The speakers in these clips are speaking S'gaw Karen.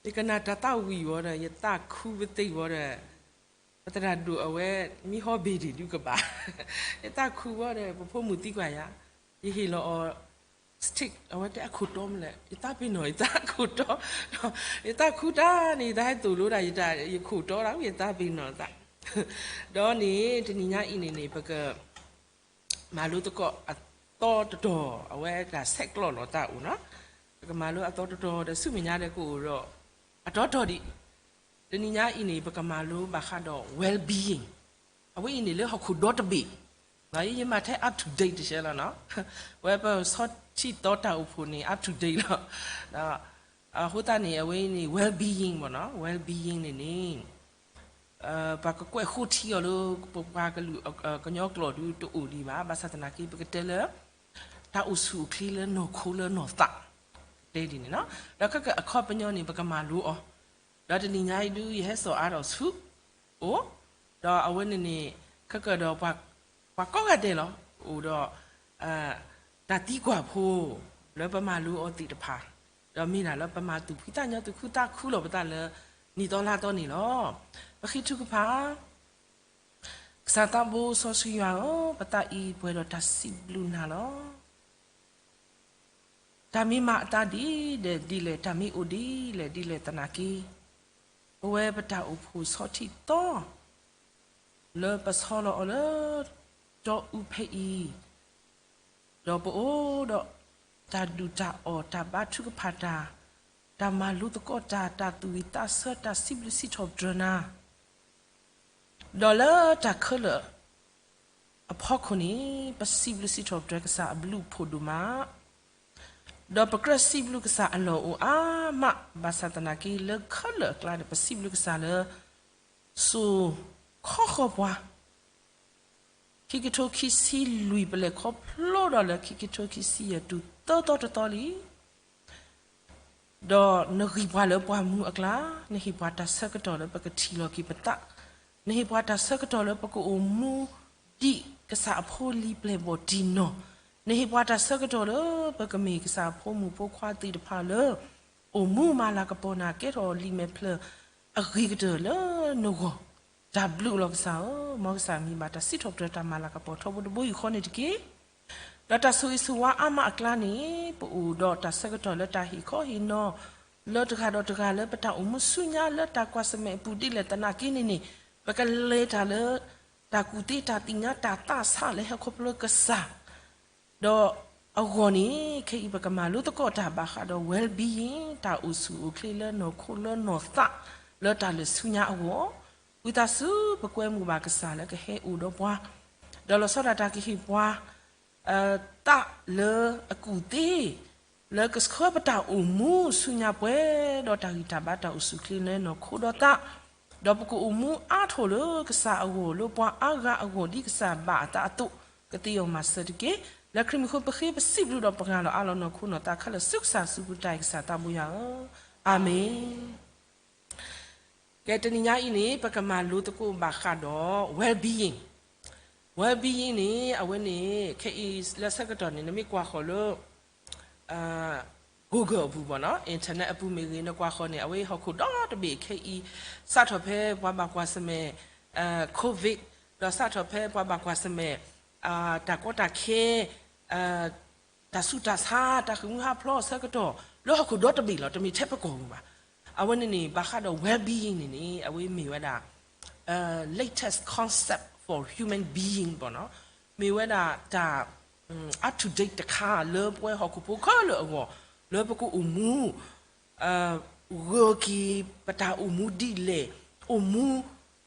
ယကနၣ်တၢ်သးဝံၣ်ဝဲဒီး ယသးခုပသ့ၣ်ဝဲဒီး ပသရၣ်ဒိၣ်အဝဲ မ့ၢ်ဟီၣ်ဘ့ၣ်ဒံးဒုကဘၣ်, ယသးခုဝဲဒီး ပဖိမုၣ်သံကွၢ်ယၤ, ယဟ့ၣ်လီၤအီၤ stick အဝဲတဲအခိၣ်တီမလဲၣ်, ယသးပ့ၤနီၣ် ယသးအခိၣ်တီ, ယသးခုတၢ်န့ၣ် ယသးဟဲသိၣ်လိဒၣ် ယတၢ် ယခိၣ်တီဒၣ် ယသးပ့ၤနီၣ်သး, ဒီးန့ၣ် တနံၤညါအံၤန့ၣ်န့ၣ် ပက မၤလိသကိးအသီတတီၤ အဝဲဒၣ်ဆဲးကျိးလီၤသးအိၣ်နီၤ, ပကမၤလိအသီတတီၤဒီးဆူမဲာ်ညါဒီးကအိၣ်ဒီး အတီတီဒံး, တနံၤညါအံၤန့ၣ် ပကမၤလိဘၣ်ဃးဒီး well-being, အဝဲအံၤန့ၣ်လၢဟီၣ်ခိၣ်ဒီတဘ့ၣ်, ယမၤထဲ up to date တဆဲလီၤနီၤ, ဝဲပဆီထံၣ်သီတၢ်အိၣ်ဖှိၣ်န့ၣ် up to date လီၤ, အဃိသတးန့ၣ် အဝဲအံၤန့ၣ် well-being မ့ၢ်နီၤ, well-being န့ၣ်န့ၣ် ပှၤကကွဲးဃိထံအီၤလၢ ပပှၤကလုာ်ကညီကျိာ်ဒုးတအိၣ်ဒံးဘၣ်, ဘၣ်ဆၣ်သနာ်က့ ပကတဲလၢ တၢ်အိၣ်ဆူၣ်အိၣ်ချ့လၢနီၢ်ခိလၢနီၢ်သး, တဲဒ်န့ၣ်နီၤ, ဒီးခဲကအခီပညီန့ၣ် ပကမၤလိအီၤ, ဒီးတနံၤညါအံၤဒုး ယဟဲစိာ်အါထီၣ်ဆူ အိၣ်, ဒီးအဝဲန့ၣ်န့ၣ် ခဲကဒီး ပှၤကိးဂၤဒဲးလီၤ, အိၣ်ဒီး တၢ်သံကွၢ်ဖိ လၢပမၤလိအီၤသ့ၣ်တဖၣ်, ဒီးမ့ၢ်ဒၣ်လၢပမၤသူၣ်ဖှံသးညီသူၣ်ခုသးခုလီၤပသးလၢ နံၣ်သီလါသီန့ၣ်လီၤ. ပဃ့ထုကဖၣ် ကစၢ်သးဘိစီဆှံယွၤဧၢ, ပသးအံၤပှဲၤဒီးတၢ်စံးဘျုးနၤလီၤ. တၢ်မ့ၢ်မၤအသးဒ်လဲၣ်ဒ်လဲၣ်, တၢ်မ့ၢ်အိၣ်ဒ်လဲၣ်ဒ်လဲၣ်သနာ်က့, ပဝဲပတၢ်အိၣ်ဖှိၣ်ဆီထံၣ်သီ လၢပဆီလီၤအီၤလၢ တီအူဖဲအံၤ, ဒီးပအိၣ်ဒီးတၢ်ဒုၣ်တၢ်အီၣ်, တၢ်ဘါထုကဖၣ်တၢ်, တၢ်မၤလိသကိးတၢ်, တၢ်သူၣ်ဝံၣ်သးဆၢ, တၢ်စံးဘျုးစံးထီၣ်ပတြၢၤနၤ, ဒီးလၢတၢ်ခဲလၢာ်အဖီခိၣ်န့ၣ်, ပစံးဘျုးစံးထီၣ်ပတြၢၤကစၢ်အဘျုးအဖှိၣ်ဒိၣ်မး, ဒီးပကြၢးစံးဘျုးကစၢ်အလီၢ်အိၣ်အါမး, ဘၣ်ဆၣ်သနာ်က့ လၢခဲလၢာ်အကျါန့ၣ် ပစံးဘျုးကစၢ်လၢ စိၤခီဃီပှၤ ခံကထိခံဆံလွံၢ် ပလဲၤခီဖျိဒီးလၢ ခံကထိခံဆံယဲၢ်တုၤသၢသီတသီလံ. ဒီးနဂံၢ်ပှၤလၢပှၤမူအကျါ, နဟ့ၣ်ပှၤတၢ်ဆၢကတီၢ်လၢပကထံၣ်လီၤက့ၤပသး, နဟ့ၣ်ပှၤတၢ်ဆၢကတီၢ်လၢပကအိၣ်မူဒံးကစၢ်အဖိလံၤပျဲၢ်ဘီၣ်တံၢ်နီၢ်, နဟ့ၣ်ပှၤတၢ်ဆၢကတီၢ်လၢပကမ့ၢ်ကစၢ်အဖိမုၣ်ဖိခွါသ့ၣ်တဖၣ်လၢ အိၣ်မူမၤလၤကပီၤနၤ ကဲထီၣ်လံာ်မဲာ်ဖျၢၣ်အဂ့ၤကတၢၢ်လၢနဂီၢ်, တၢ်ဘျုးလီၤကစၢ်ဧၢ, မ်ကစၢ်မံၤဘၣ်တၢ်စံးထီၣ်ပတြၢၤတၢ်မၤလၤကပီၤထီဘိတဘိယူၢ်ဃီန့ၣ်တက့ၢ်. ဒီးတၢ်ဆိၣ်ဂ့ၤဆိၣ်ဝါအါမးအကျါန့ၣ်, ပအိၣ်ဒီးတၢ်ဆၢကတီၢ်လၢတၢ်ဟ့ၣ်ခီဟ့ၣ်နီၤ လၢတဂၤဒီးတဂၤလၢပတၢ်အိၣ်မူဆူညါလၢတၢ်ကွၢ်ဆၢၣ်မဲာ်အပူၤဒ်လဲၣ်သနာ်က့န့ၣ်န့ၣ်, ပကလဲၤတၢ်လၢ တၢ်ကူၣ်သ့တၢ်သ့ၣ်ညါတၢ်သးဆးလၢဟဲခီဖျိကစၢ် ဒီးအဂီၢ်န့ၣ်, ခဲအံၤပကမၤလိသကိးတၢ်ဘၣ်ဃးဒီး well-being တၢ်အိၣ်ဆူၣ်အိၣ်ချ့လၢနီၢ်ခိလၢနီၢ်သး လၢတၢ်လၢာ်ဆူညါအဂီၢ်, ဝံသးစူၤပကွဲမုာ်ဘၣ်ကစၢ်လၢကဟဲအိၣ်ဒီးပှၤ, ဒီးလီၤဆီဒၣ်တၢ်ကဟ့ၣ်ပှၤ သးလၢအကူၣ်သ့ လၢကဆှၢပတၢ်အိၣ်မူဆူညါပှဲၤဒီးတၢ်ဂံၢ်တၢ်ဘါတၢ်အိၣ်ဆူၣ်ချ့လၢနီၢ်ခိဒီးသး, ဒီးပကအိၣ်မူအါထီၣ်လၢကစၢ်အဂီၢ်လၢပှၤအါဂၤအဂီၢ်ဒ်ကစၢ်ဘၣ်အသးအသိး, ကသ့အီၤမၤစၢၤတက့ၢ်. လၢခရံာ်မံၤအဃိပဃ့ပစံးဘျုးဒီးပှၤလီၤအါလီၤနီၢ်ခိနီၢ်သးခဲလၢာ်ဆူကစၢ်စူၢ်က့ၤနာ်က့ၤကစၢ်သးဘိယွၤဧၢ, အၤမ့ၣ်. ကဲ တနံၤညါအံၤန့ၣ် ပကမၤလိသကိးဘၣ်ဃးဒီး well-being, well-being န့ၣ် အဝဲန့ၣ် ခဲအံၤလၢဆၢကတီၢ်န့ၣ် နမ့ၢ်ကွၢ်ဃီၤလၢ Google အပူၤဘၣ်နီၤ internet အပူၤမ့ၢ်ဂ့ၤ နကွၢ်ဃီၤန့ၣ် အဝဲဟီၣ်ခိၣ်ဒီတဘ့ၣ်ခဲအံၤ စးထီၣ်ဖဲပှၤဘၣ်ကွၢ်ဆၢၣ်မဲာ် COVID, ဒီးစးထီၣ်ဖဲပှၤဘၣ်ကွၢ်ဆၢၣ်မဲာ် တၢ်ကီတၢ်ခဲ တၢ်ဆူးတၢ်ဆါ တၢ်ဃ့ၢ်မှံဟးဖျိးအဆၢကတီၢ် လၢဟီၣ်ခိၣ်ဒီတဘ့ၣ်လီၤ တမ့ၢ်ထဲပကီၢ်ပူၤဘၣ်. အဝဲန့ၣ်န့ၣ် ဘၣ်ဃးဒီး well-being န့ၣ်န့ၣ် အဝဲမ့ၢ်ဝဲဒၣ် latest concept for human being ဘၣ်နီၤ မ့ၢ်ဝဲဒၣ်တၢ် up to date တခါလၢပဝဲဟီၣ်ခိၣ်ဖိခဲလၢာ်အဂီၢ် လၢပကအိၣ်မူ ဂၢၢ်က့ၤပတၢ်အိၣ်မူဒ်လဲၣ်, အိၣ်မူ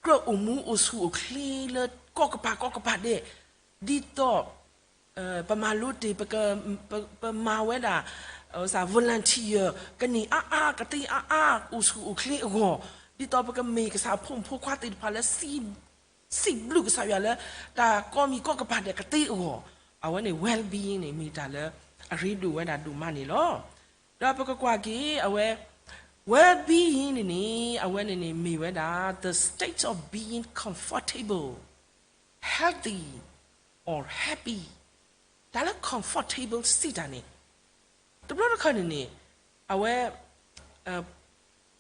ကြၢးအိၣ်မူအိၣ်ဆူၣ်အိၣ်ချ့လၢကိးကပၤကိးကပၤဒဲး, ဒ်သိး ပမၤလိတ့ၢ် ပမၤဝဲဒၣ် volunteer ကန့ၢ်အါအါ ကသ့အါအါ အိၣ်ဆူၣ်အိၣ်ချ့အဂီၢ်, ဒ်သိးပကမ့ၢ်ကစၢ်အဖိမုၣ်ဖိခွါသ့ၣ်တဖၣ်လၢ စံးဘျုးကစၢ်ယွၤလၢ တၢ်ကိးမံၤကိးကပၤဒဲးကသ့အဂီၢ်, အဝဲန့ၣ် well-being န့ၣ် မ့ၢ်တၢ်လၢအရ့ဒိၣ်ဝဲဒၣ်ဒိၣ်မးန့ၣ်လီၤ. ဒီးပကကွၢ်က့ၤအဝဲ well-being န့ၣ်န့ၣ် အဝဲန့ၣ်န့ၣ်မ့ၢ်ဝဲဒၣ် the state of being comfortable, healthy or happy. တၢ်လၢ comfortable စံးတၢ်န့ၣ် တဘျီတခီၣ်န့ၣ်န့ၣ် အဝဲ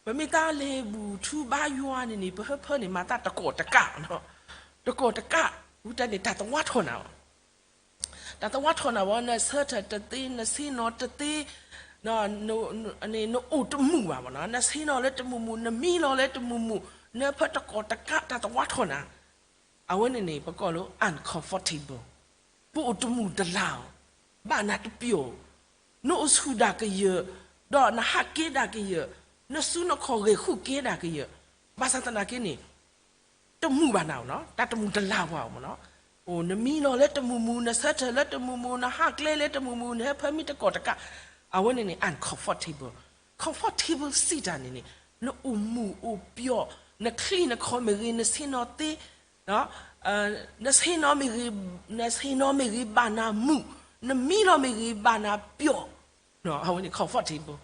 ပမ့ၢ်တၢ်လၢဘူၣ်ထူဘါယွၤန့ၣ်န့ၣ် ပဟၢဖၢန့ၣ် မၤတၢ်တကီၢ်တကး, တကီၢ်တကး, ဝံၤတၢ်န့ၣ် တၢ်သဝါထီၣ်နၤ, တၢ်သဝါထီၣ်နၤဝဲ နဆၢထၢၣ်တသ့, နဆ့ၣ်နီၤတသ့, နအိၣ်တမုာ်ဘၣ်မ့ၢ်နီၤ, နဆ့ၣ်နီၤလၢတမုာ်မုာ်, နမံလီၤလၢတမုာ်မုာ်, နဟၢဖၢတကီၢ်တကး တၢ်သဝါထီၣ်နၤ, အဝဲန့ၣ်န့ၣ် ပကိးလၢ uncomfortable, ပအိၣ်တမုာ်တလၤအီၤ, ဘၣ်နၤတပျီၤ, နအိၣ်ဆူၣ်ဒၣ်ကယၢၢ်, ဒီးနဟးက့ၤဒၣ်ကယၢၢ်, နစုနခီၣ်ဂဲၤဃုာ်က့ၤဒၣ်ကယၢၢ်, ဘၣ်ဆၣ်သနာ်က့န့ၣ် တမုာ်ဘၣ်နၤအီၤနီၤ, တၢ်တမုာ်တလၤပှၤအီၤမ့ၢ်နီၤ, အိၣ်နမံလီၤလၢတမုာ်မုာ်, နဆၢထၢၣ်လၢတမုာ်မုာ်, နဟးကျဲလၢတမုာ်မုာ်, နဟၢဖၢမံတကီၢ်တကး, အဝဲန့ၣ်န့ၣ် uncomfortable, comfortable စံးတၢ်န့ၣ်န့ၣ် နအိၣ်မုာ်အိၣ်ပျီၤ, နချံနခီမ့ၢ်ဂ့ၤ, နဆ့ၣ်နီၤသ့ နဆ့ၣ်နီၤမ့ၢ်ဂ့ၤ, နဆ့ၣ်နီၤမ့ၢ်ဂ့ၤ ဘၣ်နၤမုာ်, နမံလီၤမ့ၢ်ဂ့ၤ ဘၣ်နၤပျီၤ, အဝဲန့ၣ် comfortable,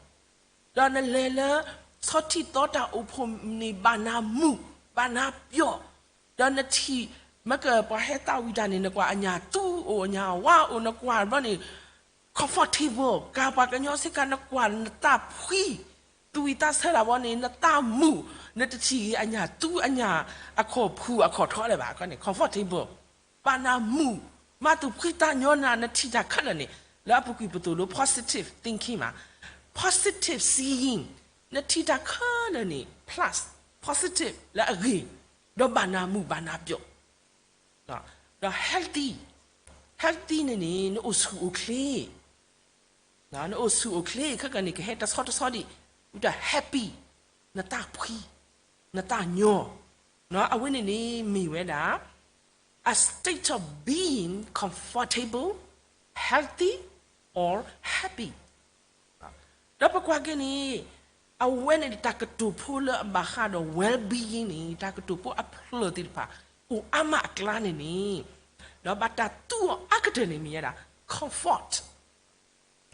ဒီးနလဲၤလၢ ဆီထံသီတၢ်အိၣ်ဖှိၣ်န့ၣ် ဘၣ်နၤမုာ်, ဘၣ်နၤပျီၤ, ဒီးနထံၣ် မ့ၢ်ကပှၤဟဲသးဝံၣ်တၢ်န့ၣ် နကွၢ်အညၣ်သူအိၣ်အညၣ်ဝါအိၣ် နကွၢ်ဘျီန့ၣ် comfortable, ကပှၤကညီစ့ၢ်ကီး နကွၢ်နသးဖှံ, သူၣ်ဝံၣ်သးဆၢတၢ်ဘျီန့ၣ် နသးမုာ်, နတထံၣ်ဂ့ၤအညၣ်သူအညၣ် အခီၣ်ဖူအခီၣ်ထီလၢၤဘၣ်, comfortable, ဘၣ်နၤမုာ်, မၤသူၣ်ဖှံသးညီနၤ, နထံၣ်တၢ်ခဲလၢာ်န့ၣ် လၢအပူၤကွံာ်ပသိၣ်လိ positive thinking မး, positive seeing, နထံၣ်တၢ်ခဲလၢာ်န့ၣ် plus, positive လၢအဂ့ၤ, ဒီးဘၣ်နၤမုာ်ဘၣ်နၤပျီၤ ဒီး healthy, healthy န့ၣ်န့ၣ် နအိၣ်ဆူၣ်အိၣ်ချ့, နအိၣ်ဆူၣ်အိၣ်ချ့ ခဲကနံၣ်န့ၣ် ကဟဲတဆီတဆီဒံး, ဝံၤတၢ် happy, နသးဖှံ, နသးညီ, အဝဲန့ၣ်န့ၣ် မ့ၢ်ဝဲဒၣ် a state of being comfortable, healthy, or happy. ဒီးပကွၢ်က့ၤန့ၣ် အဝဲန့ၣ်တၢ်ကတိၤဖိလၢအဘၣ်ဃးဒီး well-being န့ၣ် တၢ်ကတိၤဖိအဖျၢၣ်သ့ၣ်တဖၣ် အိၣ်အါမးအကျါန့ၣ်န့ၣ်, ဒီးဘၣ်တၢ်သူအီၤအါကတၢၢ်န့ၣ်မ့ၢ်ဝဲဒၣ် comfort,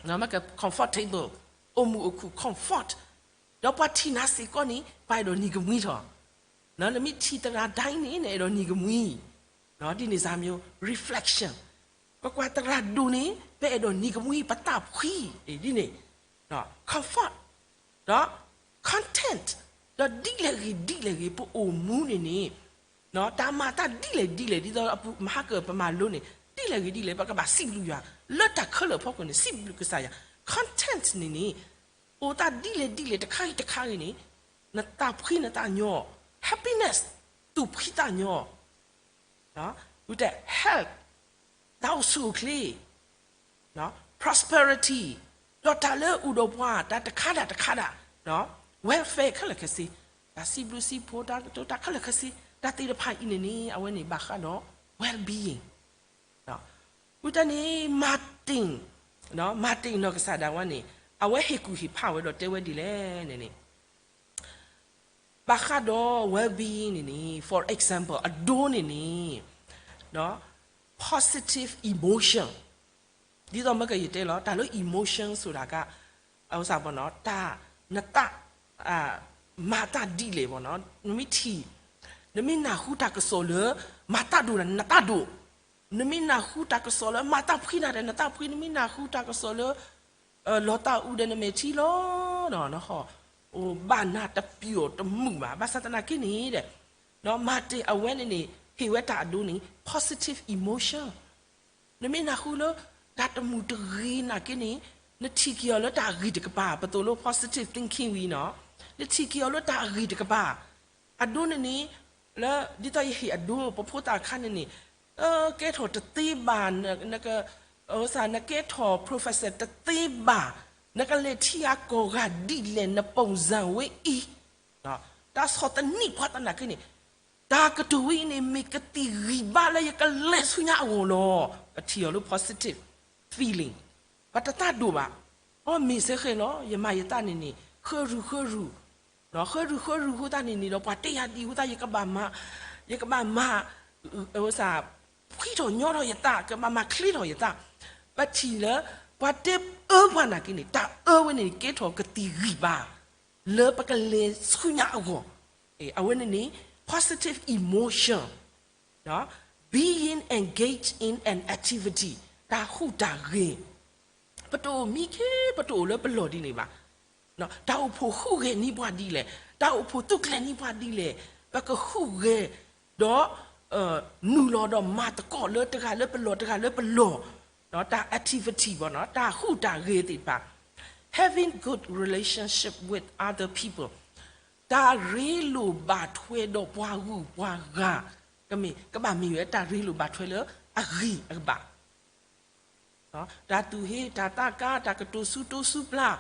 မ့ၢ်က comfortable, အိၣ်မုာ်အိၣ်ခုၣ် comfort, ဒီးပှၤထံၣ်နၤစ့ၢ်ကီးန့ၣ် ပှၤအဲၣ်ဒိးနံၤကမှံထီၣ်, နမ့ၢ်ထံၣ်သရၣ်ဒၣ်အံၤန့ၣ် နအဲၣ်ဒိးနံၤကမှံ, ဒ်န့ၣ်စၢ်မ့ၢ် reflection, ပကွၢ်သရၣ်ဒိၣ်န့ၣ် ပအဲၣ်ဒိးနံၤကမှံ ပသးဖှံ, ဒ်န့ၣ် comfort, ဒီး content, ဒီးဒ်လဲၣ်ဂ့ၤဒ်လဲၣ်ဂ့ၤ ပအိၣ်မူန့ၣ်န့ၣ် တၢ်မၤတၢ်ဒ်လဲၣ်ဒ်လဲၣ် ဒ်သိးမဟါကပမၤလိန့ၣ် ဒ်လဲၣ်ဂ့ၤဒ်လဲၣ် ပကဘၣ်စံးဘျုးယွၤ လၢတၢ်ခဲလၢာ်အဖီခိၣ်န့ၣ် စံးဘျုးကစၢ်ယွၤ, content န့ၣ်န့ၣ် အိၣ်သးဒ်လဲၣ်ဒ်လဲၣ် တခါဂ့ၤတခါဂ့ၤန့ၣ် နသးဖှံနသးညီ, happiness, သူၣ်ဖှံသးညီ, ဝံၤတၢ် health, တၢ်အိၣ်ဆူၣ်အိၣ်ချ့ prosperity, ဒီးတၢ်လၢအအိၣ်ဒီးပှၤ တၢ်တခါဒၣ်တခါဒၣ်, welfare ခဲလၢာ်ခဲဆ့, တၢ်စံးဘျုးစံးဖှိၣ် တၢ်ကတိၤတၢ်ခဲလၢာ်ခဲဆ့, တၢ်သ့ၣ်တဖၣ်အံၤန့ၣ်န့ၣ် အဝဲန့ၣ်ဘၣ်ဃးဒီး well-being. ဝံၤတၢ်န့ၣ် Martin, Martin နီၢ်ကစၢ်ဒၣ်ဝဲန့ၣ် အဝဲဟ့ၣ်ကူၣ်ဟ့ၣ်ဖးဝဲဒီးတဲဝဲဒ်လဲၣ်န့ၣ်န့ၣ် ဘၣ်ဃးဒီး well-being န့ၣ်န့ၣ် for example အဒိန့ၣ်န့ၣ် positive emotion ဒ်သိးမ့ၢ်ကယတဲလီၤ တၢ်လၢ emotion ဆိုတာက အဝဲစၢ်ဘီနီၤ တၢ် နသး မၤတၢ်ဒ်လဲၣ်ဘီနီၤ နမ့ၢ်ထံၣ် နမ့ၢ်နၢ်ဟူတၢ်ကစီၣ်လၢ မၤတၢ်ဒိၣ်ဒီးနသးဒိၣ် နမ့ၢ်နၢ်ဟူတၢ်ကစီၣ်လၢ မၤတၢ်ဖှံနၤဒီးနသးဖှံ နမ့ၢ်နၢ်ဟူတၢ်ကစီၣ်လၢ လီၤသးအူဒီးနမဲာ်ထံလီၤ နဟီၣ် ဘၣ်နၤတပျီၤတမုာ်ဘၣ် ဘၣ်ဆၣ်သနာ်က့န့ၣ်ဒီး Martin အဝဲန့ၣ်န့ၣ် ဟ့ၣ်ဝဲတၢ်အဒိန့ၣ် positive emotion နမ့ၢ်နၢ်ဟူလၢ တၢ်တမုာ်တဂ့ၤနာ်က့န့ၣ် နထံၣ်က့ၤအီၤလၢတၢ်အဂ့ၤတကပၤ ပသိၣ်လိ positive thinking ဝံၤနီၤ နထံၣ်က့ၤအီၤလၢတၢ်အဂ့ၤတကပၤ အဒိန့ၣ်န့ၣ် လၢ ဒ်သိးယဟ့ၣ်အဒိ ပဖိသၣ်ခါန့ၣ်န့ၣ် ကဲထီၣ်တသ့ဘၣ် နက နကဲထီၣ် professor တသ့ဘၣ် နကလဲၤထံဂၤကီၢ်ဂၤဒ်လဲၣ် န ပုံစံ ဝဲအံၤ တၢ်ဆီၣ်သနံးပှၤသနာ်က့န့ၣ် တၢ်ကတိၤဝဲအံၤန့ၣ် မ့ၢ်ကသံၣ်ဂံၢ်ဘါလၢယကလဲၤဆူညါအဂီၢ်လီၤ ပထံၣ်အီၤလၢ positive feeling ပတသးဒိၣ်ဘၣ် အီ မ့ၢ်စ့ၢ်ကီးလီၤ ယမၤယသးန့ၣ်န့ၣ် ဃုရူၢ်ဃုရူၢ် ဃုရူၢ်ဃုရူၢ်ဃိသတးန့ၣ်န့ၣ်ဒီး ပှၤတဲယၤဒ်အံၤဃိသတး ယကဘၣ်မၤ ယကဘၣ်မၤ ဖှံထီၣ်ညီထီၣ်ယသး ကဘၣ်မၤချ့ထီၣ်ယသး ပထံၣ်လၢ ပှၤတဲအၢပှၤနာ်က့န့ၣ် တၢ်အၢဝဲန့ၣ် ကဲထီၣ်ကသံၣ်ဂံၢ်ဘါ လၢပကလဲၤဆူညါအဂီၢ် အဝဲန့ၣ်န့ၣ် positive emotion, being engaged in an activity တၢ်ဟူးတၢ်ဂဲၤ ပတအိၣ်မံခ့ ပတအိၣ်လၢပလီၢ်ဒ်န့ၣ်ဘၣ် တၢ်အိၣ်ဖှိၣ်ဟူးဂဲၤန့ၢ်ပှၤဒ်လဲၣ်, တၢ်အိၣ်ဖှိၣ်သူၣ်ကျဲၤန့ၢ်ပှၤဒ်လဲၣ်, ပကဟူးဂဲၤဒီး နုာ်လီၤဒီးမၤသကိးလၢတဂၤလၢပလီၢ် တဂၤလၢပလီၢ်, တၢ် activity ဘၣ်နီၤ, တၢ်ဟူးတၢ်ဂဲၤသ့ၣ်တဖၣ်, having good relationship with other people, တၢ်ရ့လိာ်ဘၣ်ထွဲဒီးပှၤဂုၤပှၤဂၤ, ကမ့ၢ် ကဘၣ်မ့ၢ်ဝဲတၢ်ရ့လိာ်ဘၣ်ထွဲလၢအဂ့ၤအကဘၣ် တၢ်သူၣ်ဟ့ တၢ်သးကါ တၢ်ကတိၤဆူတိဆူပျၢ်,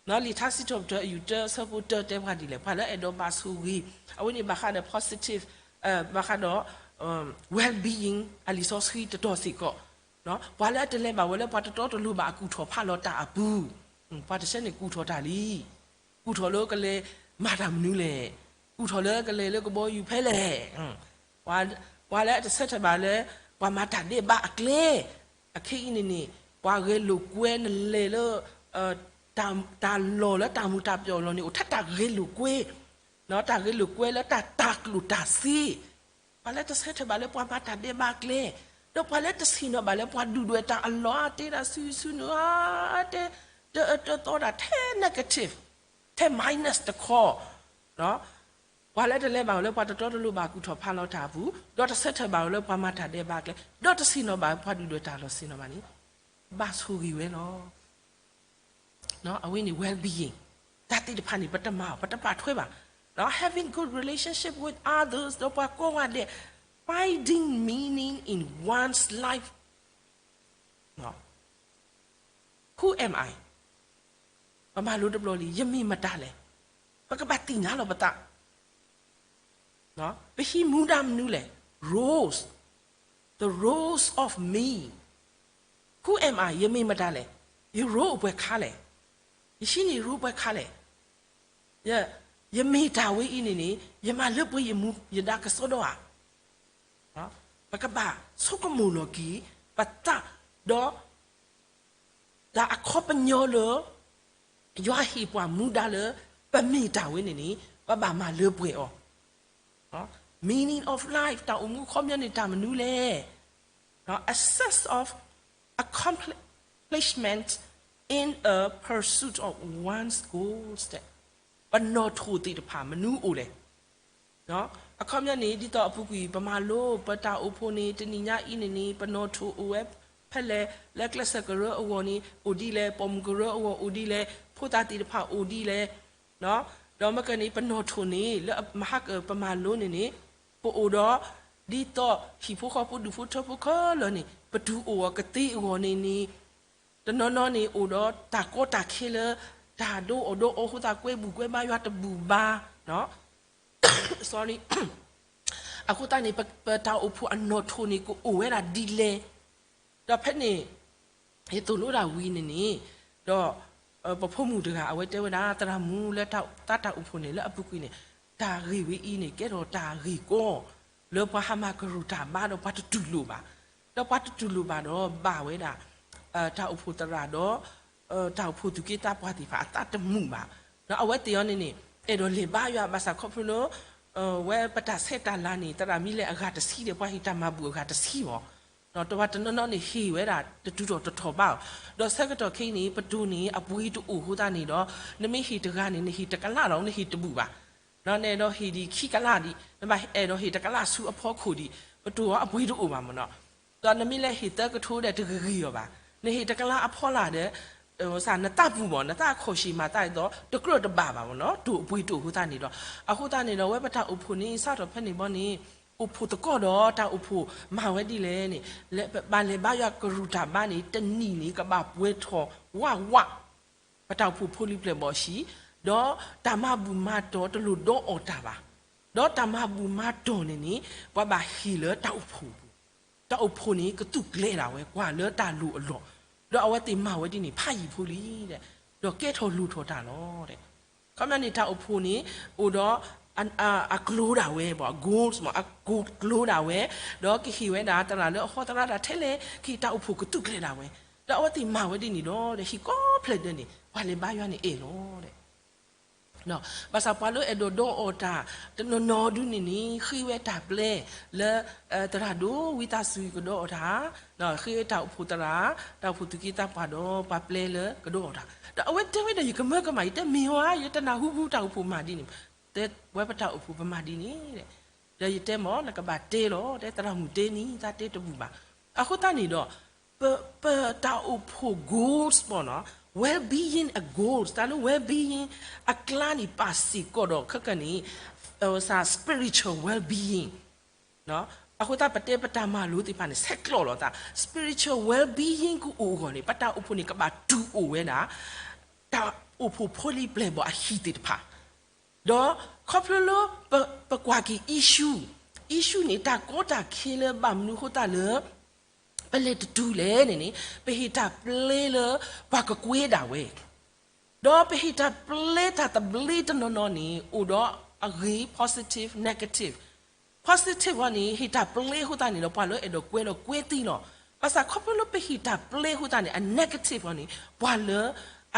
လံာ်ထါစံးထီၣ်ပတြၢၤ အယူၢ်တၢ အဆၢဖိတၢ တဲပှၤဒ်လဲၣ်, ပှၤလၢအဲၣ်ဒိးဘၣ်ဆိၣ်ဂ့ၤ, အဝဲန့ၣ်ဘၣ်ဃးဒီး positive, ဘၣ်ဃးဒီး well-being အလံာ်စီဆှံတတီၤစ့ၢ်ကီး, ပှၤလၢအတလဲၤဘၣ်ဝဲလၢပှၤတတီတလိၤဘၣ်အကူၣ်ထီၣ်ဖးလီၤတၢ်အပူၤ, ပှၤတဆၢန့ၣ်ကူၣ်ထီၣ်တၢ်လံ ကူၣ်ထီၣ်လၢကလဲၤမၤတၢ်မနုၤလဲၣ်, ကူၣ်ထီၣ်လၢကလဲၤလၢကဘီယူၤဖဲလဲၣ်, ပှၤလၢအတဆၢထၢၣ်ဘၣ်လၢ ပှၤမၤတၢ်ဒဲးဘးအကျဲ, အခဲအံၤန့ၣ်န့ၣ် ပှၤဂဲၤလိာ်ကွဲနလဲၤလၢ တၢ်လီၢ်လၢတၢ်မူၤတၢ်ပျီၣ်လီၤန့ၣ် အိၣ်ထဲတၢ်ဂဲၤလိာ်ကွဲ, တၢ်ဂဲၤလိာ်ကွဲလၢတၢ်တၤကျိၣ်တၤစ့, ပှၤလၢတဆၢထၢၣ်ဘၣ်လၢပှၤမၤတၢ်ဒဲးဘးအကျဲ, ဒီးပှၤလၢတဆ့ၣ်နီၤဘၣ်လၢပှၤဒုၣ်ဒွဲၣ်တၢ်အလီၢ်အါ တဲဒၣ်ဆူဆူနုၤအါ တဲ တအၢတသီဒၣ်ထဲ negative, ထဲ minus တခီ, ပှၤလၢတလဲၤဘၣ်ဝဲလၢပှၤတတီတလိၤဘၣ်ကူၣ်ထီၣ်ဖးလီၤတၢ်အပူၤ, ဒီးတဆၢထၢၣ်ဘၣ်ဝဲလၢပှၤမၤတၢ်ဒဲးဘးအကျဲ, ဒီးတဆ့ၣ်နီၤဘၣ်ပှၤဒုၣ်ဒွဲၣ်တၢ်အလီၢ်ဆ့ၣ်နီၤဘၣ်န့ၣ်, ဘၣ်ဆိၣ်ဂ့ၤဝဲလီၤ. အဝဲန့ၣ် well-being, တၢ်သ့ၣ်တဖၣ်န့ၣ် ပတမၤအီၤ ပတပာ်ထွဲဘၣ်, having good relationship with others ဒီးပှၤကိးဂၤဒဲး, finding meaning in one's life, who am I, ပမၤလိတဘျီလံ ယမ့ၢ်မတၤလဲၣ်, ပကဘၣ်သ့ၣ်ညါလီၤပသး, ပဟံးမူဒါမနုၤလဲၣ်, roles, the roles of me, who am I, ယမ့ၢ်မတၤလဲၣ်, ယ role အိၣ်ပှဲၤခါလဲၣ်, ယဟံးန့ၢ် role ပှဲၤခါလဲၣ်, ယမ့ၢ်တၢ်ဝဲအံၤန့ၣ်န့ၣ် ယမၤလၢပှဲၤယမူယဒါကစီဒီဧါ, ပကဘၣ်ဆိကမိၣ်လီၤက့ၤ ပသးဒီး တၢ်အခီပညီလၢ ယွၤဟ့ၣ်ပှၤမူဒါလၢ ပမ့ၢ်တၢ်ဝဲန့ၣ်န့ၣ် ပဘၣ်မၤလၢပှဲၤအီၤ, meaning of life တၢ်အိၣ်မူအခီပညီန့ၣ်တၢ်မနုၤလဲၣ်, a sense of accomplishment in a pursuit of one's goals ပနီၣ်ထိၣ်သ့ၣ်တဖၣ်မနုၤအိၣ်လဲၣ်, အခီပညီန့ၣ် ဒ်သိးအပူၤကွံာ် ပမၤလိပတၢ်အိၣ်ဖှိၣ်န့ၣ် တနံၤညါအံၤန့ၣ်န့ၣ် ပနီၣ်ထိၣ်အိၣ်ဝဲဖဲလဲၣ်, လၢကျဲးစၢးကရၢအဂီၢ်န့ၣ် အိၣ်ဒ်လဲၣ်, ပိာ်မုၣ်ကရၢအဂီၢ်အိၣ်ဒ်လဲၣ်, ဖိသၣ်သ့ၣ်တဖၣ်အိၣ်ဒ်လဲၣ်, ဒီးမ့ၢ်ကန့ၣ် ပနီၣ်ထိၣ်န့ၣ် လၢမဟါကပမၤလိန့ၣ်န့ၣ် ပအိၣ်ဒီး ဒ်သိးဟံၣ်ဖိဃီဖိဒူၣ်ဖိထၢဖိခဲလၢာ်န့ၣ် ပတုၤအိၣ်အီၤကသ့အဂီၢ်န့ၣ်န့ၣ် တနီၤနီၤန့ၣ်အိၣ်ဒီးတၢ်ကီတၢ်ခဲလၢ တၢ်ဒိအီၣ်ဒိအီအဃိသတး ကွဲဘူၣ်ကွဲဘါယွၤတဘူၣ်ဘါ, sorry, အဃိသတးန့ၣ် ပတၢ်အိၣ်ဖှိၣ်အနီၣ်ထိၣ်န့ၣ် ကအိၣ်ဝဲဒၣ်ဒ်လဲၣ်, ဒီးဖဲန့ၣ် ယသိၣ်လိဒၣ်ဝံၤန့ၣ်န့ၣ် ဒီး ပဖိမုၣ်တဂၤ အဝဲတဲဝဲဒၣ် သရၣ်မုၣ် လၢတၢ်တၢ်အိၣ်ဖှိၣ်န့ၣ် လၢအပူၤကွံာ်န့ၣ် တၢ်ဂ့ၢ်ဝဲအံၤန့ၣ် ကဲထီၣ်တၢ်ဂ့ၢ်ကီ လၢပှၤဟးမၤကရူၢ်တၢ်ဘါဒီးပှၤတတူၢ်လိာ်ဘၣ်, ဒီးပှၤတတူၢ်လိာ်ဘၣ်ဒီးဘၣ်ဝဲဒၣ် တၢ်အိၣ်ဖှိၣ်သရၣ်ဒီး တၢ်အိၣ်ဖှိၣ်သူၣ်က့သးပှၢ်သ့ၣ်တဖၣ်အသးတမုာ်ဘၣ်, ဒီးအဝဲသ့ၣ်အီၤန့ၣ်န့ၣ် အဲၣ်ဒိးလဲၤဘါယွၤဘၣ်ဆၣ်ခီဖျိလၢ ဝဲပတၢ်ဆဲးတၢ်လၤန့ၣ် သရၣ်မံၤလဲၣ်အဂၤတဆံဒီး ပှၤဟ့ၣ်တၢ်မၤဘူၣ်အဂၤတဆံမး, ဒီးတဝၤတနီၤနီၤန့ၣ် ဟ့ၣ်ဝဲဒၣ်တတုၤထီၣ်တထီၣ်ဘၣ်, ဒီးဆၢကတီၢ်ခဲအံၤန့ၣ် ပတိၢ်န့ၣ် အပှ့ၤတအိၣ်အဃိသတးန့ၣ်ဒီး နမ့ၢ်ဟ့ၣ်တဂၤန့ၣ် နဟ့ၣ်တကလးဒီး နဟ့ၣ်တဘူၣ်ဘၣ်, နအဲၣ်ဒိးဟ့ၣ်ဒံးခံကလးဒံး နဘၣ်အဲၣ်ဒိးဟ့ၣ်တကလးဆူအဖီခိၣ်ဒံး ပတိၢ်အီၤအပှ့ၤတအိၣ်ဘၣ်မးနီၤ, ဒီးနမ့ၢ်လဲၤဟ့ၣ်သၢကထိဒီးတဂ့ၤဂ့ၤအီၤဘၣ်, နဟ့ၣ်တကလးအဖီလာ်ဒီး နသးပူၤမး နသးခီၣ်ရှံၣ်မၤသးဒ်သိး တကြၢးတဘၣ်ဘၣ်မးနီၤ တိၢ်အပှ့ၤတအိၣ်အဃိသတးန့ၣ်ဒီး, အဃိသတးန့ၣ်ဒီး အဝဲပတၢ်အိၣ်ဖှိၣ်န့ၣ် စးထီၣ်ဖဲန့ၣ်ဘီန့ၣ် အိၣ်ဖှိၣ်သကိးဒီးတၢ်အိၣ်ဖှိၣ်မၤဝဲဒ်လဲၣ်န့ၣ် ပဘၣ်လဲၤဘါယွၤကရူၢ်တၢ်ဘါန့ၣ် တနံၣ်န့ၣ် ကဘၣ်ပှဲၤထီၣ်ဝးဝး ပတၢ်အိၣ်ဖှိၣ်ဖိလံၤပျဲၢ်ဘီၣ်ဆံး, ဒီးတၢ်မၤဘူၣ်မၤတီၢ်တလိၣ်ဒီအီၣ်တၢ်ဘၣ်, ဒီးတၢ်မၤဘူၣ်မၤတီၢ်န့ၣ်န့ၣ် ပှၤဘၣ်ဟ့ၣ်လၢတၢ်အိၣ်ဖှိၣ်အပူၤ, တၢ်အိၣ်ဖှိၣ်န့ၣ် ကသူၣ်ကျဲၤဒၣ်ဝဲ ကွၢ်လၢတၢ်လိၣ်အလီၢ်, ဒီးအဝဲသ့ၣ်မၤဝဲဒ်န့ၣ် ဖးယံာ်ဖိလံ, ဒီးကဲထီၣ်လိၣ်ထီၣ်တၢ်လီၤ. ခီပညီန့ၣ် တၢ်အိၣ်ဖှိၣ်န့ၣ် အိၣ်ဒီး အကျိၤဒၣ်ဝဲ goals မး အကျိၤဒၣ်ဝဲ, ဒီးကဟ့ၣ်ဝဲဒၣ်သရၣ်လၢအဃီသရၣ်ဒၣ်ထဲလဲၣ် ကဟ့ၣ်တၢ်အိၣ်ဖှိၣ်ကသူၣ်ကျဲၤဒၣ်ဝဲ, ဒီးအဝဲသ့ၣ်မၤဝဲဒ်န့ၣ်ဒီး ဟံၣ်ကိးဖျၢၣ်ဒၢးန့ၣ် ပှၤလဲၤဘါယွၤန့ၣ်အဲၣ်လီၤ. ဘၣ်ဆၣ်ပှၤလၢအဲၣ်ဒိးဒီးအီၣ်တၢ် တနီၤနီၤဒုန့ၣ်န့ၣ် ဃ့ဝဲတၢ်ပျဲလၢ သရၣ်ဒိၣ်ဝံသးစူၤကဒီးအီၣ်တၢ်, ဃ့ဝဲတၢ်အိၣ်ဖှိၣ်သရၣ်, တၢ်အိၣ်ဖှိၣ်သူၣ်က့သးပှၢ်ဒီးပှၤပျဲလၢကဒီးအီၣ်တၢ်, ဒီးအဝဲတဲဝဲဒီး ယကမၢကမၣ် ယတဲမ့ၢ်ဧါ, ယတနၢ်ဟူဘူးတၢ်အိၣ်ဖှိၣ်မၤဒ်န့ၣ်, တဲဝဲပတၢ်အိၣ်ဖှိၣ်ပမၤဒ်န့ၣ်, ဒီးယတဲမ့ၢ် နကဘၣ်တဲလီၤ, တဲသရၣ်မုၣ်တဲန့ၣ် သးတဲတဘူၣ်ဘၣ်. အဃိသတးန့ၣ်ဒီး ပ ပတၢ်အိၣ်ဖှိၣ် goals မ့ၢ်နီၤ, well-being အ goals တၢ်လၢ well-being အကျါန့ၣ် ပာ်စ့ၢ်ကီးဒီးခဲကနံၣ် spiritual well-being အဃိသတး ပတဲပတၢ်မၤလိာ်သ့ၣ်တဖၣ်န့ၣ် ဆဲးကျိးလိာ်သး spiritual well-being ကအိၣ်အဂီၢ်န့ၣ် ပတၢ်အိၣ်ဖှိၣ်န့ၣ် ကဘၣ်တူၢ်အိၣ်ဝဲဒၣ် တၢ်အိၣ်ဖှိၣ်ဖိလံၤပျဲၢ်ဘီၣ်အဟံၣ်သ့ၣ်တဖၣ်, ဒီးခီဖျိလၢ ပကွၢ်က့ၤ issue, issue န့ၣ် တၢ်ကီတၢ်ခဲလၢဘၣ်မနုၤအဃိသတးလၢ ပလဲၤတတုၤလဲၣ်န့ၣ်န့ၣ် ပဟ့ၣ်တၢ်ပျဲလၢ ပှၤကကွဲဒၣ်ဝဲ, ဒီးပဟ့ၣ်တၢ်ပျဲတၢ်သဘျ့တနီၤနီၤန့ၣ် အိၣ်ဒီးအဂ့ၤ positive, negative. Positive အံၤန့ၣ် ဟ့ၣ်တၢ်ပျဲအဃိသတးန့ၣ်ဒီး ပှၤလၢအဲၣ်ဒိးကွဲဒီးကွဲသ့လီၤ. ဘၣ်ဆၣ်ခီဖျိလၢပဟ့ၣ်တၢ်ပျဲအဃိသတးန့ၣ် အ negative အံၤန့ၣ် ပှၤလၢ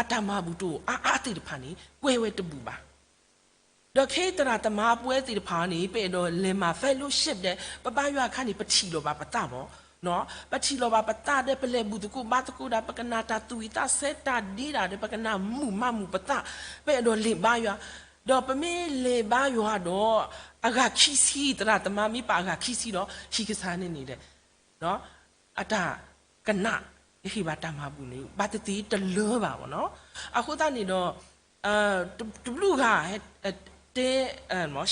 အတၢ်မၤဘူၣ်တအိၣ်အါအါသ့ၣ်တဖၣ်န့ၣ် ကွဲဝဲတဘူၣ်ဘၣ်. ဒီးခဲအံၤသရၣ်သမါပဝဲသ့ၣ်တဖၣ်န့ၣ် ပအဲၣ်ဒိးလဲၤမၤ fellowship ဒီး ပဘါယွၤအခါန့ၣ် ပထံၣ်လီၤဘၣ်ပသးဘၣ်, ပထံၣ်လီၤဘၣ်ပသးဒီး ပလဲၤဘူၣ်သကိးဘါသကိးဒၣ် ပကနၣ်တၢ်သူၣ်ဝံၣ်သးဆၢတၢ်ဒ့ဒၣ်ဒီး ပကနၣ်မုာ်မၤမုာ်ပသး, ပအဲၣ်ဒိးလဲၤဘါယွၤ, ဒီးပမ့ၢ်လဲၤဘါယွၤဒီး အဂၤခံဆံ သရၣ်သမါမ့ၢ်ပာ်အဂၤခံဆံဒီး ဟံၣ်ကစၢ်န့ၣ်န့ၣ်ဒီး အတၢ်ကနၣ် ကဟ့ၣ်ဘၣ်တၢ်မၤဘူၣ်န့ၣ် ဘၣ်သ့ၣ်သ့ၣ်တလၢဘၣ်မ့ၢ်နီၤ. အဃိသတးန့ၣ်ဒီး တဘျုးဂၤ တဲ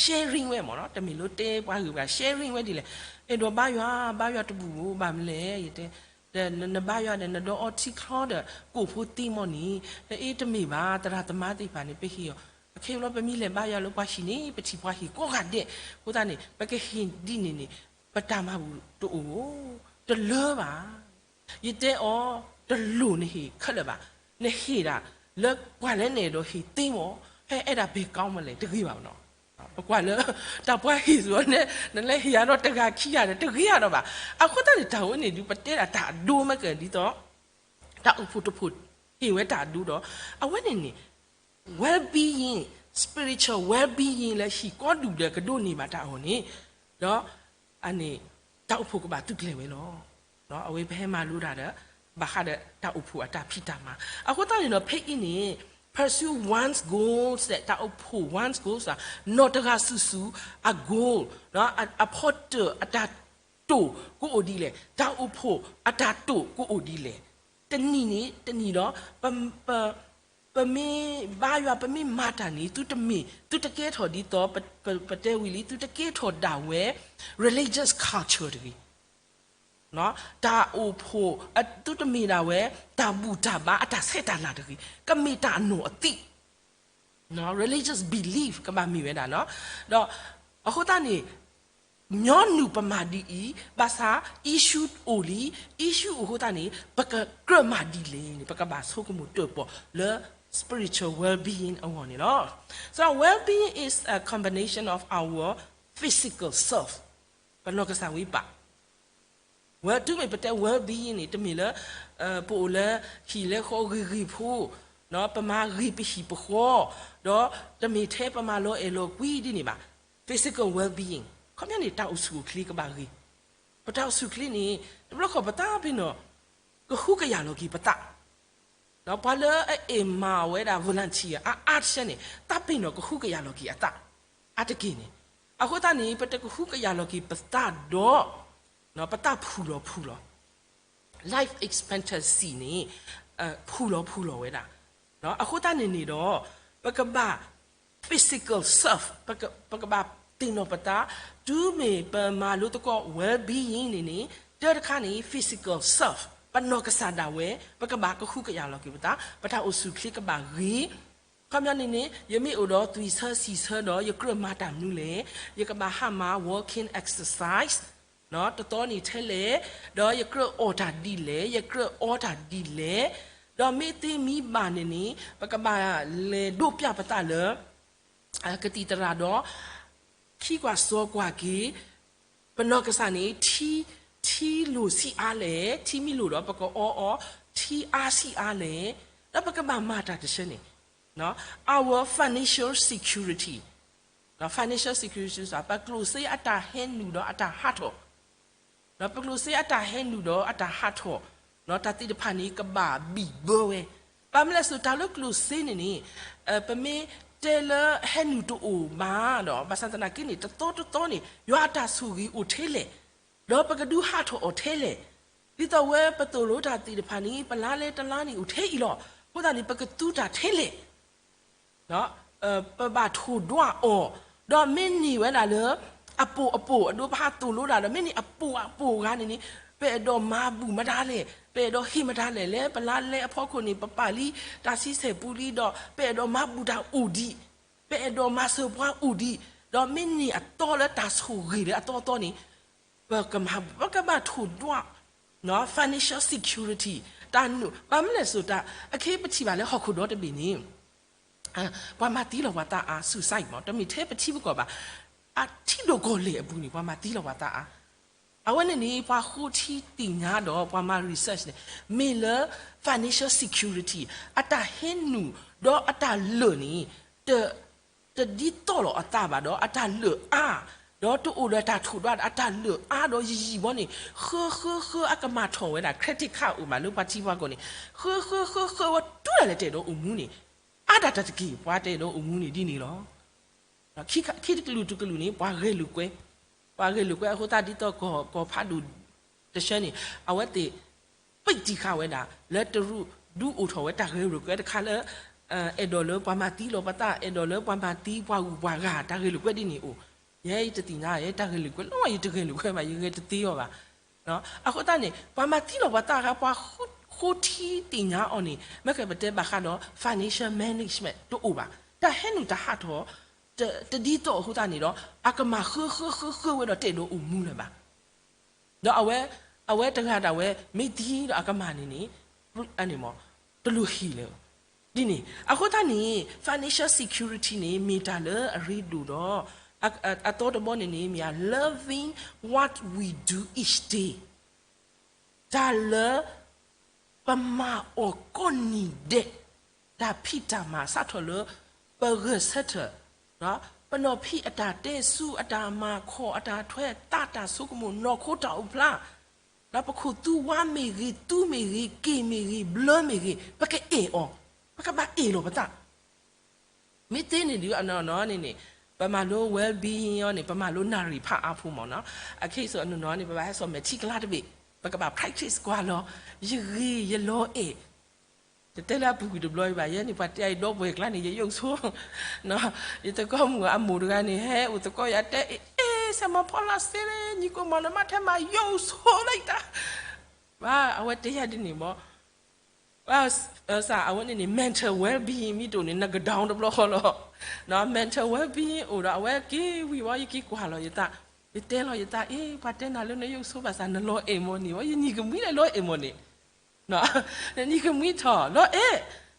sharing ဝဲမ့ၢ်နီၤ, တမ့ၢ်လၢတဲပှၤဂ့ၢ်ပှၤ sharing ဝဲဒ်လဲၣ်, အဲၣ်ဒိးဘါယွၤ ဘါယွၤတဘူၣ်ဘၣ်မနုၤလဲၣ်, ယတဲ ဒီးနဘါယွၤဒီး နဒီးအီထံချီဒီး ကိၣ်ဖိသ့မ့ၢ်န့ၣ်, အ့ တမ့ၢ်ဘၣ် သရၣ်သမါသ့ၣ်တဖၣ်န့ၣ် ပဟ့ၣ်အီၤ အခီပညီ ပမ့ၢ်လဲၤဘါယွၤလၢပှၤဟံၣ်န့ၣ် ပထံၣ်ပှၤဟ့ၣ်ကိးဂၤဒဲး, အဃိသတးန့ၣ် ပကဟ့ၣ်ဒ်န့ၣ်န့ၣ် ပတၢ်မၤဘူၣ်တအိၣ် တလၢဘၣ်. ယတဲအီၤ တလိၣ်နဟ့ၣ်ခဲလၢာ်ဘၣ်, နဟ့ၣ်ဒၣ်လၢပှၤလၢနအဲၣ်ဒိးဟ့ၣ်သ့မ့ၢ် ဖဲအဲၣ်ဒၣ်ဘဲကီမလဲၣ် တဂ့ၤဘၣ်မ့ၢ်နီၤ. ပကွၢ်လၢ တၢ်ပှၤဟ့ၣ်စ့ၢ်န့ၣ် နလဲၤဟ့ၣ်ယၤဒီးတဂၤခံဂၤဒီး တဂ့ၤယၤဒီးဘၣ်. အဃိသတးန့ၣ် တၢ်ဝဲန့ၣ်ဒုး ပတဲဒၣ်တၢ်အဒိမ့ၢ်ကဒ်သိး တၢ်အိၣ်ဖှိၣ်တဖှိၣ် ဟ့ၣ်ဝဲတၢ်အဒိဒီး အဝဲန့ၣ်န့ၣ် well-being, spiritual well-being လၢဟံၣ်ကိးဒူၣ်ဒီးကဒိးန့ၢ်ဘၣ်တၢ်အဂီၢ်န့ၣ်, ဒီးအန့ၣ် တၢ်အိၣ်ဖှိၣ်ကဘၣ်သုးကျဲၤဝဲလီၤ. အဝဲပဟဲမၤလိတၢ်ဒီး ဘၣ်ဃးဒီးတၢ်အိၣ်ဖှိၣ်အတၢ်ဖံးတၢ်မၤ. အဃိသတးန့ၣ်ဒီး ဖဲအံၤန့ၣ် pursue one's goals တၢ်အိၣ်ဖှိၣ် one's goals နီၢ်တဂၤစုာ်စုာ်အ goal, အဖီတၢၣ်အတၢ်တိာ်ကအိၣ်ဒ်လဲၣ်, တၢ်အိၣ်ဖှိၣ်အတၢ်တိာ်ကအိၣ်ဒ်လဲၣ်, တနံၤန့ၣ်တနံၤဒီး ပ ပမ့ၢ်ဘါယွၤ ပမ့ၢ်မၤတၢ်န့ၣ် သုတမ့ၢ် သုတကဲထီၣ်ဒ်သိး ပတဲဝံၤလံ သုတကဲထီၣ်ဒၣ်ဝဲ religious culture တဂ့ၤ. တၢ်အိၣ်ဖှိၣ် သုတမ့ၢ်ဒၣ်ဝဲ တၢ်ဘူၣ်တၢ်ဘါအတၢ်ဆဲးတၢ်လၤတဂ့ၤ. ကမ့ၢ်တၢ်အနီၢ်အသံၣ် religious belief ကဘၣ်မ့ၢ်ဝဲဒၣ်နီၤ. ဒီးအဃိသတးန့ၣ် ညီနုၢ်ပမၤဒ်အံၤ ဘၣ်ဆၣ် issue အိၣ်လံ, issue အိၣ်အဃိသတးန့ၣ် ပကကြၢးမၤဒ်လဲၣ်န့ၣ် ပကဘၣ်ဆိကမိၣ်တၢၣ်ပီၣ်လၢ spiritual well-being အဂီၢ်န့ၣ်လီၤ. So well-being is a combination of our physical self, ပနီၢ်ကစၢ်ဝံပာ် ဝဲတုၤမ့ၢ်ပတဲ well-being န့ၣ် တမ့ၢ်လၢ ပအိၣ်လၢဟံၣ်လၢဃီဂ့ၤဂ့ၤဖိ, ပမၤဂ့ၤပဟံၣ်ပဃီ, ဒီးတမ့ၢ်ထဲပမၤလီၤအဲၣ်လီၤကွံဒ်န့ၣ်ဘၣ်. Physical well-being ခီပညီန့ၣ် တၢ်အိၣ်ဆူၣ်အိၣ်ချ့ကဘၣ်ဂ့ၤ. ပတၢ်အိၣ်ဆူၣ်ချ့န့ၣ် တဘျီဃီပသးပ့ၤနီၣ် ကဟုကယာ်လီၤက့ၤပသး ပှၤလၢအအဲၣ်မၤဝဲဒၣ် volunteer အါအါတဆၢန့ၣ် သးပ့ၤနီၣ်ကဟုကယာ်လီၤက့ၤအသး အါတက့ၢ်န့ၣ်. အဃိသတးန့ၣ် ပတကဟုကယာ်လီၤက့ၤပသးဒီး ပသးဖုၣ်လီၤဖုၣ်လီၤ life expectancy န့ၣ် ဖုၣ်လီၤဖုၣ်လီၤဝဲဒၣ်. အဃိသတးန့ၣ်န့ၣ်ဒီး ပကဘၣ် physical self ပကဘၣ်သ့ၣ်နီၣ်ပသး, တုၤမ့ၢ်ပမၤလိသကိး well-being န့ၣ်န့ၣ် တၢ်တခါန့ၣ် physical self ပနီၢ်ကစၢ်ဒၣ်ဝဲ ပကဘၣ်ကဟုကယာ်လီၤက့ၤပသး, ပတၢ်အိၣ်ဆူၣ်ချ့ကဘၣ်ဂ့ၤ. ခီပညီန့ၣ်န့ၣ် ယမ့ၢ်အိၣ်ဒီးသွံၣ်ဆၢဆံၣ်ဆၢဒီး ယကြၢးမၤတၢ်မနုၤလဲၣ်, ယကဘၣ်ဟးမၤ walking exercise တသီန့ၣ်ထဲလဲၣ်, ဒီးယကြၢးအီၣ်တၢ်ဒ်လဲၣ်, ယကြၢးအီတၢ်ဒ်လဲၣ်, ဒီးမ့ၢ်သ့မ့ၢ်ဘၣ်န့ၣ်န့ၣ် ပကဘၣ်လဲၤဒိးပျၢ်ပသးလၢ ကသံၣ်သရၣ်ဒီး ခံကွၢ်စိကွၢ်က့ၤ ပနီၢ်ကစၢ်န့ၣ် ထံ ထံလိၣ်ဆံးအါလဲၣ်, ထံမ့ၢ်လိၣ်ဒီး ပကအီအီၤ, ထံအါဆံးအါလဲၣ်, ဒီးပကဘၣ်မၤတၢ်တဆၢန့ၣ် financial security ပကျိၣ်စ့အတၢ်ဟဲနုာ်ဒီးအတၢ်ဟးထီၣ်, ဒီးပကျိၣ်စ့အတၢ်ဟဲနုာ်ဒီးအတၢ်ဟးထီၣ်, တၢ်သ့ၣ်တဖၣ်န့ၣ် ကဘၣ်ဘံၣ်ဘၢဝဲ, ဘၣ်မနုၤလဲၣ် စိၤတၢ်လၢကျိၣ်စ့န့ၣ်န့ၣ် ပမ့ၢ်တဲလၢဟဲနုာ်တအိၣ်ဘၣ်ဒီး ဘၣ်ဆၣ်သနာ်က့န့ၣ် တသီတသီန့ၣ် ယွၤအတၢ်ဆိၣ်ဂ့ၤအိၣ်ထဲလဲၣ်, ဒီးပကဒုးဟးထီၣ်အီၤထဲလဲၣ်, ဒ်သိးဝဲပသိၣ်လိတၢ်သ့ၣ်တဖၣ်န့ၣ် ပလါလဲတလါန့ၣ်အိၣ်ထဲအံၤလီၤ. အဃိသတးန့ၣ် ပကသူတၢ်ထဲလဲၣ် ပဘၣ်ထိၣ်ဒွးအီၤ, ဒီးမ့ၢ်န့ၢ်ဝဲဒၣ်လၢ အပိာ်အပိာ် အဒိ ပဟးသိၣ်လိတၢ်ဒီး မ့ၢ်န့ၢ်အပိာ်အပိာ်ဂၤန့ၣ်န့ၣ် ပအဲၣ်ဒိးမၤဘူၣ်မတၤလဲၣ်, ပအဲၣ်ဒိးဟ့ၣ်မတၤလဲၣ်, လၢပလါလဲအဖီခိၣ်န့ၣ် ပပာ်လံတၢ်ဆံဆဲၣ်ပူလံဒီး ပအဲၣ်ဒိးမၤဘူၣ်တၢ်အိၣ်ဒံး, ပအဲၣ်ဒိးမၤစၢၤပှၤအိၣ်ဒံး, ဒီးမ့ၢ်န့ၢ်အသီလၢတၢ်ဆိၣ်ဂ့ၤလၢအသီသီန့ၣ် ပကမၤ ပကဘၣ်ထိၣ်ဒွး financial security တၢ်နုာ် ဘၣ်မနုၤလဲၣ် စိၤတၢ် အခဲအံၤပထံၣ်ဘၣ်လၢဟီၣ်ခိၣ်ဒီတဘ့ၣ်န့ၣ် ပှၤမၤသံလီၤပှၤသးအါ suicide မ့ၢ် တမ့ၢ်ထဲပထံပကီၢ်ဘၣ်, အထံဒိၣ်ကီၢ်လဲၢ်အပူၤန့ၣ် ပှၤမၤသံလီၤပှၤသးအါ. အဝဲန့ၣ်န့ၣ် ပှၤဃိထံသ့ၣ်ညါဒီး ပှၤမၤ research န့ၣ် မ့ၢ်လၢ financial security အတၢ်ဟဲနုာ် ဒီးအတၢ်လၢာ်န့ၣ် တ တဒ်သိးလီၤအသးဘၣ်ဒီး အတၢ်လၢာ်အါ, ဒီးတအိၣ်ဒီးတၢ်ထိၣ်ဒွးဒီး အတၢ်လၢာ်အါဒီးယံာ်ယံာ်ဘီန့ၣ် ဃၢဃၢဃၢအကမၢ်ထီၣ်ဝဲဒၣ် credit card အိၣ်မးလၢပှၤထံပှၤကီၢ်န့ၣ် ဃၢဃၢဃၢဃၢဝဲတုၤဒၣ်လဲာ်တအဲၣ်ဒိးအိၣ်မူန့ၣ် အါဒၣ်တၢ်တက့ၢ် ပှၤတအဲၣ်ဒိးအိၣ်မူန့ၣ်ဒ်န့ၣ်လီၤ. ခံတကလုာ်တကလုာ်န့ၣ် ပှၤဂဲၤလိာ်ကွဲ, ပှၤဂဲၤလိာ်ကွဲအဃိသတးဒ်သိးကီၢ်ဖးဒိၣ်တဆၢန့ၣ် အဝဲသ့ၣ် ပိတ်တံၢ်ဃာ်ဝဲဒၣ် လၢတရူးဒုးအိၣ်ထီၣ်ဝဲတၢ်ဂဲၤလိာ်ကွဲတခါလၢ အဲၣ်ဒိးလၢပှၤမၤသံလီၤပသး အဲၣ်ဒိးလၢပှၤမၤသံပှၤဂုၤပှၤဂၤတၢ်ဂဲၤလိာ်ကွဲဒ်န့ၣ်အိၣ်, ယဲယတသ့ၣ်ညါ ယဲတၢ်ဂဲၤလိာ်ကွဲလီၤ ယတဂဲၤလိာ်ကွဲဘၣ် ယဂဲၤတသ့အီၤဘၣ်. အဃိသတးန့ၣ် ပှၤမၤသံလီၤပှၤသးအခါ ပှၤဃိထံသ့ၣ်ညါအီၤန့ၣ် မ့ၢ်ကဲပတဲဘၣ်ဃးဒီး financial management တအိၣ်ဘၣ်. တၢ်ဟဲနုာ်တၢ်ဟးထီၣ် တဒ်သိးအဃိသတးန့ၣ်ဒီး အကမၢ်ဃၢဃၢဃၢဃၢဝဲဒီးတအဲၣ်ဒိးအိၣ်မူလၢၤဘၣ်. ဒီးအဝဲ အဝဲတဂၤဒၣ်ဝဲ မ့ၢ်သံဒီးအကမၢ်န့ၣ်န့ၣ် တလိၣ်ဟ့ၣ်လၢၤ ဒ်န့ၣ် အဃိသတးန့ၣ် financial security န့ၣ် မ့ၢ်တၢ်လၢအရ့ဒိၣ်ဒီး အသီတဘီန့ၣ်န့ၣ် မ့ၢ် loving what we do each day တၢ်လၢ ပမၤအီၤကိးနံၤဒဲး တၢ်ဖံးတၢ်မၤစးထီၣ်လၢ ပဂဲၤဆၢထၢၣ် ပနီၢ်ဖံးအတၢ်တဲဆူ အတၢ်မၤခီၣ် အတၢ်ထွဲသး တၢ်ဆိကမိၣ် နီၢ်ခိတၢ်အိၣ်ဖျါ ဒီးပခိၣ်သူဝါမ့ၢ်ဂ့ၤ သူမ့ၢ်ဂ့ၤ က့ၢ်မ့ၢ်ဂ့ၤ ဘျၢမ့ၢ်ဂ့ၤ ပကအဲၣ်အီၤ ပကဘၣ်အဲၣ်လီၤပသး မ့ၢ်သ့န့ၣ်ဒုး အနီၢ်နီၢ်န့ၣ်န့ၣ် ပမၤလိ well-being အီၤန့ၣ် ပမၤလိနၣ်ရံၣ်ဖးအါဖိမ့ၢ်နီၤ. အခဲအံၤစိၤအနီၢ်နီၢ်န့ၣ် ပဘၣ်ဟဲစိာ်မဲာ်ထံကလါတဘ့ၣ် ပကဘၣ် practice ကွၢ်လီၤ ယဂ့ၤယလီၤအဲၣ် တတဲလၢအပူၤကွံာ်တဘျီအံၤဘၣ် ယဲန့ၣ် ပှၤတဲအံၤဒီပုၢ်ဝဲၢ်ကျါန့ၣ် ယယိၣ်ဆိ ယသကိးမုၣ်အမိၢ်တဂၤန့ၣ် ဟဲအိၣ်သကိးယၤတဲ အ့ ဆၢမဖီလာ်စ့လၢ ညီကိးမးလၢမ့ၢ်ထဲမၤယိၣ်ဆိလၢယတၢ် ဘၣ် အဝဲတဲယၤဒ်န့ၣ်မး ဘၣ်ဆၣ် အဝဲန့ၣ်န့ၣ် mental well-being မ့ၢ်တအိၣ်န့ၣ် နက down တဘျီဃီလီၤ. mental well-being အိၣ်ဒီး အဝဲက့ၤဝံၤဝဲ ယက့ၤကွၢ်လီၤယသး ယတဲလီၤယသး အ့ ပှၤတဲနၤလၢနယိၣ်ဆိဘၣ်ဆၣ် နလီၤအဲၣ်မ့ၢ်န့ၣ် ယနံၤကမှံလၢလီၤအဲၣ်မ့ၢ်န့ၣ် နံၤကမှံထီၣ် လီၤအဲၣ်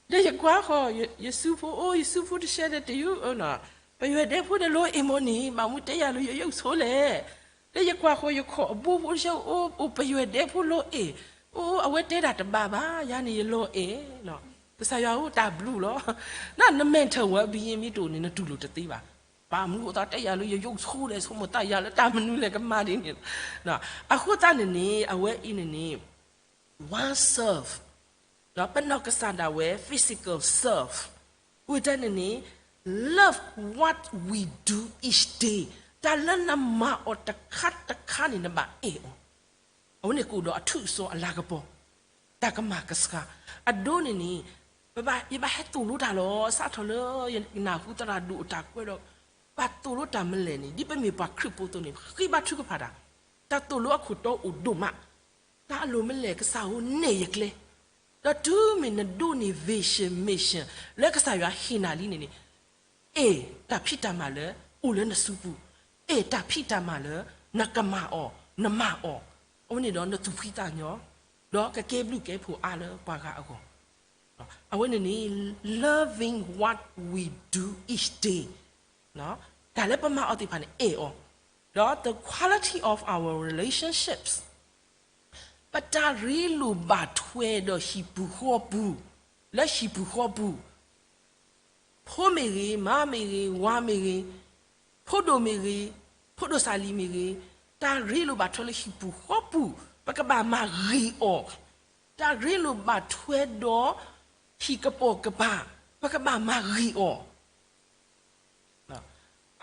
ဒီးယကွၢ်ဃီၤ ယစုဖိအိၣ် ယစုဖိတဆဲးဒီးတယုၢ် ပယွဲၢ်ဒဲဖိဒီးလီၤအဲၣ်မ့ၢ်န့ၣ် ဘၣ်မူတဲယၤလၢယယိၣ်ဆိလဲၣ် ဒီးယကွၢ်ဃီၤ ယခီၣ်အဘိဖိတဆဲးအိၣ် အိၣ်ပယွဲၢ်ဒဲဖိလီၤအဲၣ် အိၣ် အဝဲတဲဒၣ်တဘၣ်ဘၣ် ယၤန့ၣ်ယလီၤအဲၣ် ကစၢ်ယွၤအိၣ်တၢ်ဘျုးလီၤ န န mental well-being မ့ၢ်တအိၣ်န့ၣ် နတူၢ်လိာ်တသ့ဘၣ် ဘၣ်မူအသးတဲယၤလၢယယိၣ်ဆိလဲၣ် ဆိကမိၣ်သးယၤလၢတၢ်မနုၤလဲၣ်ကမၤဒ်န့ၣ် အဃိသတးန့ၣ်န့ၣ် အဝဲအံၤန့ၣ်န့ၣ် one serve ပနီၢ်ကစၢ်ဒၣ်ဝဲ physical serve ဝံၤတၢ်န့ၣ်န့ၣ် love what we do each day တၢ်လၢနမၤအီၤတခါတခါန့ၣ် နဘၣ်အဲၣ်အီၤ အဝဲန့ၣ်ကအိၣ်ဒီးအထူၣ်အစီအလၤကပီၤ တၢ်ကမၣ်ကဆှါ အဒိန့ၣ်န့ၣ် ပဘၣ် ယဘၣ်ဟဲသိၣ်လိတၢ်လီၤ စးထီၣ်လၢယနၢ်ဟူသရၣ်ဒိၣ်အတၢ်ကွဲးဒီး ပဘၣ်သိၣ်လိတၢ်မလဲၣ်န့ၣ် ဒ်ပမ့ၢ်ပှၤခရံာ်ဖိအသိးန့ၣ် ဃ့ဘါထုကဖၣ်တၢ် တၢ်သိၣ်လိအခိၣ်တီအိၣ်ဒိၣ်မး တၢ်အလိၣ်မလဲၣ် ကစၢ်ဧၢ နဲၣ်ယကျဲ ဒီးတုၤမ့ၢ်နဒိးန့ၢ် vision mission လၢကစၢ်ယွၤဟ့ၣ်နၤလံန့ၣ်န့ၣ် အဲၣ်တၢ်ဖံးတၢ်မၤလၢအိၣ်လၢနစုပူၤ, အဲၣ်တၢ်ဖံးတၢ်မၤလၢနကမၤအီၤ, နမၤအီၤ, အဝဲန့ၣ်ဒီးနသူၣ်ဖှံသးညီ, ဒီးကကဲဘျုးကဲဖှိၣ်အါလၢပှၤဂၤအဂီၢ်. အဝဲန့ၣ်န့ၣ် loving what we do each day တၢ်လၢပမၤအီၤသ့ၣ်တဖၣ်န့ၣ် အဲၣ်အီၤ, ဒီး the quality of our relationships ပတၢ်ရ့လိာ်ဘၣ်ထွဲဒီးဟံၣ်ပူၤဃီပူၤ, လၢဟံၣ်ပူၤဃီပူၤ, ဖိမ့ၢ်ဂ့ၤ, မါမ့ၢ်ဂ့ၤ, ဝၤမ့ၢ်ဂ့ၤ, ဖိဒိၣ်မ့ၢ်ဂ့ၤ, ဖိဒိၣ်စၢ်လံမ့ၢ်ဂ့ၤ, တၢ်ရ့လိာ်ဘၣ်ထွဲလၢဟံၣ်ပူၤဃီပူၤ ပကဘၣ်မၤဂ့ၤအီၤ. တၢ်ရ့လိာ်ဘၣ်ထွဲဒီးဟံၣ်ကပိာ်ကပၤ ပကဘၣ်မၤဂ့ၤအီၤ.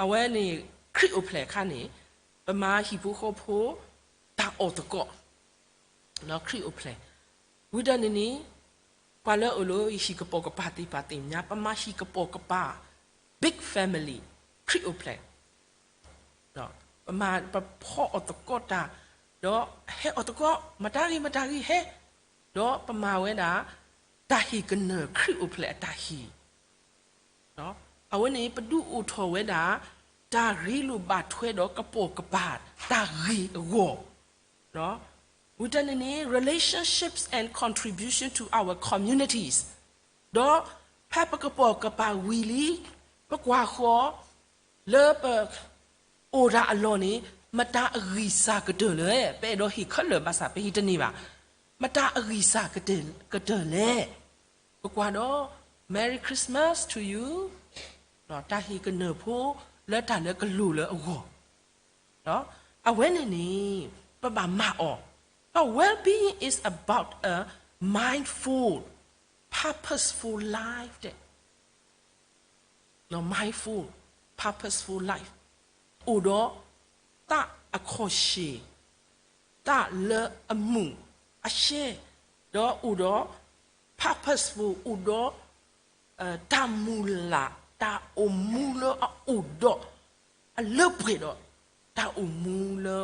အဝဲန့ၣ် ခရံာ်အိၣ်ဖျဲၣ်အခါန့ၣ် ပမၤဟံၣ်ဖိဃီဖိ တၢ်အီၣ်သကိး ခရံာ်အိၣ်ဖျဲၣ်. ဝံၤတၢ်န့ၣ်န့ၣ် ပှၤလၢအအိၣ်လၢဟံၣ်ကပိာ်ကပၤသ့ၣ်တဖၣ်သ့ၣ်ညါ ပမၤဟံၣ်ကပိာ်ကပၤ big family ခရံာ်အိၣ်ဖျဲၣ်. ပမၤပဖီအီၣ်သကိးတၢ် ဒီးဟဲအီၣ်သကိး မတၤဂ့ၤမတၤဂ့ၤဟဲ ဒီးပမၤဝဲဒၣ် တၢ်ဟ့ၣ်ကနၢၤခရံာ်အိၣ်ဖျဲၣ်အတၢ်ဟ့ၣ် အဝဲန့ၣ် ပဒုးအိၣ်ထီၣ်ဝဲဒၣ် တၢ်ရ့လိာ်ဘၣ်ထွဲဒီးကပိာ်ကပၤ တၢ်ဂ့ၤအဂီၢ် ဝံၤတၢ်န့ၣ်န့ၣ် relationships and contribution to our communities ဒီးဖဲပကပိာ်ကပၤဝံၤလံ ပကွၢ်ဃီၤ လၢပ အိၣ်တၢ်အလီၢ်န့ၣ် မတၤအဂံၢ်စၢ်ကတၢၢ်လဲၣ်. ပအဲၣ်ဒိးဟ့ၣ်ခဲလၢာ်ဘၣ်ဆၣ် ပဟ့ၣ်တန့ၢ်ဘၣ်. မတၤအဂံၢ်စၢ်ကတၢၢ်လဲၣ်. ပကွၢ်ဒီး Merry Christmas to you တၢ်ဟ့ၣ်ကနၢၤဖိ လၢတၢ်လၢကလိၢ်လၢအဂီၢ် အဝဲန့ၣ်န့ၣ် ပဘၣ်မၤအီၤ. Well-being is about a mindful, purposeful life တဲ mindful, purposeful life အိၣ်ဒီး သးအခီၣ်ရှ့ၣ်, သးလၢအမုာ်အရှဲ, ဒီးအိၣ်ဒီး purposeful အိၣ်ဒီး တၢ်မုၢ်လၢ်, တၢ်အိၣ်မူလၢအအိၣ်ဒီး အလၢပှဲၤဒီး တၢ်အိၣ်မူလၢ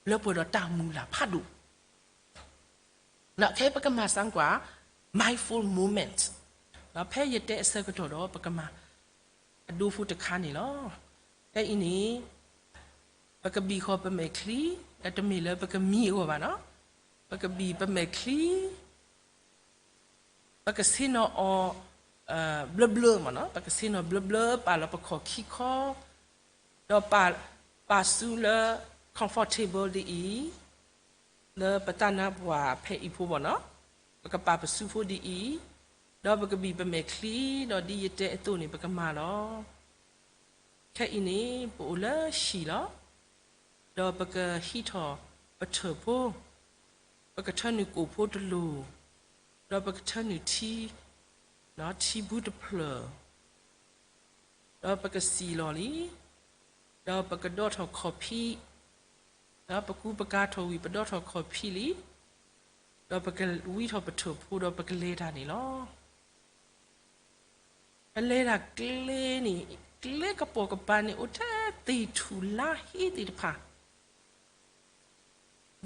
လၢပှဲၤဒီးတၢ်မုၢ်လၢ်ဖးဒိၣ် ခဲပကမၤစၢၤကွၢ် mindful moment ဖဲယတဲအဆၢကတီၢ်ဒီး ပကမၤအဒိဖိတခါန့ၣ်လီၤ. ဖဲအံၤန့ၣ် ပကဘံၣ်ဃီၤပမဲာ်ချံ, တမ့ၢ်လၢပကမံအဂီၢ်ဘၣ်နီၤ, ပကဘံၣ်ပမဲာ်ချံ ပကဆ့ၣ်နီၤအီၤ ဘျၢဘျၢမ့ၢ်နီၤ, ပကဆ့ၣ်နီၤဘျၢဘျၢ ပာ်လီၤပခီၣ်ခံခီ, ဒီးပာ်စုလၢ comfortable ဒ်အံၤ, လၢပတၢ်နါပှၢ်ဖဲအံၤဖိဘၣ်နီၤ, ပကပာ်ပစုဖိဒ်အံၤ, ဒီးပကဘံၣ်ပမဲာ်ချံ, ဒီးဒ်ယတဲအသိးန့ၣ် ပကမၤလီၤ. ခဲအံၤန့ၣ် ပအိၣ်လၢဟံၣ်လီၤ. ဒီးပကဟံးထီၣ်ပထၢၣ်ဖိ, ပကထၢနုာ်ကိၣ်ဖိတလိၣ်, ဒီးပကထၢနုာ်ထံ, ထံဘုတဖျၢၣ်, ဒီးပကစံၢ်လီၤလံ, ဒီးပကဒီးထီၣ်ခီၣ်ဖံး, ဒီးပကူပကၤထီၣ်ဝံၤ ပဒီးထီၣ်ခီၣ်ဖံးလံ, ဒီးပကဝံထီၣ်ပထၢၣ်ဖိဒီးပကလဲၤတၢ်န့ၣ်လီၤ. ပလဲၤတၢ်ကျဲန့ၣ်, ကျဲကပိာ်ကပၤန့ၣ် အိၣ်ထဲသ့ၣ်ထူၣ်လါဟ့သ့ၣ်တဖၣ်,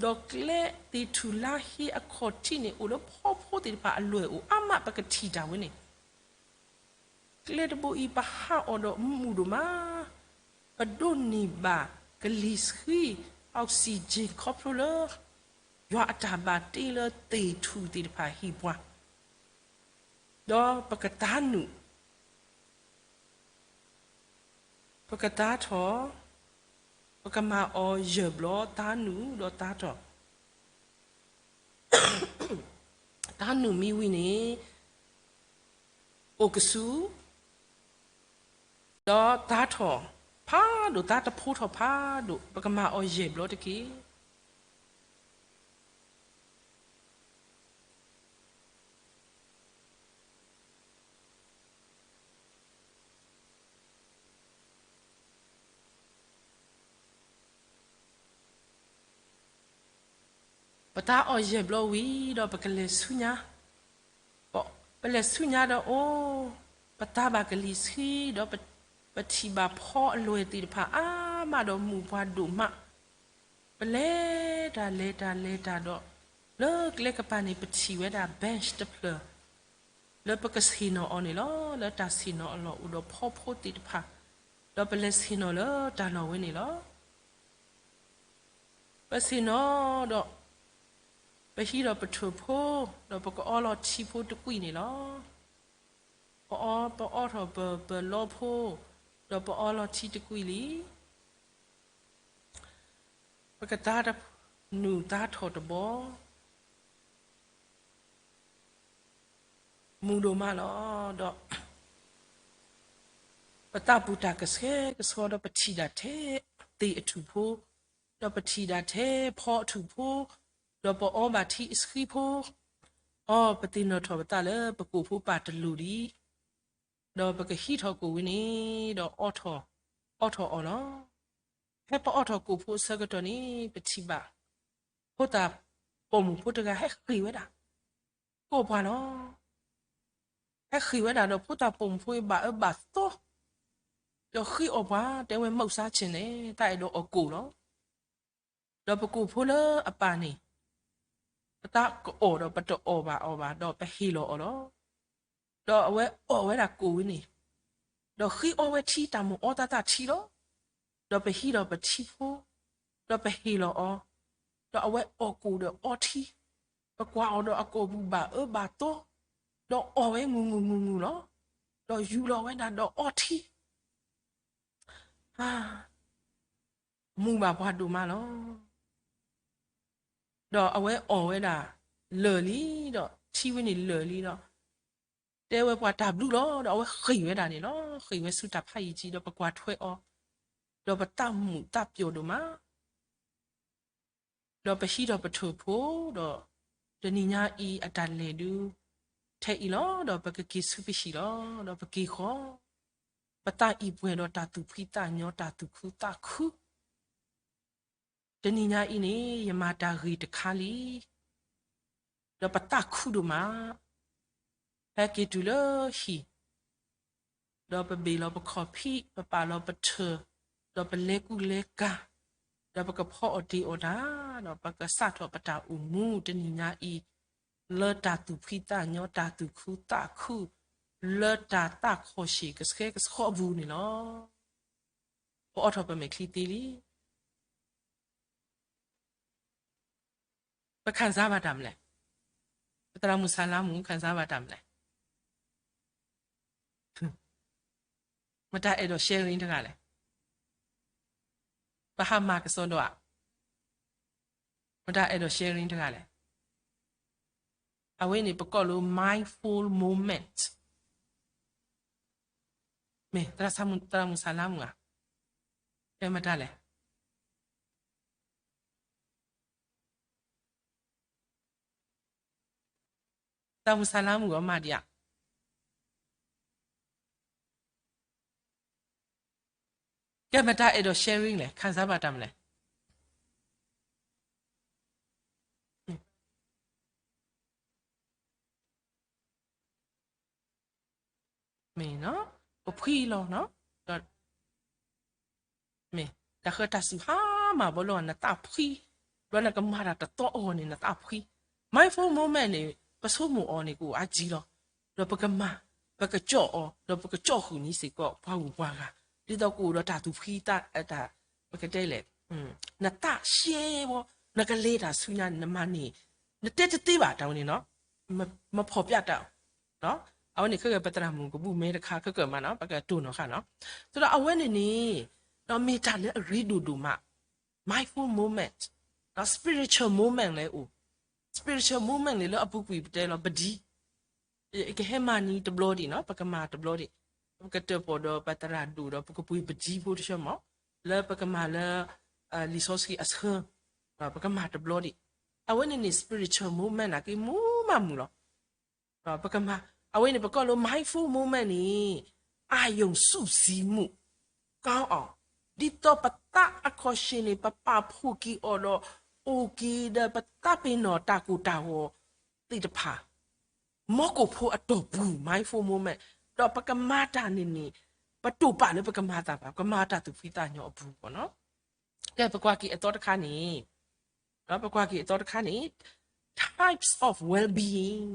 ဒီးကျဲသ့ၣ်ထူၣ်လါဟ့အခီၣ်ထံးန့ၣ် အိၣ်လၢဖီဖိသ့ၣ်တဖၣ်အလွဲၢ်အိၣ်အါမး ပကထံၣ်တၢ်ဝဲန့ၣ် ကျဲတဘိအံၤ ပဟးအီၤဒီးမုာ်ဒိၣ်မး, ပဒိးန့ၢ်ဘၣ်ကလံၤဆှံ oxygen ခီဖျိလၢ ယွၤအတၢ်ဘၣ်တ့လၢသ့ၣ်ထူၣ်သ့ၣ်တဖၣ်ဟ့ၣ်ပှၤ, ဒီးပကသါနုာ်, ပကသါထီၣ်, ပကမၤအီၤယဲၢ်ဘျီ သါနုာ်ဒီးသါထီၣ် သါနုာ်မံဝံၤန့ၣ် အိၣ်ကဆူၣ်, ဒီးသါထီၣ်ဖးဒိၣ်, သါတဖိထီၣ်ဖးဒိၣ်, ပကမၤအီၤယဲၢ်ဘျီတက့ၢ်. ပသါအီၤယဲၢ်ဘျီဝံၤဒီး ပကလဲၤဆူညါ, ပလဲၤဆူညါဒီးအိၣ်, ပသါဘၣ်ကလံၤဆှံဒီး ပထံၣ်ဘၣ်ဖီအလွဲၢ်သ့ၣ်တဖၣ်အါမး ဒီးမုာ်ပှၤဒိၣ်မး, ပလဲၤတၢ်လဲၤတၢ်လဲၤတၢ်ဒီး လၢကျဲကပၤန့ၣ် ပထံၣ်ဝဲဒၣ် bench တဖျၢၣ် လၢပကဆ့ၣ်နီၤအီၤန့ၣ်လီၤ. လၢတၢ်ဆ့ၣ်နီၤအလီၢ်အိၣ်ဒီးဖီဖိသ့ၣ်တဖၣ်, ဒီးပလဲၤဆ့ၣ်နီၤလၢတၢ်လီၢ်ဝဲန့ၣ်လီၤ. ပဆ့ၣ်နီၤဒီး ပဟံးဒီးပထၢၣ်ဖိ, ဒီးပကအီလီၤထံဖိတကွံာ်န့ၣ်လီၤ. ပအီ, ပအီထီၣ်ပ, ပလီဖိ, ဒီးပအီလီၤထံတကွံာ်လံ. ပကသါနုာ်သါထီၣ်တဘျီ, မုာ်ဒိၣ်မးလီၤ. ဒီး ပသးပူၤတၢ်ကဆှဲကဆှီဒီး ပထံၣ်ဒၣ်ထဲသ့ၣ်အထူၣ်ဖိ, ဒီးပထံၣ်ဒၣ်ထဲဖီအထူၣ်ဖိ, ဒီးပအီဘၣ်ထံအဆှံဖိ, အီ ပသ့ၣ်နီၣ်ထီၣ်ပသးလၢပကိၣ်ဖိပာ်တလိၣ်ဒံး, ဒီးပကဟံးထီၣ်ကိၣ်ဝဲန့ၣ် ဒီးအီထီၣ်အီၤလီၤ. ဖဲပအီထီၣ်ကိၣ်ဖိအဆၢကတီၢ်န့ၣ် ပထံၣ်ဘၣ် ဖိသၣ်ပိာ်မုၣ်ဖိတဂၤဟဲဃ့ၢ်ဝဲဒၣ် ကိးပှၤလီၤ. ဟဲဃ့ၢ်ဝဲဒၣ်ဒီး ဖိသၣ်ပိာ်မုၣ်ဖိဘၣ်အၢဘၣ်သီ, ဒီးဃ့အီၣ်ပှၤ တဲဝဲ မုၢ်ဆါဆ့ၣ်န့ၣ် တၢ်အဲၣ်ဒိးအီၣ်ကိၣ်လီၤ. ဒီးပကိၣ်ဖိလၢအပၢ်န့ၣ် ပသးကအီၣ်ဒီးပတအီၣ်ဘၣ်အီၤဘၣ် ဒီးပဟ့ၣ်လီၤအီၤလီၤ. ဒီးအဝဲအီၣ်ဝဲဒၣ်ကိၣ်ဝဲန့ၣ်, ဒီးဃ့အီဝဲထံ တၢ်မိၣ်အီသးသၣ်ထံလီၤ. ဒီးပဟံးဒီးပထံဖိ, ဒီးပဟ့ၣ်လီၤအီၤ, ဒီးအဝဲအီၣ်ကိၣ်ဒီးအီထံ, ပကွၢ်အီၤဒီးအကိာ်ပူၤဘၣ်အၢဘၣ်သီ, ဒီးအီၣ်ဝဲငူာ်ငူာ်ငူာ်ငူာ်လီၤ. ဒီးယူၤလီၤဝဲဒၣ်ဒီးအီထံ မူၤဘၣ်ပှၤဒိၣ်မးလီၤ. ဒီးအဝဲအီၣ်ဝဲဒၣ်လၢာ်လံဒီး ထံဝဲန့ၣ်လၢာ်လံဒီး တဲဝဲပှၤတၢ်ဘျုးလီၤ. ဒီးအဝဲဃ့ၢ်ဝဲဒၣ်န့ၣ်လီၤ. ဃ့ၢ်ဝဲဆူတၢ်ဖးယံၤကံ ဒီးပကွၢ်ထွဲအီၤ, ဒီးပသးမုာ်သးပျိာ်ဒိၣ်မး. ဒီးပဟံးထီၣ်ပထၢၣ်ဖိဒီး တနံၤညါအံၤအတၢ်လဲၤဒုး ထဲအံၤလီၤ. ဒီးပကက့ၤဆူပဟံၣ်လီၤ. ဒီးပက့ၤဃီၤ ပသးအံၤပှဲၤဒီးတၢ်သူၣ်ဖှံသးညီ တၢ်သူၣ်ခုသးခု တနံၤညါအံၤန့ၣ် ယမၤတၢ်ဂ့ၤတခါလံ, ဒီးပသးခုဒိၣ်မး. ဟဲက့ၤတုၤလၢဟံၣ်, ဒီးပဘ့ၣ်လီၤပခီၣ်ဖံး, ပပာ်လီၤပထၢၣ်, ဒီးပလဲၤကူလဲၤကၤ, ဒီးပကဖီအီၣ်တ့ၢ်အီၣ်တၢ်, ဒီးပကစးထီၣ်ပတၢ်အိၣ်မူတနံၤညါအံၤ လၢတၢ်သူၣ်ဖှံသးညီ တၢ်သူၣ်ခုသးခု, လၢတၢ်သးခီၣ်ဆံၣ်ကဆှဲကဆှီအပူၤန့ၣ်လီၤ. ပအိးထီၣ်ပမဲာ်ချံသ့လံ. ပခံစားဘၣ်တၢ်မနုၤလဲၣ်. ပသရၣ်မုၣ်ဆၢလါမူ ခံစားဘၣ်တၢ်မနုၤလဲၣ်. မတၤအဲၣ်ဒိး sharing တဂၤလဲၣ်. ပဟးမၤကစီဒီဧါ. မတၤအဲၣ်ဒိး sharing တဂၤလဲၣ်. အဝဲန့ၣ်ပကိးလၢ mindful moment. မ့ၢ်သရၣ်မုၣ်ဆၢလါမူဧါ. ကဲမတၤလဲၣ်. သရၣ်မုၣ်ဆၢလါမူအီၤမၤဒံးဧါ. ကဲမတၤအဲၣ်ဒိး sharing လဲၣ်, ခံစားဘၣ်တၢ်မနုၤလဲၣ်. မ့ၢ်နီၤ, ပဖှံလီၤနီၤ, ဒီး မ့ၢ်တၢ်ဃၢတၢ်စူၤဟါမၢ်ဘီလီၤ နသးဖှံ, ဘျီနကမၤတၢ်တသီအဂီၢ်န့ၣ် နသးဖှံ. Mindful moment န့ၣ် ပဆိကမိၣ်အီၤန့ၣ် ကအိၣ်အါကံလီၤ. ဒီးပကမၤ, ပကကၠီၣ်အီၤ, ဒီးပကကၠီၣ်ဃုာ်န့ၣ်စ့ၢ်ကီး ပှၤဂုၤပှၤဂၤ, ဒ်သိးကအိၣ်ဒီးတၢ်သူၣ်ဖှံသး, တၢ်, ပကတဲလဲၣ်, နသးရှဲဝီ, နကလဲၤတၢ်ဆူညါန့ၣ် နမၤန့ၢ်, နတဲတသ့ဘၣ်တၢ်ဝဲန့ၣ်နီၤ, မဖီၣ်ပြတၢ် အဝဲန့ၣ်ခဲကဲ ပသရၣ်မုၣ်ကဘူၣ်မဲတခါ ခဲကဲမးနီၤ, ပကတိၢ်နီၣ်ဃာ်နီၤ. ဆိုတော့ အဝဲန့ၣ်န့ၣ် ဒီးမ့ၢ်တၢ်လၢအရ့ဒိၣ်ဒိၣ်မး, mindful moment, spiritual moment လၢအိၣ်, spiritual moment န့ၣ် လၢအပူၤကွံာ်ပတဲလီၤ ပဒံ, ကဟဲမၤန့ၢ်တဘျီဒံးနီၤ, ပကမၤတဘျီဒံး, ပကတၢၣ်ပီၣ်ဒီးပသရၣ်ဒိၣ်ဒီး ပကပှ့ၤပဒံဖိတဆၢမး, လၢပကမၤလၢ လံာ်စီဆှံအဆၢ, ပကမၤတဘျီဒံး. အဝဲန့ၣ်န့ၣ် spiritual moment န့ၣ် က့ၤမူမးမုာ်လီၤ. ပကမၤ, အဝဲန့ၣ် ပကိးလၢ mindful moment န့ၣ် အာရုံစူးစိုက်မှု ကောင်းအောင်, ဒ်သိးပသးအခီၣ်ဆံၣ်န့ၣ် ပပာ်ဖှိၣ်က့ၤအီၤဒီး အိၣ်က့ၤဒီးပသးပ့ၤနီၣ်တၢ်ကိၢ်တၢ်ဂီၤသ့ၣ်တဖၣ်, မီၢ်ကိၣ်ဖိအတီၢ်ပူၤ mindful moment, ဒီးပကမၤတၢ်န့ၣ်န့ၣ် ပတိာ်ပာ်လၢပကမၤတၢ်ဘၣ်, ပကမၤတၢ်သူၣ်ဖှံသးညီအပူၤမးနီၤ. ကဲ ပကွၢ်က့ၤအသီတခါန့ၣ်, ပကွၢ်က့ၤအသီတခါန့ၣ်, types of well-being,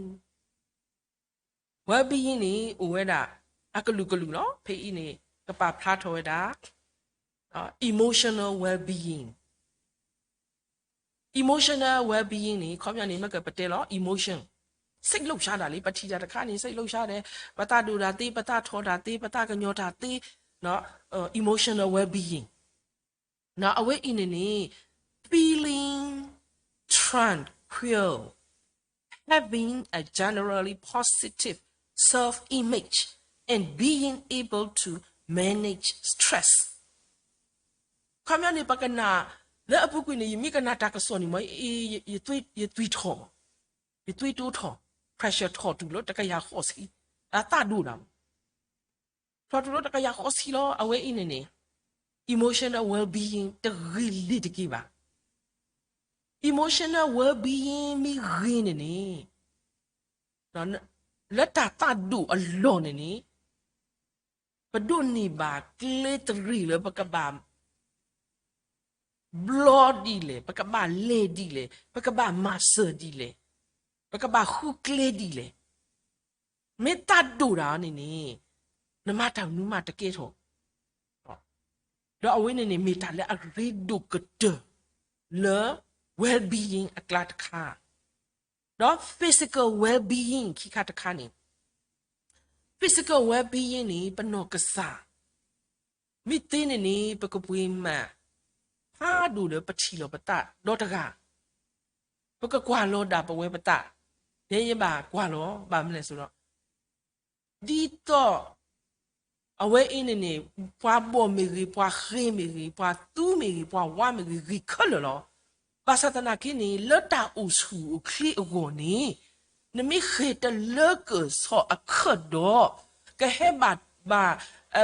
well-being န့ၣ် အိၣ်ဝဲဒၣ် အကလုာ်ကလုာ်လီၤ. ဖဲအံၤန့ၣ် ကပာ်ဖျါထီၣ်ဝဲဒၣ် emotional well-being, emotional well-being န့ၣ် ခီပညီန့ၣ် မ့ၢ်ကပတဲလီၤ emotion, စိတ်လှုပ်ရှားတာလံ, ပထံၣ်တၢ်တခါန့ၣ် စိတ်လှုပ်ရှားတယ်, ပသးဒိၣ်တၢ်သ့, ပသးထီၣ်တၢ်သ့, ပသးကညီၤတၢ်သ့, emotional well-being အဝဲအံၤန့ၣ်န့ၣ် feeling tranquil, having a generally positive self-image and being able to manage stress. ခီပညီန့ၣ် ပကနၣ် လၢအပူၤကွံာ်န့ၣ် ယမ့ၢ်ကနၣ်တၢ်ကစီၣ်န့ၣ်မ့ၢ် ယသွံၣ်ထီၣ်, ယသွံၣ်တိထီၣ်, pressure ထီၣ်တုၤလၢတကယၤဃိးဆံ, အသၣ်ဒိၣ်ဒၣ်မး, ထီၣ်တုၤလၢတကယၤဃိးဆံလီၤ. အဝဲအံၤန့ၣ်န့ၣ် emotional well-being တဂ့ၤလံတက့ၢ်ဘၣ်. emotional well-being မ့ၢ်ဂ့ၤန့ၣ်န့ၣ် လၢတၢ်သၣ်ဒိၣ်အလီၢ်န့ၣ်န့ၣ် ပဒိးန့ၢ်ဘၣ်ကျဲတရံးလၢပကဘၣ် ဘျီဒ်လဲၣ်, ပကဘၣ်လဲၤဒ်လဲၣ်, ပကဘၣ်မၤစၢၤဒ်လဲၣ်, ပကဘၣ်ဃုကျဲဒ်လဲၣ်. မ့ၢ်သၣ်ဒိၣ်ဒၣ်န့ၣ်န့ၣ် နမၤတၢ်မနုၤမးတကဲထီၣ်. ဒီးအဝဲန့ၣ်န့ၣ် မ့ၢ်တၢ်လၢအရ့ဒိၣ်ကတၢၢ်လၢ well-being အကျါတခါ, ဒီး physical well-being ခံခါတခါန့ၣ် physical well-being န့ၣ် ပနီၢ်ကစၢ် မ့ၢ်သ့န့ၣ်န့ၣ် ပကပှ့ၤမၤ ဖးဒိၣ်ဒီးပထံၣ်လိာ်ပသးဒီတဂၤ, ပကကွၢ်လီၤဒၣ်ပဝဲပသး, ဒ်ယဘၣ်ကွၢ်လီၤ ဘၣ်မနုၤလဲၣ်ဆိုဒီး ဒ်သိး အဝဲအံၤန့ၣ်န့ၣ် ပှၤဘီၣ်မ့ၢ်ဂ့ၤ, ပှၤဃ့မ့ၢ်ဂ့ၤ, ပှၤသူမ့ၢ်ဂ့ၤ, ပှၤဝါမ့ၢ်ဂ့ၤ, ဂ့ၤခဲလၢာ်လီၤ. ဘၣ်ဆၣ်သနာ်က့န့ၣ် လၢတၢ်အိၣ်ဆူၣ်အိၣ်ချ့အဂီၢ်န့ၣ် နမ့ၢ်ဃ့ၢ်တလၢကၢၢ်ဆီၣ်အခၢၣ်ဒီး ကဟဲဘၣ်, ဘၣ်,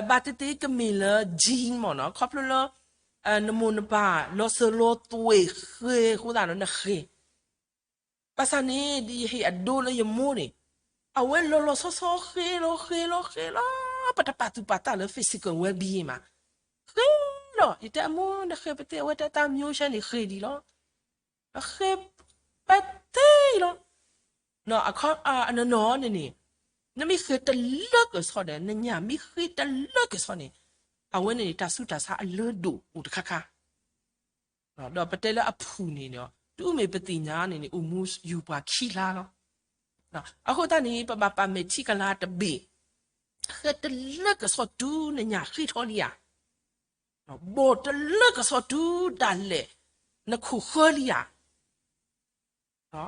ဘၣ်တသ့ကမ့ၢ်လၢ gene မ့ၢ်နီၤ, ခီဖျိလၢ နမိၢ်နပၢ် လီၤစၢၤလီၤသွဲၣ်ဃ့ၢ်အဃိသတးဒီးနဃ့ၢ် ဘၣ်ဆၣ်န့ၣ် ဒ်ယဟ့ၣ်အဒိလၢယမိၢ်န့ၣ် အဝဲလီၤလီၤဆီဆီဃ့ၢ်လီၤဃ့ၢ်လီၤဃ့ၢ်လီၤ, ပတပာ်သူၣ်ပာ်သးလၢ physical well-being မး, ဃ့ၢ်လီၤ, ယတဲအမိၢ် နဃ့ၢ်ပသ့ အဝဲတဲတၢ် မျိုးချမ်း န့ၣ် ဃ့ၢ်ဒံးလီၤ, ဃ့ၢ်ပသ့လီၤ. အနီၢ်နီၢ်န့ၣ်န့ၣ် နမ့ၢ်ဃ့ၢ်တလၢကၢၢ်ဆီၣ်ဒီး နညၣ်မ့ၢ်ဃ့ၢ်တလၢကၢၢ်ဆီၣ်န့ၣ် အဝဲန့ၣ်န့ၣ် တၢ်ဆူးတၢ်ဆါအလၢဒိၣ်အိၣ်တခါခါ ဒီးပတဲလၢအဖုၣ်န့ၣ်ဒီး တုၤမ့ၢ်ပသ့ၣ်ညါန့ၣ်န့ၣ် အိၣ်မူယူၤပှၤခံလါလီၤ. အဃိသတးန့ၣ် ပဘၣ်ပာ်မဲာ်ထံကလၤတဘ့ၣ်, ဃ့ၢ်တလၢကဆီၣ်တုၤနညၣ်ဃ့ထီၣ်လံဧါ, ဘီၣ်တလၢကဆီၣ်တုၤဒၣ်လဲာ် နခိၣ်ဃၢလံဧါ.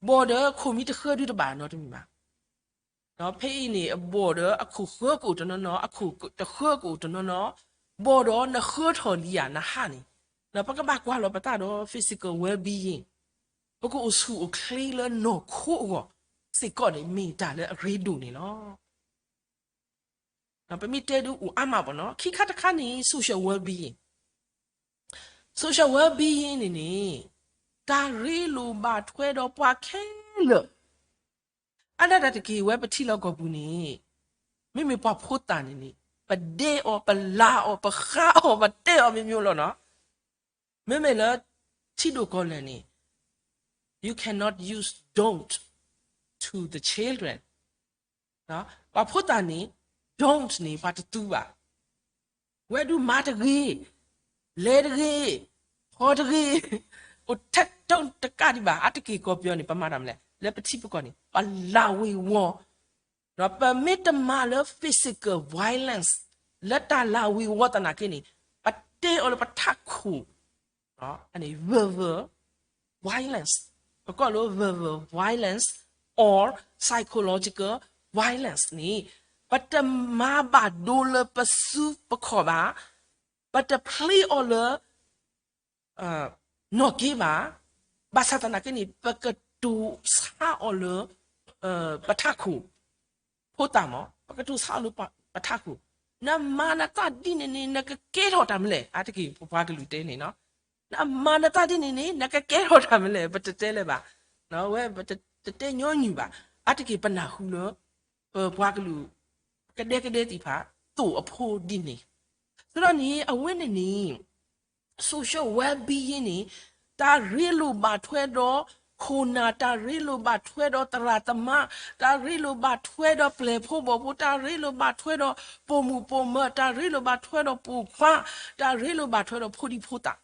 ဘီၣ်ဒီးခိၣ်မ့ၢ်တဃၢဒုတဘၣ်နီတမံၤဘၣ်. ဖဲအံၤန့ၣ် အဘီၣ်ဒီးအခိၣ်ဃၢကအိၣ်တနီၤနီၤ, အခိၣ်တဃၢကအိၣ်တနီၤနီၤ, ဘီၣ်ဒီးနဃၢထီၣ်လံဧါ နဟါန့ၣ်, ပကဘၣ်ကွၢ်လီၤပသးဒီး physical well-being, ပကအိၣ်ဆူၣ်အိၣ်ချ့လၢနီၢ်ခိအဂီၢ်စ့ၢ်ကီးန့ၣ် မ့ၢ်တၢ်လၢအရ့ဒိၣ်န့ၣ်လီၤ. ပမ့ၢ်တဲဒုးအိၣ်အါမးဘၣ်နီၤ, ခံခါတခါန့ၣ် social well-being, social well-being န့ၣ်န့ၣ် တၢ်ရ့လိာ်ဘၣ်ထွဲဒီးပှၤခဲလၢာ် အါဒၣ်တၢ်တက့ၢ် ဝဲပထံလီၢ်ကီၢ်ပူၤန့ၣ် မ့မ့ၢ်ပှၤဖိသၣ်န့ၣ်န့ၣ် ပဒဲအီၤ ပလၤအီၤ ပဃါအီၤ ပတဲအီၤမ့ၢ်မ့ၢ်လီၤနီၤ. မ့မ့ၢ်လၢထံဒိၣ်ကီၢ်လဲၢ်န့ၣ် you cannot use don't to the children, ပှၤဖိသၣ်န့ၣ် don't န့ၣ် ပှၤတသူဘၣ်. ဝဲဒုးမၤတဂ့ၤ, လဲၤတဂ့ၤ, ဟီၣ်တဂ့ၤ, အိၣ်ထဲ don't တကးဒံးဘၣ်. အါတက့ၢ်ကီၢ်ပယီၤန့ၣ် ပမၤတၢ်မနုၤလဲၣ်, လၢပထံပကီၢ်န့ၣ် ပလၤဝ့ၤဝီၤ, ဒီးပမ့ၢ်တမၤလၢ physical violence လၢတၢ်လၤဝ့ၤဝီၤသနာ်က့န့ၣ် ပတဲအီၤလၢပထးခိၣ် verbal violence, ပကိးလၢ verbal violence or psychological violence န့ၣ် ပတမၤဘၣ်ဒိလၢပစုပခီၣ်ဘၣ်, ပတ play အီၤလၢ နီၢ်က့ဘၣ်. ဘၣ်ဆၣ်သနာ်က့န့ၣ် ပကတိၤဆါအီၤလၢ ပထးခိၣ်, ဖိသၣ်မး ပကတိၤဆါအီၤလၢပထးခိၣ်, နမၤနသးဒ်န့ၣ်န့ၣ် နကကဲထီၣ်တၢ်မနုၤလဲၣ်. အါတက့ၢ်ပပှၤကလုာ်တဲန့ၣ်နီၤ, နမၤနသးဒ်န့ၣ်န့ၣ် နကကဲထီၣ်တၢ်မနုၤလဲၣ်, ပတတဲလၢၤဘၣ်. ဝဲပတတဲညီနုၢ်ဘၣ်. အါတက့ၢ်ပနၢ်ဟူလၢ ပပှၤကလုာ် ကဒဲကဒဲသ့ၣ်တဖၣ် သိၣ်အဖိဒ်န့ၣ်. ဆိုတော့န့ၣ် အဝဲန့ၣ်န့ၣ် social well-being န့ၣ် တၢ်ရ့လိာ်ဘၣ်ထွဲဒီးခိၣ်နၢ်, တၢ်ရ့လိာ်ဘၣ်ထွဲဒီးသရၣ်သမါ, တၢ်ရ့လိာ်ဘၣ်ထွဲဒီးပျဲၢ်ဖိဘီၣ်ဖိ, တၢ်ရ့လိာ်ဘၣ်ထွဲဒီးပိာ်မုၣ်ပိာ်မၢၤ, တၢ်ရ့လိာ်ဘၣ်ထွဲဒီးပိာ်ခွါ, တၢ်ရ့လိာ်ဘၣ်ထွဲဒီးဖိဒံဖိသၣ်,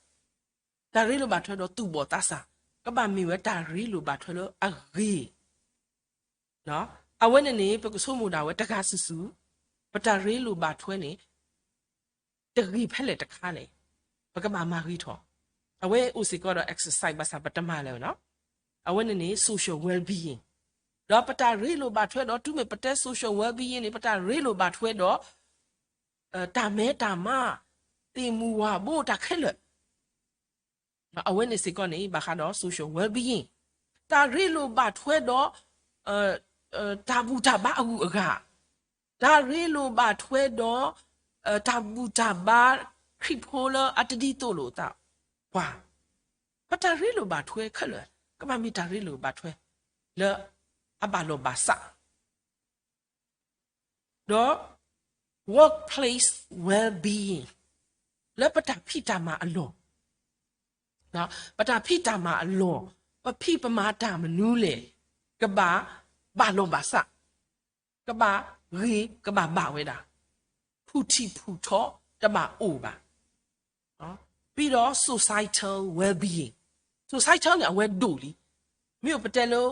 တၢ်ရ့လိာ်ဘၣ်ထွဲဒီးသူၣ်ဘီၣ်သးစၢ်, ကဘၣ်မ့ၢ်ဝဲတၢ်ရ့လိာ်ဘၣ်ထွဲလၢအဂ့ၤ အဝဲန့ၣ်န့ၣ် ပကဆိကမိၣ်ဒၣ်ဝဲတဂၤစုာ်စုာ်, ပတၢ်ရ့လိာ်ဘၣ်ထွဲန့ၣ် တဂ့ၤဖဲလဲၣ်တခါလဲၣ်, ပကဘၣ်မၤဂ့ၤထီၣ်. အဝဲအိၣ်စ့ၢ်ကီးဒီး exercise ဘၣ်ဆၣ်ပတမၤလၢၤနီၤ. အဝဲန့ၣ်န့ၣ် social well-being ဒီးပတၢ်ရ့လိာ်ဘၣ်ထွဲဒီး တုၤမ့ၢ်ပတဲ social well-being န့ၣ် ပတၢ်ရ့လိာ်ဘၣ်ထွဲဒီး တၢ်မဲတၢ်မါ, သ့ၣ်မုၢ်ဝၣ်ဘိ တၢ်ခဲလၢာ်, အဝဲန့ၣ်စ့ၢ်ကီးန့ၣ် ဘၣ်ဃးဒီး social well-being, တၢ်ရ့လိာ်ဘၣ်ထွဲဒီး တၢ်ဘူၣ်တၢ်ဘါအဂုၤအဂၤ, တၢ်ရ့လိာ်ဘၣ်ထွဲဒီး တၢ်ဘူၣ်တၢ်ဘါ ခရံာ်ဖိလၢအတဒ်သိးလိာ်အသးပှၤ, ပတၢ်ရ့လိာ်ဘၣ်ထွဲခဲလၢာ် ကဘၣ်မ့ၢ်တၢ်ရ့လိာ်ဘၣ်ထွဲ လၢအဘၣ်လီၢ်ဘၣ်စး ဒီး workplace well-being, လၢပတၢ်ဖံးတၢ်မၤအလီၢ်, ပတၢ်ဖံးတၢ်မၤအလီၢ်, ပဖံးပမၤတၢ်မနုၤလဲၣ်, ကဘၣ်ဘၣ်လီၢ်ဘၣ်စး, ကဘၣ်ဂ့ၤကဘၣ်ဘၣ်ဝဲဒၣ်, ဖုၣ်ထံၣ်ဖုၣ်ထီတဘၣ်အိၣ်ဘၣ်. ပြီးတော့ societal well-being, societal န့ၣ် အဝဲဒိၣ်လံ, မ့ၢ်အိၣ်ပတဲလၢ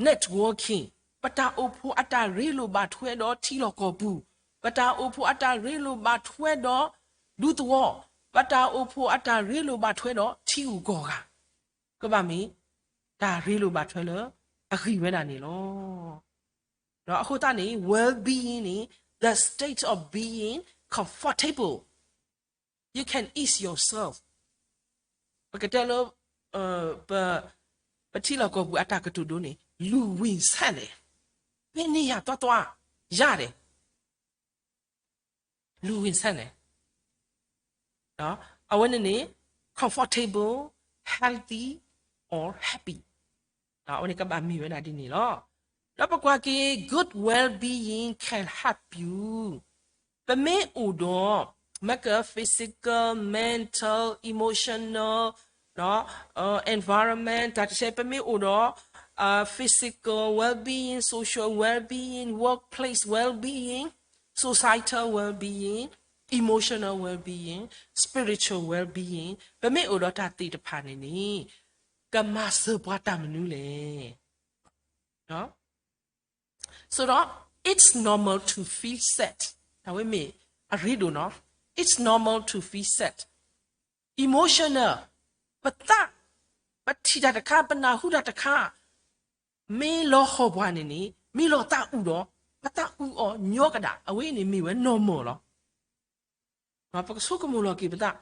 networking, ပတၢ်အိၣ်ဖှိၣ်အတၢ်ရ့လိာ်ဘၣ်ထွဲဒီးထံလီၢ်ကီၢ်ပူၤ, ပတၢ်အိၣ်ဖှိၣ်အတၢ်ရ့လိာ်ဘၣ်ထွဲဒီးဒူသဝီ, ပတၢ်အိၣ်ဖှိၣ်အတၢ်ရ့လိာ်ဘၣ်ထွဲဒီးထံဂုၤကီၢ်ဂၤ, ကဘၣ်မ့ၢ် တၢ်ရ့လိာ်ဘၣ်ထွဲလၢအဂ့ၤဝဲဒၣ်န့ၣ်လီၤ. ဒီးအဃိသတးန့ၣ် well-being န့ၣ် the state of being comfortable, you can ease yourself, ပကတဲလၢ ပ ပထံလီၢ်ကီၢ်ပူၤအတၢ်ကတိၤဒိန့ၣ် လူၤဝ့ၢ်ဆဲးလဲၣ်, ဘယ်နေရာသွားသွားရတယ်, လူၤဝ့ၢ်ဆဲးလဲၣ်, အဝဲန့ၣ်န့ၣ် comfortable, healthy or happy, အဝဲန့ၣ်ကဘၣ်မ့ၢ်ဝဲဒၣ်ဒ်န့ၣ်လီၤ. ဒီးပကွၢ်က့ၤ good well-being can help you, ပမ့ၢ်အိၣ်ဒီး မ့ၢ်က physical, mental, emotional, environment တၢ်တဆဲ ပမ့ၢ်အိၣ်ဒီး physical well-being, social well-being, workplace well-being, societal well-being, emotional well-being, spiritual well-being, ပမ့ၢ်အိၣ်ဒီးတၢ်သ့ၣ်တဖၣ်န့ၣ်န့ၣ် ကမၤစၢၤပှၤတၢ်မနုၤလဲၣ်. So ဒီး it's normal to feel sad, တၢ်ဝဲမ့ၢ်အရ့ဒိၣ်နီၤ, it's normal to feel sad, emotional, ပသး, ပထံၣ်တၢ်တခါ ပနၢ်ဟူတၢ်တခါ မ့ၢ်လီၤဟီၣ်ပှၤန့ၣ်န့ၣ် မ့ၢ်လီၤသးအုးဒီး ပသးအုးအီၤညီကဒၣ် အဝဲအံၤန့ၣ်မ့ၢ်ဝဲ normal လီၤ. ပကဆိကမိၣ်လီၤက့ၤပသး,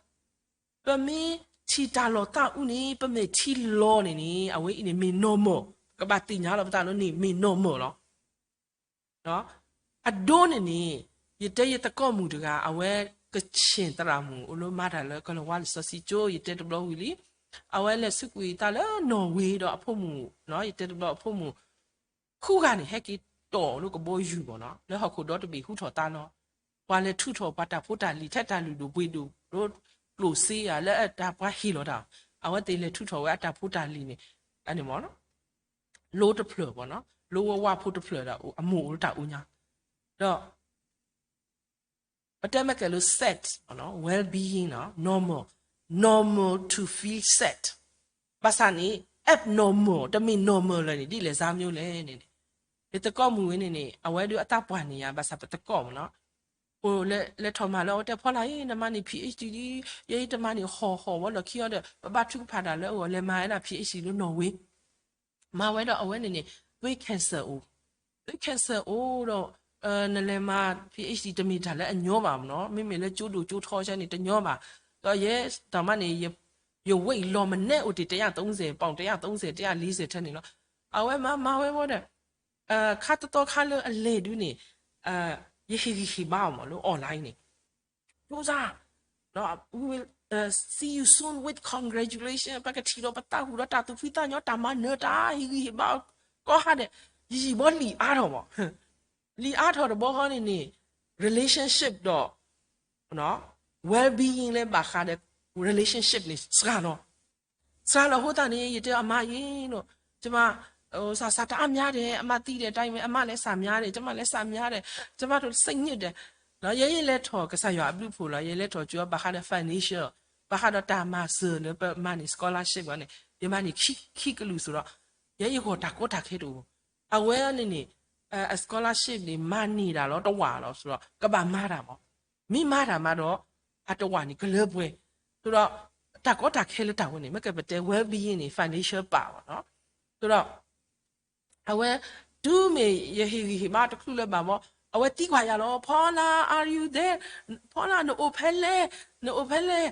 ပမ့ၢ်ထံၣ်တၢ်လီၤသးအုးန့ၣ် ပမဲာ်ထံလီၤန့ၣ်န့ၣ် အဝဲအံၤန့ၣ်မ့ၢ် normal, ကဘၣ်သ့ၣ်ညါလီၤပသးလၢန့ၣ်မ့ၢ် normal လီၤ. အဒိန့ၣ်န့ၣ် ယတဲယသကိးမုၣ်တဂၤ အဝဲကခ့ၣ်သရၣ်မုၣ် အိၣ်လၢမၤတၢ်လၢကီၢ်လၤဝါလံာ်စီဆှံကၠိ ယတဲတဘျီဝံၤလံ, အဝဲလဲၤဆူကွံာ်သးလၢနီၣ်ဝ့ဒီးအဖိမုၣ်, ယတဲတဘျီအဖိမုၣ် ဃုဂၤန့ၣ် ဟဲက့ၤတီၢ်လၢကဘီယူၤဘၣ်နီၤ လၢဟီၣ်ခိၣ်ဒီတဘ့ၣ်ဟူထီၣ်သါလီၤ. ပှၤလဲၤထုးထီၣ်ပှၤတၢ်ဖိတၢ်လံၤ ထဲတၢ်လုၢ်ဒိၣ်ပှ့ၤဒိၣ် ကျိၣ်စ့ဧါ လၢအတၢ်ပှၤဟ့ၣ်လီၤတၢ်, အဝဲသ့ၣ်လဲၤထုးထီၣ်ဝဲအတၢ်ဖိတၢ်လံၤန့ၣ် အန့ၣ်မ့ၢ် လိတဖျၢၣ်ဘၣ်နီၤ, လိဝဲဝါဖိတဖျၢၣ်ဒီး အမိၢ်အိၣ်လၢတၢ်အူညါ, ဒီး ပတဲမ့ၢ်ကဲလၢ set, well-being, normal, normal to feel set, ဘၣ်ဆၣ်န့ၣ် abnormal တမ့ၢ် normal လၢၤန့ၣ် ဒ်လဲၣ်စါမ့ၢ်လဲၣ်န့ၣ်, ယသကိးမုၣ်ဝဲန့ၣ်န့ၣ် အဝဲဒုးအသးပှၢ်န့ၢ်ယၤ ဘၣ်ဆၣ်ပသကိးမ့ၢ်နီၤ, အိၣ်လဲၤထီၣ်မၤလၢအဝဲတဲဖီလာ်အံၤ နမၤန့ၢ် PhD ဒ် ယဲအံၤတမၤန့ၢ်ဟီၣ်ဟီၣ်ဝဲလီၢ်ခံအီၤဒီး ပဘၣ်ထုကဖၣ်တၢ်လၢအဂီၢ် လဲၤမၤဝဲဒၣ် PhD လၢနီၣ်ဝ့ မၤဝဲဒီးအဝဲန့ၣ်န့ၣ် သွေး cancer အိၣ်, သွေး cancer အိၣ်ဒီး နလဲၤမၤ PhD တမ့ၢ်တၢ်လၢအညီဘၣ်မ့ၢ်နီၤ, မ့မ့ၢ်လၢကၠိဒိၣ်ကၠိထီဆဲန့ၣ်တညီဘၣ်, ဒီးယဲတၢ်မၤန့ၣ် ယ weight လီၤမနဲအိၣ်တ့ၢ် တစ်ရာသုံးဆယ် ပေါင် တစ်ရာသုံးဆယ် တစ်ရာလေးဆယ် ထဲန့ၣ်လီၤ, အဝဲမၤမၤဝဲဝဲဒီး ခါတသီခါလၢအလဲၤဒုးန့ၣ် ယဟ့ၣ်ဂံၢ်ဟ့ၣ်ဘါအီၤမ့ၢ်လၢ online န့ၣ် ကြိုးစား, ဒီး we will see you soon with congratulation ပကထံၣ်ဒီးပသးဟူဒီးတၢ်သူၣ်ဖှံသးညီ တၢ်မၤနၢၤတၢ် ဟ့ၣ်ဂံၢ်ဟ့ၣ်ဘါ ကီဟါဒဲး ယံာ်ယံာ်ဘီလံာ်အါထီၣ်မး, လံာ်အါထီၣ်တဘျီဃီန့ၣ်န့ၣ် relationship ဒီး well-being လၢဘၣ်ဃးဒီး relationship န့ၣ် စှၤလီၤ, စှၤလီၤအဃိသတးန့ၣ် ယတဲအမါအံၤ ကျမ စးစးတအါမးဒဲး အမါသံဒဲးတၢ်အံၤ အမါလဲၤစးမးဒဲး ကျမလဲၤစးမးဒဲး ကျမတို့စိတ်ညစ်တယ်, ယဲယလဲၤထီၣ်ကစၢ်ယွၤအဘျုးအဖှိၣ်လီၤ, ယလဲၤထီၣ်ကၠိဘၣ်ဃးဒီး financial ဘၣ်ဃးဒီးတၢ်မၤစၢၤလၢပမၤန့ၢ် scholarship န့ၣ် ယမၤန့ၢ်ခံကလုာ်စ့ၢ်ဒီး ယဲယဂီၢ်တၢ်ကီတၢ်ခဲတအိၣ်, အဝဲန့ၣ်န့ၣ် အ scholarship န့ၣ် မၤန့ၢ်တၢ်လီၤတဝာ်လီၤစ့ၢ်ဒီး ကဘၣ်မၤတၢ်မး, မ့ၢ်မၤတၢ်မးဒီး အတဝာ်န့ၣ်ကလၢပှဲၤ, စ့ၢ်ဒီး တၢ်ကီတၢ်ခဲလၢတၢ်ဝဲန့ၣ် မ့ၢ်ကဲပတဲ well-being န့ၣ် financial ပာ်ဘၣ်နီၤ, စ့ၢ်ဒီး အဝဲ တုၤမ့ၢ်ယဟ့ၣ်ဂံၢ်ဟ့ၣ်ဘါတချုးလၢၤဘၣ်မး အဝဲသံကွၢ်ယၤလီၤ, Paula, are you there? Paula, နအိၣ်ဖဲလဲၣ်, နအိၣ်ဖဲလဲၣ်,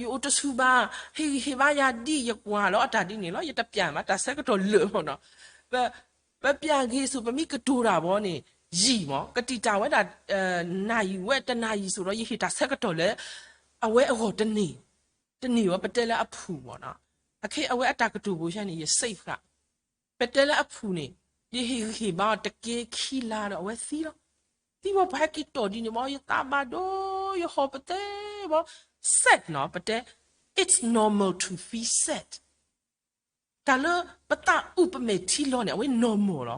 ယအိၣ်တဆူၣ်ဘၣ်, ဟ့ၣ်ဂံၢ်ဟ့ၣ်ဘါယၤဒ်ယကွၢ်လီၤအတၢ်ဒ်န့ၣ်လီၤ. ယတပျၢ်မး တၢ်ဆၢကတီၢ်လၢာ်မးနီၤ. ပပျၢ်ဂ့ၤဆူၣ် ပမ့ၢ်ကတိၤတၢ်ဘီန့ၣ် ယံာ်မး, ကတံာ်တာ်ဝဲဒၣ် နၣ်ရံၣ်ဝဲတနၣ်ရံၣ်ဆူၣ်ဒီး ယဟ့ၣ်တၢ်ဆၢကတီၢ်လၢ အဝဲအဂီၢ်တန့ၢ်, တန့ၢ်ဝဲ ပတဲလၢအဖုၣ်မးနီၤ. အခဲအံၤအဝဲအတၢ်ကတိၤပူၤဆၢန့ၣ် ယ safe ဃာ်, ပတဲလၢအဖုၣ်န့ၣ် ယဟ့ၣ်ဂံၢ်ဟ့ၣ်ဘါအီၤတက့ၢ်ခံလါဒီး အဝဲသံလီၤ. သံဝဲ ပှၤဟဲက့ၤတီၢ်ဒ်န့ၣ်မး ယသးဘၣ်ဒိ ယဟီၣ်ပသဲဘီ sad နီၤ, ပတဲ it's normal to feel sad. တၢ်လၢပသးအုးပမဲာ်ထံလီၤန့ၣ် အဝဲ normal လီၤ,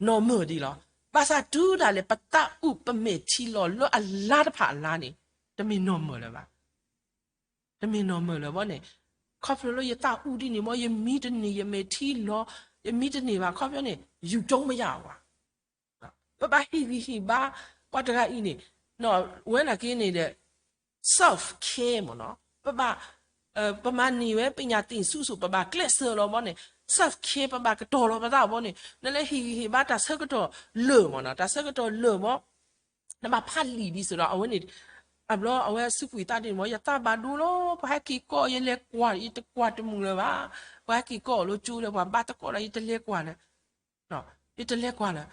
normal ဒ်လီၤ. ဘၣ်ဆၣ်တုၤဒၣ်လဲာ် ပသးအုးပမဲာ်ထံလီၤလၢအလါတဖၣ်အလါန့ၣ် တမ့ၢ် normal လၢၤဘၣ်, တမ့ၢ် normal လၢၤဘၣ်န့ၣ်. ခီဖျိလၢယသးအုးဒ်န့ၣ်မး ယမံတန့ၢ် ယမဲာ်ထံလီၤ, ယမံတန့ၢ်ဘၣ် ခီဖျိန့ၣ် ယူၤကၠိမယၢ်ဝဲ ပဘၣ်ဟ့ၣ်ဂံၢ်ဟ့ၣ်ဘါ ပှၤတဂၤအံၤန့ၣ် ဝဲနာ်က့န့ၣ်ဒီး self care မးနီၤ, ပဘၣ် ပမၤန့ၢ်ဝဲ ပညၣ်သ့ၣ်ဆူၣ်ဆူၣ် ပဘၣ်ကျဲးစၢးလီၤဘီန့ၣ် self care ပဘၣ်ကတီၤလီၤပသးဘီန့ၣ် နလဲၤဟ့ၣ်ဂံၢ်ဟ့ၣ်ဘါတၢ်ဆၢကတီၢ်လၢာ်မးနီၤ, တၢ်ဆၢကတီၢ်လၢာ်ဘီ နဘၣ်ဖးလံာ်ဒ်သိးဒီး အဝဲန့ၣ် အဘျီအဝဲစူးကွံာ်သးဒ်န့ၣ်မး ယသးဘၣ်ဒိလီၤ, ပှၤဟဲက့ၤကိး ယလဲၤကွၢ် ယတကွၢ်တမုာ်လၢၤဘၣ်, ပှၤဟဲက့ၤကိးလၢကၠိလၢပှၤဘါသကိးဒီး ယတလဲၤကွၢ်လၢၤ ယတလဲၤကွၢ်လၢၤ,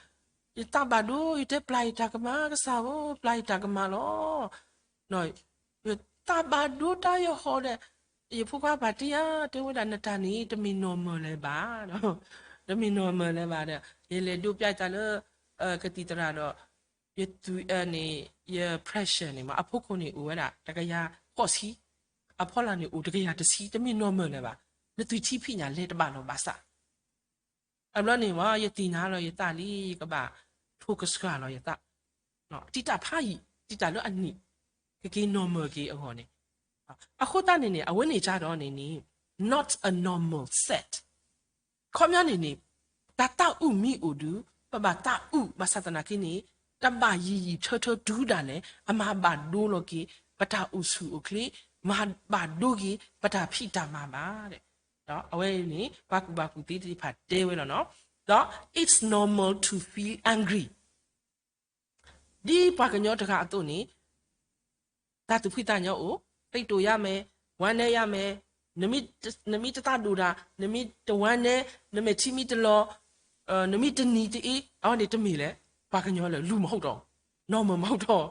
ယသးဘၣ်ဒိ ယတဲပျၢ်ယတၢ်ကမၣ် ကစၢ်ဧၢ ပျၢ်ယတၢ်ကမၣ်လီၤ. ယသးဘၣ်ဒိတၢ်ယဟီၣ်ဒီး ယဖိခွါပာ်တ့ၢ်ဧါ တဲဝဲဒၣ် နတၢ်န့ၣ် တမ့ၢ် normal လၢၤဘၣ်, တမ့ၢ် normal လၢၤဘၣ်ဒီး ယလဲၤဒိးပျၢ်ယသးလၢ ကသံၣ်သရၣ်ဒီး ယသူန့ၣ် ယ pressure န့ၣ်မး အဖီခိၣ်န့ၣ်အိၣ်ဝဲဒၣ် တကယၤဃိးဆံ, အဖီလာ်န့ၣ်အိၣ်တကယၤတဆံ, တမ့ၢ် normal လၢၤဘၣ်, နသွံၣ်ထံဖံးညၣ်လဲၤတဘၣ်လီၤဘၣ်ဆၣ် အဘျီန့ၣ်မး ယသ့ၣ်ညါလီၤယသးလံ ယကဘၣ်ထိၣ်ကဆှၣ်လီၤယသး, တံာ်တာ်ဖးယံာ် တံာ်တာ်လၢအနံၣ် ကက့ၤ normal က့ၤအဂီၢ်န့ၣ်, အဃိသတးန့ၣ်န့ၣ် အဝဲန့ၣ်ကဒီးန့ၣ်န့ၣ် not a normal sad ခီပညီန့ၣ်န့ၣ် တၢ်သးအုးမ့ၢ်အိၣ်ဒီး ပဘၣ်သးအုး ဘၣ်ဆၣ်သနာ်က့န့ၣ် တဘၣ်ယံာ်ယံာ်ထၢထၢတုၤဒၣ်လဲာ် အမၤဘၣ်ဒိလီၤက့ၤ ပတၢ်အိၣ်ဆူၣ်အိၣ်ချ့, မၤဘၣ်ဒိက့ၤ ပတၢ်ဖံးတၢ်မၤဘၣ်. အဝဲန့ၣ် ပှၤကူၣ်ဘၣ်ကူၣ်သ့သ့ၣ်တဖၣ်တဲဝဲလီၤနီၤ, ဒီး it's normal to feel angry ဒ်ပှၤကညီတဂၤအသိးန့ၣ် တၢ်သူၣ်ဖှံသးညီအိၣ်, စိတ်တိုရမယ်, ဝမ်းနည်းရမယ်, နမ့ၢ်တသးဒိၣ်တၢ်, နမ့ၢ်တဝမ်းနည်း, နမဲာ်ထံမ့ၢ်တလီၤ, နမ့ၢ်တနံၤတအ့, အဝဲန့ၣ်တမ့ၢ်လၢ ပှၤကညီလၢ လူမဟုတ်တော့, normal မဟုတ်တော့,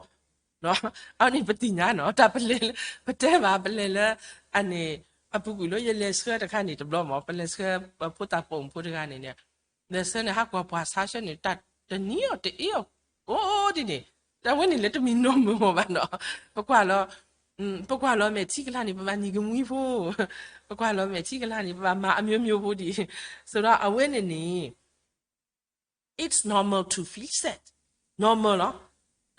အဝဲန့ၣ်ပသ့ၣ်ညါနီၤ, တၢ်ပလဲၤလၢ ပတဲဘၣ် ပလဲၤလၢ အန့ၣ် အပူၤကွံာ်လၢယလဲၤဆှၢတခါန့ၣ်တဘျီမး, ပလဲၤဆှၢပဖိသၣ်ပိာ်မုၣ်ဖိတဂၤန့ၣ်န့ၣ် လဲၤဆှၢန့ၣ် ဟးကွၢ်ပှၤဆါဆှၢန့ၣ် တၢ်တနံၤအီၤတအ့အီၤ အိၣ်ဒ်န့ၣ်, တၢ်ဝဲန့ၣ်လၢတမ့ၢ် normal မ့ၢ်ဘၣ်နီၤ, ပကွၢ်လီၤ ပကွၢ်လီၤမဲာ်ထံကလၤန့ၣ် ပဘၣ်နံၤကမှံဖိ, ပကွၢ်လီၤမဲာ်ထံကလၤန့ၣ် ပဘၣ်မၤအမျိုးမျိုးဖိဒံး, ဆိုတော့ အဝဲန့ၣ်န့ၣ် it's normal to feel sad, normal လီၤ,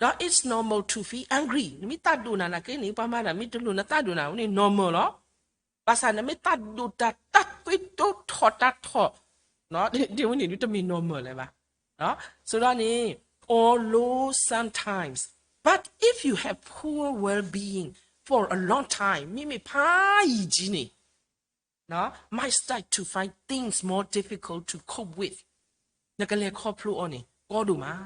ဒီး it's normal to feel angry နမ့ၢ်သးဒိၣ်နၤနာ်က့န့ၣ် ပှၤမၤတၢ်မ့ၢ်တလိၣ်နသးဒိၣ်နၤဝဲန့ၣ် normal လီၤ, ဘၣ်ဆၣ်နမ့ၢ်သးဒိၣ်တၢ်တၢ်ကွ့တိထီၣ်တၢ်ထီၣ် ဒ်ဝဲန့ၣ်ဒုးတမ့ၢ် normal လၢၤဘၣ်, ဆိုတော့န့ၣ် although sometimes, but if you have poor well-being for a long time မ့မ့ၢ်ဖးယံာ်ကံန့ၣ် might start to find things more difficult to cope with နကလဲၤခီဖျိအီၤန့ၣ် ကီဒိၣ်မး,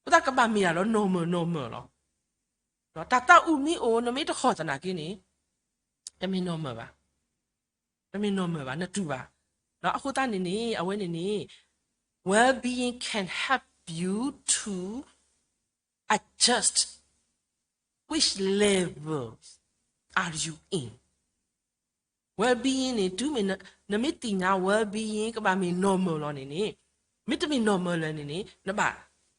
အဃိသတးကဘၣ်မ့ၢ်တၢ်လၢ normal normal လီၤ, တၢ်သးအုးမ့ၢ်အိၣ် နမ့ၢ်တဃီၣ်သနာ်က့န့ၣ် တမ့ၢ် normal ဘၣ်, တမ့ၢ် normal ဘၣ် နတူၢ်ဘၣ်, အဃိသတးန့ၣ်န့ၣ် အဝဲန့ၣ်န့ၣ် well-being can help you to adjust which level are you in, well-being န့ၣ် တုၤမ့ၢ်နမ့ၢ်သ့ၣ်ညါ well-being ကဘၣ်မ့ၢ် normal လီၤန့ၣ်န့ၣ်, မ့တမ့ၢ် normal လၢၤန့ၣ်န့ၣ် နဘၣ်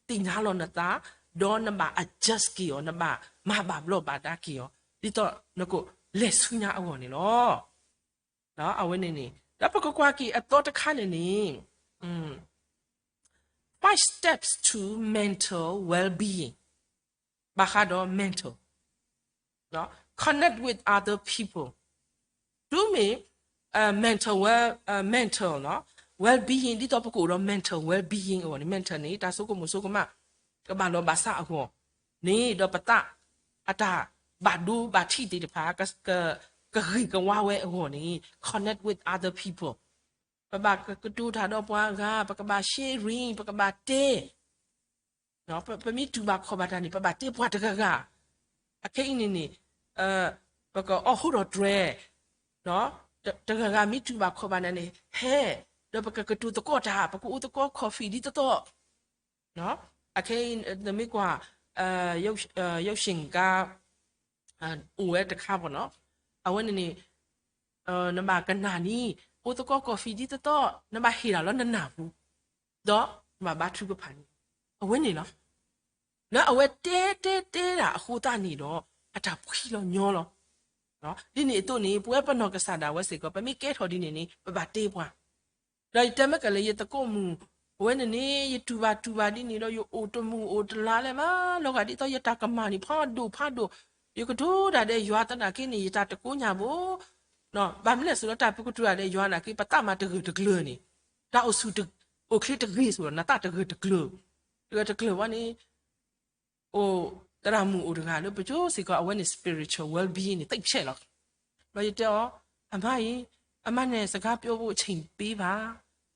သ့ၣ်ညါလီၤနသး, ဒီးနဘၣ် adjust က့ၤအီၤ, နဘၣ်မၤဘၣ်ဘျီးဘၣ်ဒါက့ၤအီၤ ဒ်သိးနကလဲၤဆူညါအဂီၢ်န့ၣ်လီၤ. အဝဲန့ၣ်န့ၣ် ဒီးပကကွၢ်က့ၤအသီတခါန့ၣ်န့ၣ် five steps to mental well-being ဘၣ်ဃးဒီး mental, connect with other people, တုၤမ့ၢ် mental well, mental well-being ဒ်သိးပကအိၣ်ဒီး mental well-being အဂီၢ်န့ၣ် mental န့ၣ် တၢ်ဆိကမိၣ်ဆိကမး ကဘၣ်လီၤဘၣ်စးအဂီၢ်န့ၣ် ဒီးပသးအတၢ်ဘၣ်ဒိဘၣ်ထံးသ့ၣ်တဖၣ် ကဂ့ၤကဝါဝဲအဂီၢ်န့ၣ် connect with other people, ပဘၣ်ကတိၤတၢ်ဒီးပှၤဂၤ, ပကဘၣ် sharing, ပကဘၣ်တဲ ပမ့ၢ်တူၢ်ဘၣ်ခီၣ်ဘၣ်တၢ်န့ၣ် ပဘၣ်တ့ပှၤတဂၤဂၤ, အခဲအံၤန့ၣ်န့ၣ် ပကအီၣ်ဟိၣ်ဒီးတြဲၤ, တဂၤဂၤမ့ၢ်တူၢ်ဘၣ်ခီၣ်ဘၣ်တၢ်န့ၣ် ဟဲ, ဒီးပကကတိၤသကိးတၢ် ပကအိၣ်သကိး coffee ဒ်သိးသိး, အခဲအံၤ နမ့ၢ်ကွၢ် ရုပ်ရှင်ကား အိၣ်ဝဲတခါဘၣ်နီၤ, အဝဲန့ၣ်န့ၣ် နဘၣ်ကနၣ်န့ၣ် အိၣ်သကိး coffee ဒ်သိးသိး နဘၣ်ဟ့ၣ်တၢ်လၢနနၢ်ပူၤ, ဒီးနဘၣ်ဘါထုကဖၣ်န့ၣ်, အဝဲန့ၣ်လီၤ. လၢအဝဲတဲတဲတဲတၢ်အဃိသတးန့ၣ်ဒီး အတၢ်ဖှံလီၤညီလီၤ. ဒ်န့ၣ်အသိးန့ၣ် ပဝဲပနီၢ်ကစၢ်ဒၣ်ဝဲစ့ၢ်ကီး ပမ့ၢ်ကဲထီၣ်ဒ်န့ၣ်န့ၣ် ပဘၣ်တ့ပှၤ ဒီးယတဲမ့ၢ်ကလဲၤယသကိးမုၣ်, အဝဲန့ၣ်န့ၣ် ယတူၢ်ဘၣ်တူၢ်ဘၣ်ဒ်န့ၣ်ဒီး ယအိၣ်တမုာ်အိၣ်တလါလၢၤဘၣ်, လီၤဂာ်ဒ်သိးယတၢ်ကမၣ်န့ၣ် ဖးဒိၣ်ဖးဒိၣ်, ယကတိၤတၢ်ဒီးယွၤသနာ်က့န့ၣ် ယတၢ်တကိညၢ်ဘၣ်, ဘၣ်မနုၤလဲၣ် ဆိးလၢတၢ်ပကတိၤတၢ်ဒီးယွၤသနာ်က့ ပသးမၤတဂၢၢ်တကျၢၤန့ၣ်, တၢ်အိၣ်ဆူၣ်အိၣ်ချ့တဂ့ၤဆိးလီၤ နသးတဂၢၢ်တကျၢၤ, တဂၢၢ်တကျၢၤဝဲန့ၣ် အိၣ်သရၣ်မုၣ်အိၣ်တဂၤလၢပကၠိစ့ၢ်ကီး အဝဲန့ၣ် spiritual well-being န့ၣ် သိပ်ဆဲးလီၤ. ဒီးယတဲအီၤ, အမါအံၤ, အမါန့ၣ် စကားပြောဖို့အချိန်ပေးပါ,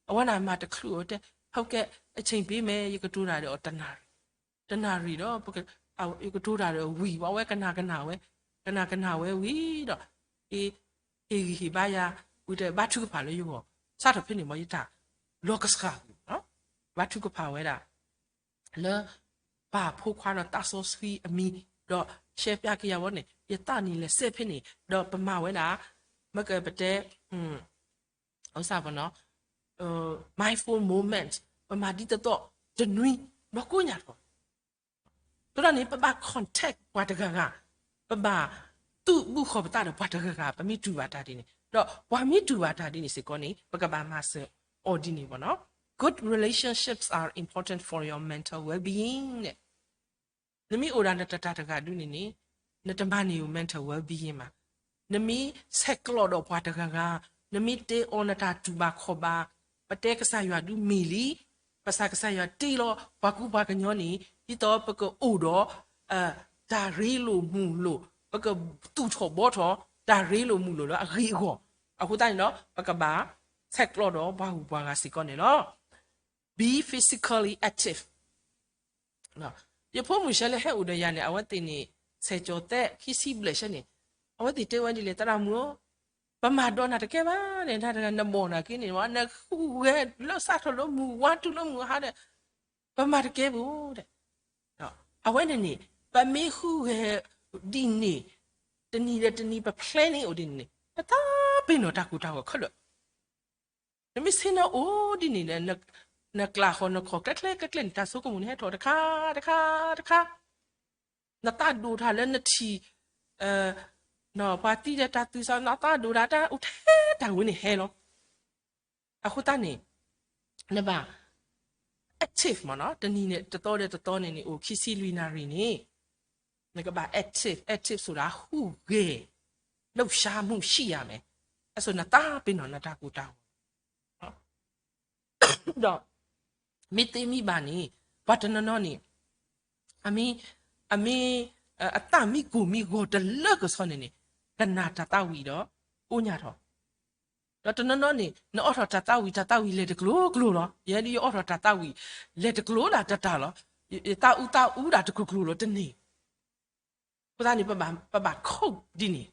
အဝဲန့ၣ်မၤတချုးအီၤတဲ, ဟုတ်ကဲ့, အချိန်ပေးမယ်, ယကတိၤတၢ်ဒီးအီၤတနၣ်ရံၣ်, တနၣ်ရံၣ်ဒီး ယကတိၤတၢ်ဒီးဝံၤ အဝဲကနၣ်ကနၣ်ဝဲ, ကနၣ်ကနၣ်ဝဲဝံၤဒီး ဟ့ၣ်ဂံၢ်ဟ့ၣ်ဘါယၤ, ဝံၤဒီးဘါထုကဖၣ်လၢယဂီၢ်, စးထီၣ်ဖဲန့ၣ်မ်ယတၢ်လီၤကဆှၣ်ကွံာ်, ဘါထုကဖၣ်ဝဲဒၣ် လၢပၢ်ဖိခွါဒီးသးစီဆှံအမံၤ, ဒီးရှဲပျးက့ၤယၤဝဲန့ၣ် ယသးန့ၣ်လဲၤစဲးဖဲန့ၣ် ဒီးပမၤဝဲဒၣ် မ့ၢ်ကပတဲ အစၢ်ပနီၤ mindful moment ပမၤဒ်သိးသိး တနွံ ဒီးကိးညါထီၣ် အဃိသတးန့ၣ် ပဘၣ် contact ပှၤတဂၤဂၤ, ပဘၣ်သူၣ်ဘူၣ်ဃီၤပသးဒီးပှၤတဂၤဂၤ ပမ့ၢ်တူၢ်ဘၣ်တၢ်ဒ်န့ၣ်, ဒီးပှၤမ့ၢ်တူၢ်ဘၣ်တၢ်ဒ်န့ၣ်စ့ၢ်ကီးန့ၣ် ပကဘၣ်မၤစၢၤအီၤဒ်န့ၣ်ဘၣ်နီၤ. Good relationships are important for your mental well-being န့ၣ် နမ့ၢ်အိၣ်ဒၣ်နတၢ်တဂၤဒ်န့ၣ်န့ၣ် နတမၤန့ၢ် mental well-being မး, နမ့ၢ်ဆဲးကျိးဒီးပှၤတဂၤဂၤ, နမ့ၢ်တဲအီၤနတၢ်တူၢ်ဘၣ်ခီၣ်ဘၣ်, ပတဲကစၢ်ယွၤဒုးမ့ၢ်လံ, ပစံးကစၢ်ယွၤတ့လီၤ ပှၤကူပှၤကညီန့ၣ် ဒ်သိးပကအိၣ်ဒီး တၢ်ရ့လိာ်မုာ်လိာ်, ပကသူၣ်ထီၣ်ဘှီထီၣ် တၢ်ရ့လိာ်မုာ်လိာ်လၢအဂ့ၤအဂီၢ်, အဃိသတးန့ၣ်ဒီး ပကဘၣ်ဆဲးကျိးဒီးပှၤဂုၤပှၤဂၤစ့ၢ်ကီးန့ၣ်လီၤ. Be physically active. ယဖိမုၣ်ဆဲးလၢဟဲအိၣ်ဒီးယၤန့ၣ် အဝဲသ့ၣ်န့ၣ် ဆယ်ကျော်သက် ခံဆံဘျဲၣ်ဆဲးန့ၣ်, အဝဲသ့ၣ်တဲဝဲဒ်လဲၣ် သရၣ်မုၣ်ဧၢ, ပမၤဒိးနၤတကဲဘၣ်န့ၣ် နတဂၤနဘီၣ်နာ်က့န့ၣ် နဟူးဂဲၤလၢစးထီၣ်လၢမုၢ်ဝါတုၤလၢမုၢ်ဟါဒီး ပမၤတကဲဘၣ်ဒီး အဝဲန့ၣ်န့ၣ် ပမ့ၢ်ဟူးဂဲၤဒ်န့ၣ် တနံၤဒီးတနံၤ ပ plan န့ၣ်အိၣ်ဒ်န့ၣ်န့ၣ် ပသးပ့ၤနီၣ်တၢ်ကိၢ်တၢ်ဂီၤခဲလၢာ် နမ့ၢ်ဆ့ၣ်နီၤအိၣ်ဒ်န့ၣ်ဒီး နကျးဃီၤနခီၣ်ကျဲကျဲကျဲကျဲန့ၣ် တၢ်ဆိကမိၣ်န့ၣ်ဟဲထီၣ်တခါတခါတခါ, နသးဒိၣ်တၢ်လၢနထံၣ် ပှၤသံဒီးတၢ်သူၣ်စၢ် နသးဒိၣ်တၢ်တၢ်အိၣ်ထဲတၢ်ဝဲန့ၣ်ဟဲလီၤ. အဃိသတးန့ၣ် နဘၣ် active မ့ၢ်နီၤ တနံၤန့ၣ် တသီဒီးတသီန့ၣ်န့ၣ် အိၣ်ခံဆံလွံၢ်နၣ်ရံၣ်န့ၣ် နကဘၣ် active, active ဆိုတာဟူးဂဲၤ လှုပ်ရှားမှုရှိရမယ်, အဆိနသးပ့ၤနီၣ်နတၢ်ကိၢ်တၢ်ဂီၤ ဒီး မ့ၢ်သ့မ့ၢ်ဘၣ်န့ၣ် ပှၤတနီၤနီၤန့ၣ် အမ့ၢ် အမ့ၢ် အသးမံကိၢ်မံဂီၤတလၢကဆီန့ၣ်န့ၣ် ကနၣ်တၢ်သးဝံၣ်ဒီး အိၣ်ညါထီၣ်, ဒီးတနီၤနီၤန့ၣ် နအီၣ်ထီၣ်တၢ်သးဝံၣ် တၢ်သးဝံၣ်လဲၤတကျိၤကျိၤလီၤ. ယဲဒၣ်ယအီၣ်ထီၣ်တၢ်သးဝံၣ် လဲၤတကျိၤဒၣ်တတၢ်လီၤ. ယသးအူသးအူဒၣ်တကျိၤကျိၤလီၤတန့ၢ် အဃိသတးန့ၣ် ပဘၣ် ပဘၣ် cope ဒ်န့ၣ်,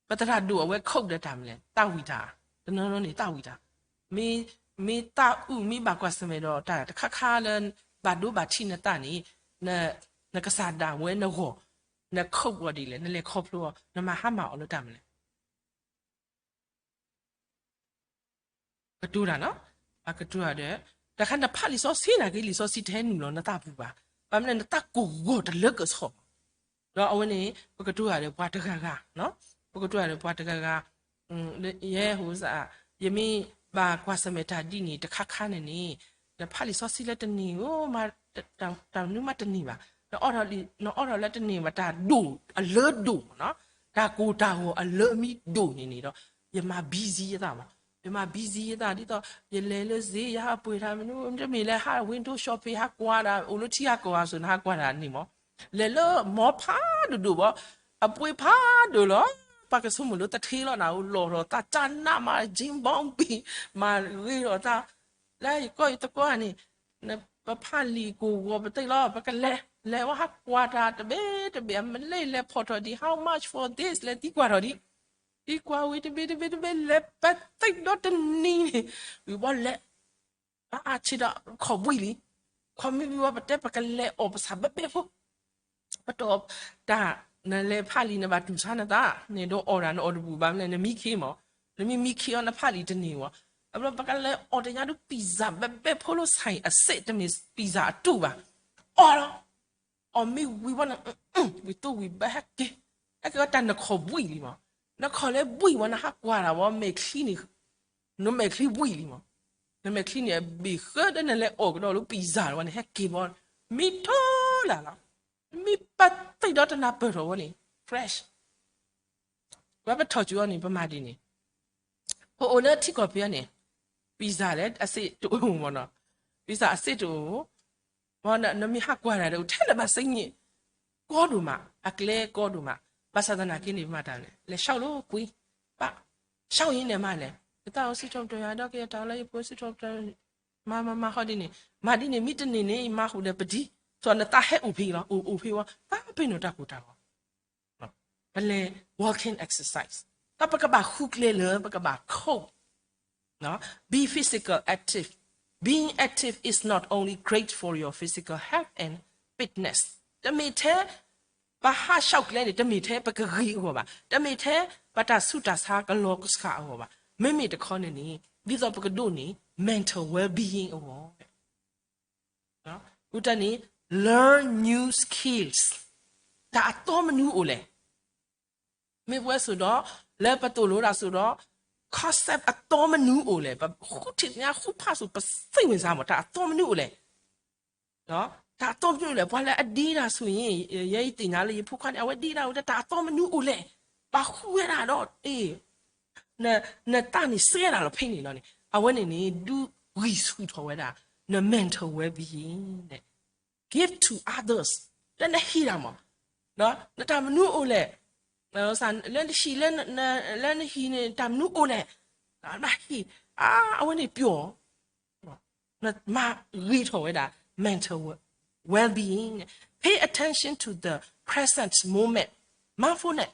ပသရၣ်ဒိၣ်အဝဲ cope ဒီးတၢ်မနုၤလဲၣ် သးဝံၣ်တၢ်, တနီၤနီၤန့ၣ်သးဝံၣ်တၢ်, မ့ၢ် မ့ၢ်သးအူမ့ၢ်ဘၣ်ကွၢ်ဆၢၣ်မဲာ်ဒီးတၢ်တခါခါလၢ ဘၣ်ဒိဘၣ်ထံးနသးန့ၣ် နကစၢ်ဒၣ်ဝဲနဂီၢ် န cope အီၤဒ်လဲၣ် နလဲၤခီဖျိအီၤ နမၤဟါမၢ်အီၤလၢတၢ်မနုၤလဲၣ် ကတိၤတၢ်နီၤ, ပကတိၤတၢ်ဒီး တခါနဖးလံာ်စီဆှံနာ်က့ လံာ်စီဆှံတဟဲနုာ်လီၤနသးပူၤဘၣ်, ဘၣ်မနုၤနသးကိၢ်ဂီၤတလၢကဆီ, ဒီးအဝဲန့ၣ် ပကတိၤတၢ်ဒီးပှၤတဂၤဂၤ, ပကတိၤတၢ်ဒီးပှၤတဂၤဂၤ, ယဲဟိစ ယမ့ၢ်ဘၣ်ကွၢ်ဆၢၣ်မဲာ်တၢ်ဒ်န့ၣ်တခါခါန့ၣ်န့ၣ်, နဖးလံာ်စီဆှံလၢတန့ၢ်ဧိၤမး, တၢ်မနုၤမးတန့ၢ်ဘၣ်, နအီၣ်ထီၣ်လၢတန့ၢ်ဘၣ် တၢ်ဒိၣ်အလၢဒိၣ်မးနီၤ, တၢ်ကိၢ်တၢ်ဂီၤအလၢအမံဒိၣ်န့ၣ်န့ၣ်ဒီး ယမၤ busy ယသးမး, ယမၤ busy ယသး ဒ်သိး ယလဲၤလၢစ့ ယဟးပှ့ၤတၢ်မနုၤ တမ့ၢ်လၢဟး window shopping ဟးကွၢ်တၢ် အိၣ်လၢထံဟးကီၢ်ဟးစိၤ နဟးကွၢ်တၢ်န့ၣ်မး, လဲၤလၢ mall ဖးဒိၣ်ဒိၣ်ဘၣ်, အပှ့ၤဖးဒိၣ်လီၤ, ပှၤကဆိကမိၣ်လၢသထ့လီၤနၤဧိၤ လီၤထီၣ်သးကနးမး jean ဘီဘံၣ် မၤဂ့ၤထီၣ်သး, လၢယကီၢ်ယသကိးန့ၣ်, န ပဖးလံာ်ကိးဂီၤပသ့ၣ်လီၤ, ပကလဲၤ, လဲၤဝဲဟးကွၢ်တၢ်တဘ့ၣ်တဘ့ၣ်, အမ့ၢ်လဲၤလဲၤဖီၣ်ထီၣ်ဒံး how much for this လဲၤသံကွၢ်ထီၣ်ဒံး, သံကွၢ်ဝံၤတဘ့ၣ်တဘ့ၣ်တဘ့ၣ် လဲၤပသ့ၣ်ဒီတနံၤန့ၣ်, ဝံၤဘီလဲၤ အါအါဆံးဒီး ခီၣ်ဘှံးလံ, ခီၣ်မ့ၢ်ဝံၤဘီ ပတဲပကလဲၤအီၣ်ပဆၣ်ဘဲဘဲဖိ ပတအီၣ်တၢ်, နလဲၤဖးလံာ်နဘၣ်တူၢ်ဆါနသး, နဒိးအီၣ်တၢ်နအီၣ်တဘူၣ်ဘၣ်မလဲၣ်, နမံခ့မး, နမ့ၢ်မံခ့အီၤနဖးလံာ်တန့ၢ်ဝဲ, အဘျီပကလဲၤအီၣ်တညါဒုး pizza ဘဲဘဲဖိလၢ ဆိုင် အစ့ၣ်တမ့ၢ် pizza အတူၢ်ဘၣ်, အီၣ်လီၤ, အီၣ်မ့ၢ်ဝံၤဝဲန့ၣ်, ဝံၤသိဝံၤဘၣ်ဟဲက့ၤ, ဟဲက့ၤဝဲတၢ်နခီၣ်ဘှံးလံမး, နခီၣ်လဲၤဘှံးဝဲ နဟးကွၢ်တၢ်ဝဲ မဲာ်ချံန့ၣ်, နမဲာ်ချံဘှံးလံမး, နမဲာ်ချံန့ၣ် အဘ့ၣ်ဃၢဒီးနလဲၤအီၣ်ကဒီးလၢ pizza ဝဲန့ၣ် ဟဲက့ၤဘီ, မံထိလၢ်လီၤ, မံပသ့ၣ်ဒီတနၤပၢၢ်ထီၣ်ဝဲန့ၣ် fresh ဝဲပထီၣ်ကၠူအီၤန့ၣ် ပမၤဒ်န့ၣ်, ပအိၣ်လၢထံကီၢ်ဖဲအံၤန့ၣ်, pizza လၢအစ့ၣ်တအိၣ်မးနီၤ, pizza အစ့ၣ်တအိၣ်, နမ့ၢ်ဟးကွၢ်တၢ်ဒီး ထဲလၢဘၣ်စ့ၣ်န့ၣ်, ကီဒိၣ်မး, အကျဲကီဒိၣ်မး, ဘၣ်ဆၣ်သနာ်က့န့ၣ် ပမၤတၢ်လဲၣ်, လဲၤဆှီလီၤကွံာ်, ဘၣ်ဆှီအံၤန့ၣ်မးလဲၣ်, ယသးအိၣ်စံးထီၣ်ပတြၢၤယၤဒီး ကယတၢ်လၢယဖိစံးထီၣ်ပတြၢၤ, မၤမၤမၤဃီဒ်န့ၣ်, မၤဒ်န့ၣ် မ့ၢ်တန့ၢ်န့ၣ် ယမၤဃုာ်ဒီးပဒံ, သိးနသးဟဲအိၣ်ဖဲအံၤလီၤ, အိၣ်အိၣ်ဖဲဝဲ ပၢ်ပ့ၤနီၣ်တၢ်ကိၢ်တၢ်ဂီၤ, ပလဲၤ walking exercise, တၢ်ပကဘၣ်ဃုကျဲလၢပကဘၣ် cope, be physical active, being active is not only great for your physical health and fitness, တမ့ၢ်ထဲ ပဟးဆှီကျဲန့ၣ် တမ့ၢ်ထဲပကဂ့ၤအဂီၢ်ဘၣ်, တမ့ၢ်ထဲပတၢ်ဆူးတၢ်ဆါကလီၤကဆှးအဂီၢ်ဘၣ်, မ့မ့ၢ်တခီန့ၣ်န့ၣ် ဒ်သိးပကဒိးန့ၢ် mental well-being အဂီၢ်, အဃိတၢ်န့ၣ် learn new skills, တၢ်အသီမနုၤအိၣ်လဲၣ်, မ့ၢ်ပဝဲစိၤဒီး လၢပသိၣ်လိတၢ်စိၤဒီး concept အသီမနုၤအိၣ်လဲၣ်, ပဃုထံၣ်သ့ၣ်ညါဃုဖးစိၤ ပစိတ်ဝင်စားမး တၢ်အသီမနုၤအိၣ်လဲၣ်, တၢ်အသီမနုၤအိၣ်လဲၣ်, ပှၤလၢအဒ့တၢ်ဆိၣ်ဂ့ၤ, ယဲယသ့ၣ်ညါလၢယဖိခွါန့ၣ် အဝဲဒ့တၢ်ဝဲ တၢ်အသီမနုၤအိၣ်လဲၣ်, ပာ်ဃုဝဲဒၣ်ဒီး နတၢ်န့ၣ်စဲဒၣ်လီၤဖဲန့ၣ်လီၤန့ၣ်, အဝဲန့ၣ်န့ၣ် ဒုးဂံၢ်ဆူၣ်ထီၣ်ဝဲဒၣ် န mental well-being, give to others, လၢနဟံၣ်တၢ်မး, နတၢ်မနုၤအိၣ်လဲၣ်, လၢနဟံၣ်, လၢနဟံၣ်န့ၣ် တၢ်မနုၤအိၣ်လဲၣ်, နဟံၣ်, အဝဲန့ၣ်ပျီ နမၤဂ့ၤထီၣ်ဝဲဒၣ် mental well-being, pay attention to the present moment, mindfulness,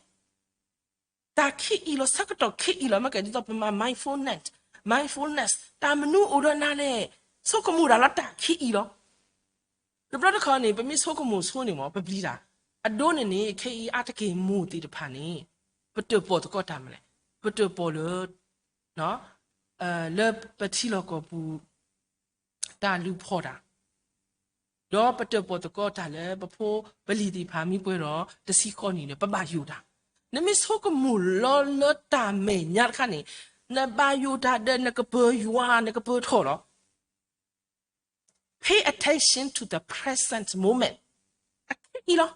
တၢ်ခံအံၤလီၤ ဆၢကတီၢ်ခံအံၤလီၤ မ့ၢ်ကဲဒ်သိးပမၤ mindfulness, mindfulness တၢ်မနုၤအိၣ်ဒီးနၤလဲၣ်, ဆိကမိၣ်တၢ်လၢတၢ်ခံအံၤလီၤ. တဘျီတခီန့ၣ် ပမ့ၢ်ဆိကမိၣ်ဆိန့ၣ်မး ပပျံၤတၢ်, အဒိန့ၣ်န့ၣ် ခဲအံၤအါတက့ၢ်မိၢ်သ့ၣ်တဖၣ်န့ၣ် ပတၢၣ်ပီၣ်သကိးတၢ်မနုၤလဲၣ်, ပတၢၣ်ပီၣ်လၢ လၢပထံလီၢ်ကီၢ်ပူၤ တၢ်လူၤဖီၣ်တၢ်, ဒီးပတၢၣ်ပီၣ်သကိးတၢ်လၢပဖိပလံၤသ့ၣ်တဖၣ်မ့ၢ်ပှဲၤဒီးတဆံဃိးနံၣ်န့ၣ် ပဘၣ်ယိၣ်တၢ်, နမ့ၢ်ဆိကမိၣ်လီၤလၢတၢ်မဲာ်ညါတခါန့ၣ် နဘၣ်ယိၣ်တၢ်ဒီးနကပၢၤယွၤ နကပၢၤထီၣ်လီၤ. Pay attention to the present moment. အခဲအံၤလီၤ.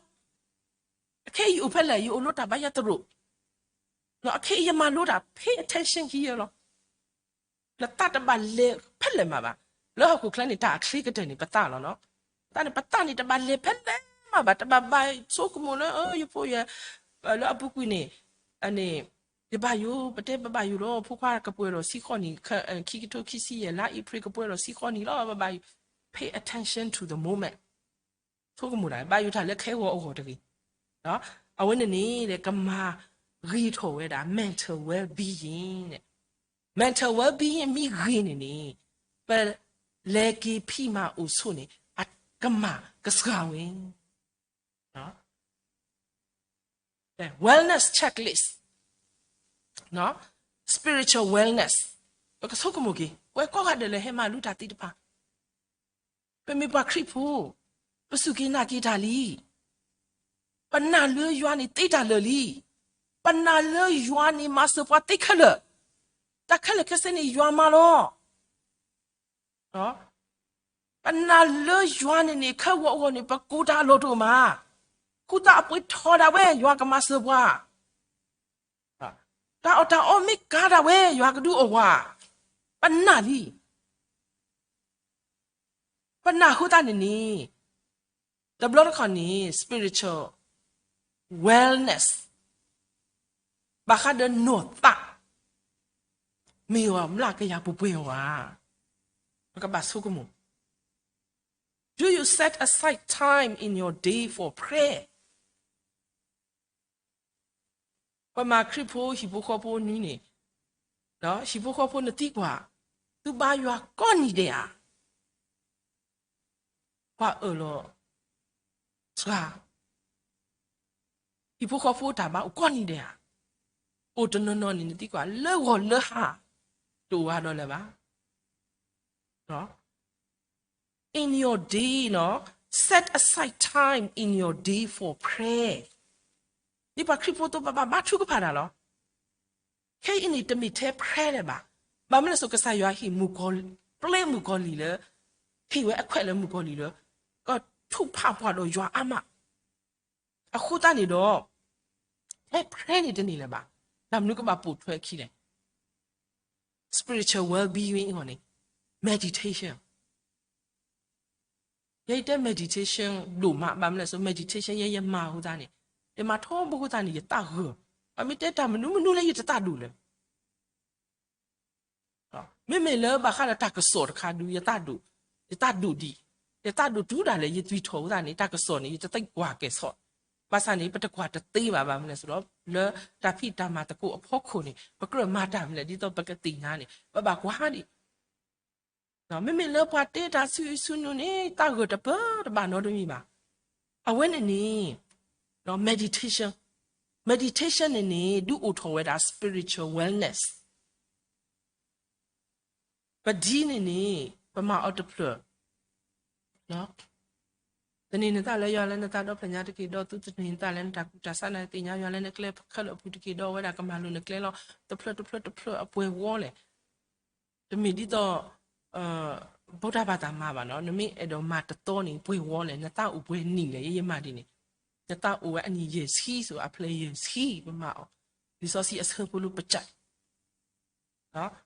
အခဲအံၤယအိၣ်ဖဲလဲၣ်, ယအိၣ်လိတၢ်ဘၣ်ယဲတရိး, အခဲအံၤယမၤလိတၢ် pay attention here လီၤ. နသးတဘၣ်လဲၤဖဲလဲၣ်မးဘၣ်. လၢဟီၣ်ခိၣ်ချၢန့ၣ် တၢ်အချ့ကတၢၢ်န့ၣ် ပသးလီၤနီၤ. သးန့ၣ် ပသးန့ၣ် တဘၣ်လဲၤဖဲလဲၣ်မးဘၣ်, တဘၣ်ဘၣ်ဆိကမိၣ်လၢ ယဖိယ လၢအပူၤကွံာ်န့ၣ် န့ၣ် ယဘၣ်ယိၣ်, ပတဲပဘၣ်ယိၣ်လီၤ, ဖိခွါကပှဲၤဒီးဆံဃိးနံၣ်, ခံကထိခံဆံယဲၢ် လါအ့ဖြ့ၣ်ကပှဲၤဒီးဆံဃိးနံၣ်လီၤ, ပဘၣ် pay attention to the moment. ဆိကမိၣ်တၢ် ဘၣ်ယိၣ်တၢ်လၢခဲဂီၤအဂီၢ်တဂ့ၤ. အဝဲန့ၣ်န့ၣ် ကမၤဂ့ၤထီၣ်ဝဲဒၣ် mental well-being န့ၣ်, mental well-being မ့ၢ်ဂ့ၤန့ၣ်န့ၣ် ပလဲၤက့ၤဖံးမၤအိၣ်ဆိန့ၣ် ကမၣ်ကစှၤဝဲ wellness checklist, spiritual wellness, ပကဆိကမိၣ်က့ၤ ပဝဲကိးဂၤဒဲးလၢဟဲမၤလိတၢ်သ့ၣ်တဖၣ် ပမ့ၢ်ပှၤခရံာ်ဖိ, ပစူၢ်က့ၤနာ်က့ၤတၢ်လံ. ပနာ်လၢယွၤန့ၣ်သ့တၢ်လၢာ်လံ. ပနာ်လၢယွၤန့ၣ်မၤစၢၤပှၤသ့ခဲလၢာ်. တၢ်ခဲလၢာ်ခဲဆ့န့ၣ်ယွၤမၤလီၤ. ပနာ်လၢယွၤန့ၣ်န့ၣ် ခဲဂီၤအဂီၢ်န့ၣ် ပကိးတၢ်အလီၢ်တအိၣ်မး. ဃုသးအပှ့ၤထီၣ်ဒၣ်ဝဲ ယွၤကမၤစၢၤပှၤ တၢ်အီၣ်တၢ်အီမ့ၢ်ကါဒၣ်ဝဲ ယွၤကဒုးအိၣ်ဝဲ. ပနာ်လံ. ပနာ်ဃိသတးန့ၣ်န့ၣ် တဘျီတခီၣ်န့ၣ် spiritual wellness ဘၣ်ဃးဒီးနီၢ်သး မ့ၢ်အီၤမျးကယၤပှဲၤပှဲၤအီၤဧါ. ပကဘၣ်ဆိကမိၣ် Do you set aside time in your day for prayer? ပမၤခရံာ်ဖိဟံၣ်ဖိဃီဖိနွံန့ၣ်, ဟံၣ်ဖိဃီဖိနသံကွၢ်, သုဘါယွၤကိးနံၤဒဲးဧါ. ကွၢ်အၢၣ်လီၤစှၤ, ဟံၣ်ဖိဃီဖိတၢ်ဘါအိၣ်ကိးနံၤဒဲးဧါ. အိၣ်တနီၤနီၤန့ၣ် နသံကွၢ်လၢဂီၤလၢဟါ, တအိၣ်အါဒီးလၢၤဘၣ်. In your day, set aside time in your day for prayer. ဒ်ပှၤခရံာ်ဖိအသိး ပဘၣ်ဘါထုကဖၣ်တၢ်လီၤ. ခဲအံၤန့ၣ် တမ့ၢ်ထဲ prayer လၢၤဘၣ်. ဘၣ်မနုၤလဲၣ်စိ ကစၢ်ယွၤဟ့ၣ်မုၣ်ကီၤ, ပျဲမုၣ်ကီၤလံၢ်လၢ, ဟ့ၣ်ဝဲအခွဲးလၢမုၣ်ကီၤလံၢ်လၢ ကထုးဖးပှၤဒီးယွၤအါမး. အဃိသတးန့ၣ်ဒီး, ထဲ prayer န့ၣ်တန့ၢ်လၢၤဘၣ်. တၢ်မနုၤကဘၣ်ပိာ်ထွဲအခံလဲၣ်. Spiritual well-being အဂီၢ်န့ၣ် meditation. ယဲယတဲ meditation ဒိၣ်မး ဘၣ်မနုၤလဲၣ်စိ meditation ယဲယမၤအဃိသတးန့ၣ်, ယမၤထီဘိအဃိသတးန့ၣ် ယသးဂၢၢ်, ပမ့ၢ်တဲတၢ်မနုၤမနုၤလၢယတသးဒိၣ်လၢၤ. မ့မ့ၢ်လၢဘၣ်ဃးဒီးတၢ်ကစီၣ်တခါဒုး ယသးဒိၣ်, ယသးဒိၣ်ဒံး, ယသးဒိၣ်တုၤဒၣ်လဲာ် ယသွံၣ်ထီၣ်အဃိသတးန့ၣ် တၢ်ကစီၣ်န့ၣ် ယတသ့ကွၢ်ကဲၣ်ဆိး. ဘၣ်ဆၣ်န့ၣ် ပတကွၢ်တသ့ဘၣ် ဘၣ်မနုၤလဲၣ်စိဒီး လၢတၢ်ဖံးတၢ်မၤသကိးအဖီခိၣ်န့ၣ် ပကြၢးမၤတၢ်မနုၤလဲၣ် ဒ်သိးပကသ့ၣ်ညါန့ၣ် ပဘၣ်ကွၢ်ဒံး မ့မ့ၢ်လၢပှၤတဲတၢ်ဆူအံၤဆူနုၤန့ၣ် သးဂၢၢ်တပၢၢ်တဘၣ်နီတမံၤဘၣ်. အဝဲန့ၣ်န့ၣ် meditation, meditation န့ၣ်န့ၣ် ဒုးအိၣ်ထီၣ်ဝဲဒၣ် spiritual wellness. ပဒ်န့ၣ်န့ၣ် ပမၤအီၤတဖျၢၣ် သန့ၤနသးလၢယွၤလၢနသးဒီဖျၢၣ်ညါတက့ၢ်, ဒီးသုသန့ၤနသးလၢနတၢ်ကူၣ်တၢ်ဆးနသ့ၣ်ညါယွၤလၢနကျဲခဲလၢာ်အပူၤတက့ၢ်, ဒီးအဝဲဒၣ်ကမၤလိၤနကျဲလီၤ. တဖျၢၣ်တဖျၢၣ်တဖျၢၣ်အပှဲၤဝီလဲၣ်. တမ့ၢ်ဒ်သိး ဗုဒ္ဓဘာသာ မၤဘၣ်နီၤ, နမ့ၢ်အဲၣ်ဒိးမၤတသီန့ၣ် ပှဲၤဝီလဲၣ်, နသးအိၣ်ပှဲၤနံၣ်လဲၣ်, ယဲယမၤဒ်န့ၣ်, နသးအိၣ်ဝဲအနံၣ်ယဲၢ်ဆံ စိၤအဖျဲၣ်ယဲၢ်ဆံ ပမၤအီၤ, လံာ်စီဆှံအဆၢဖိလၢပကး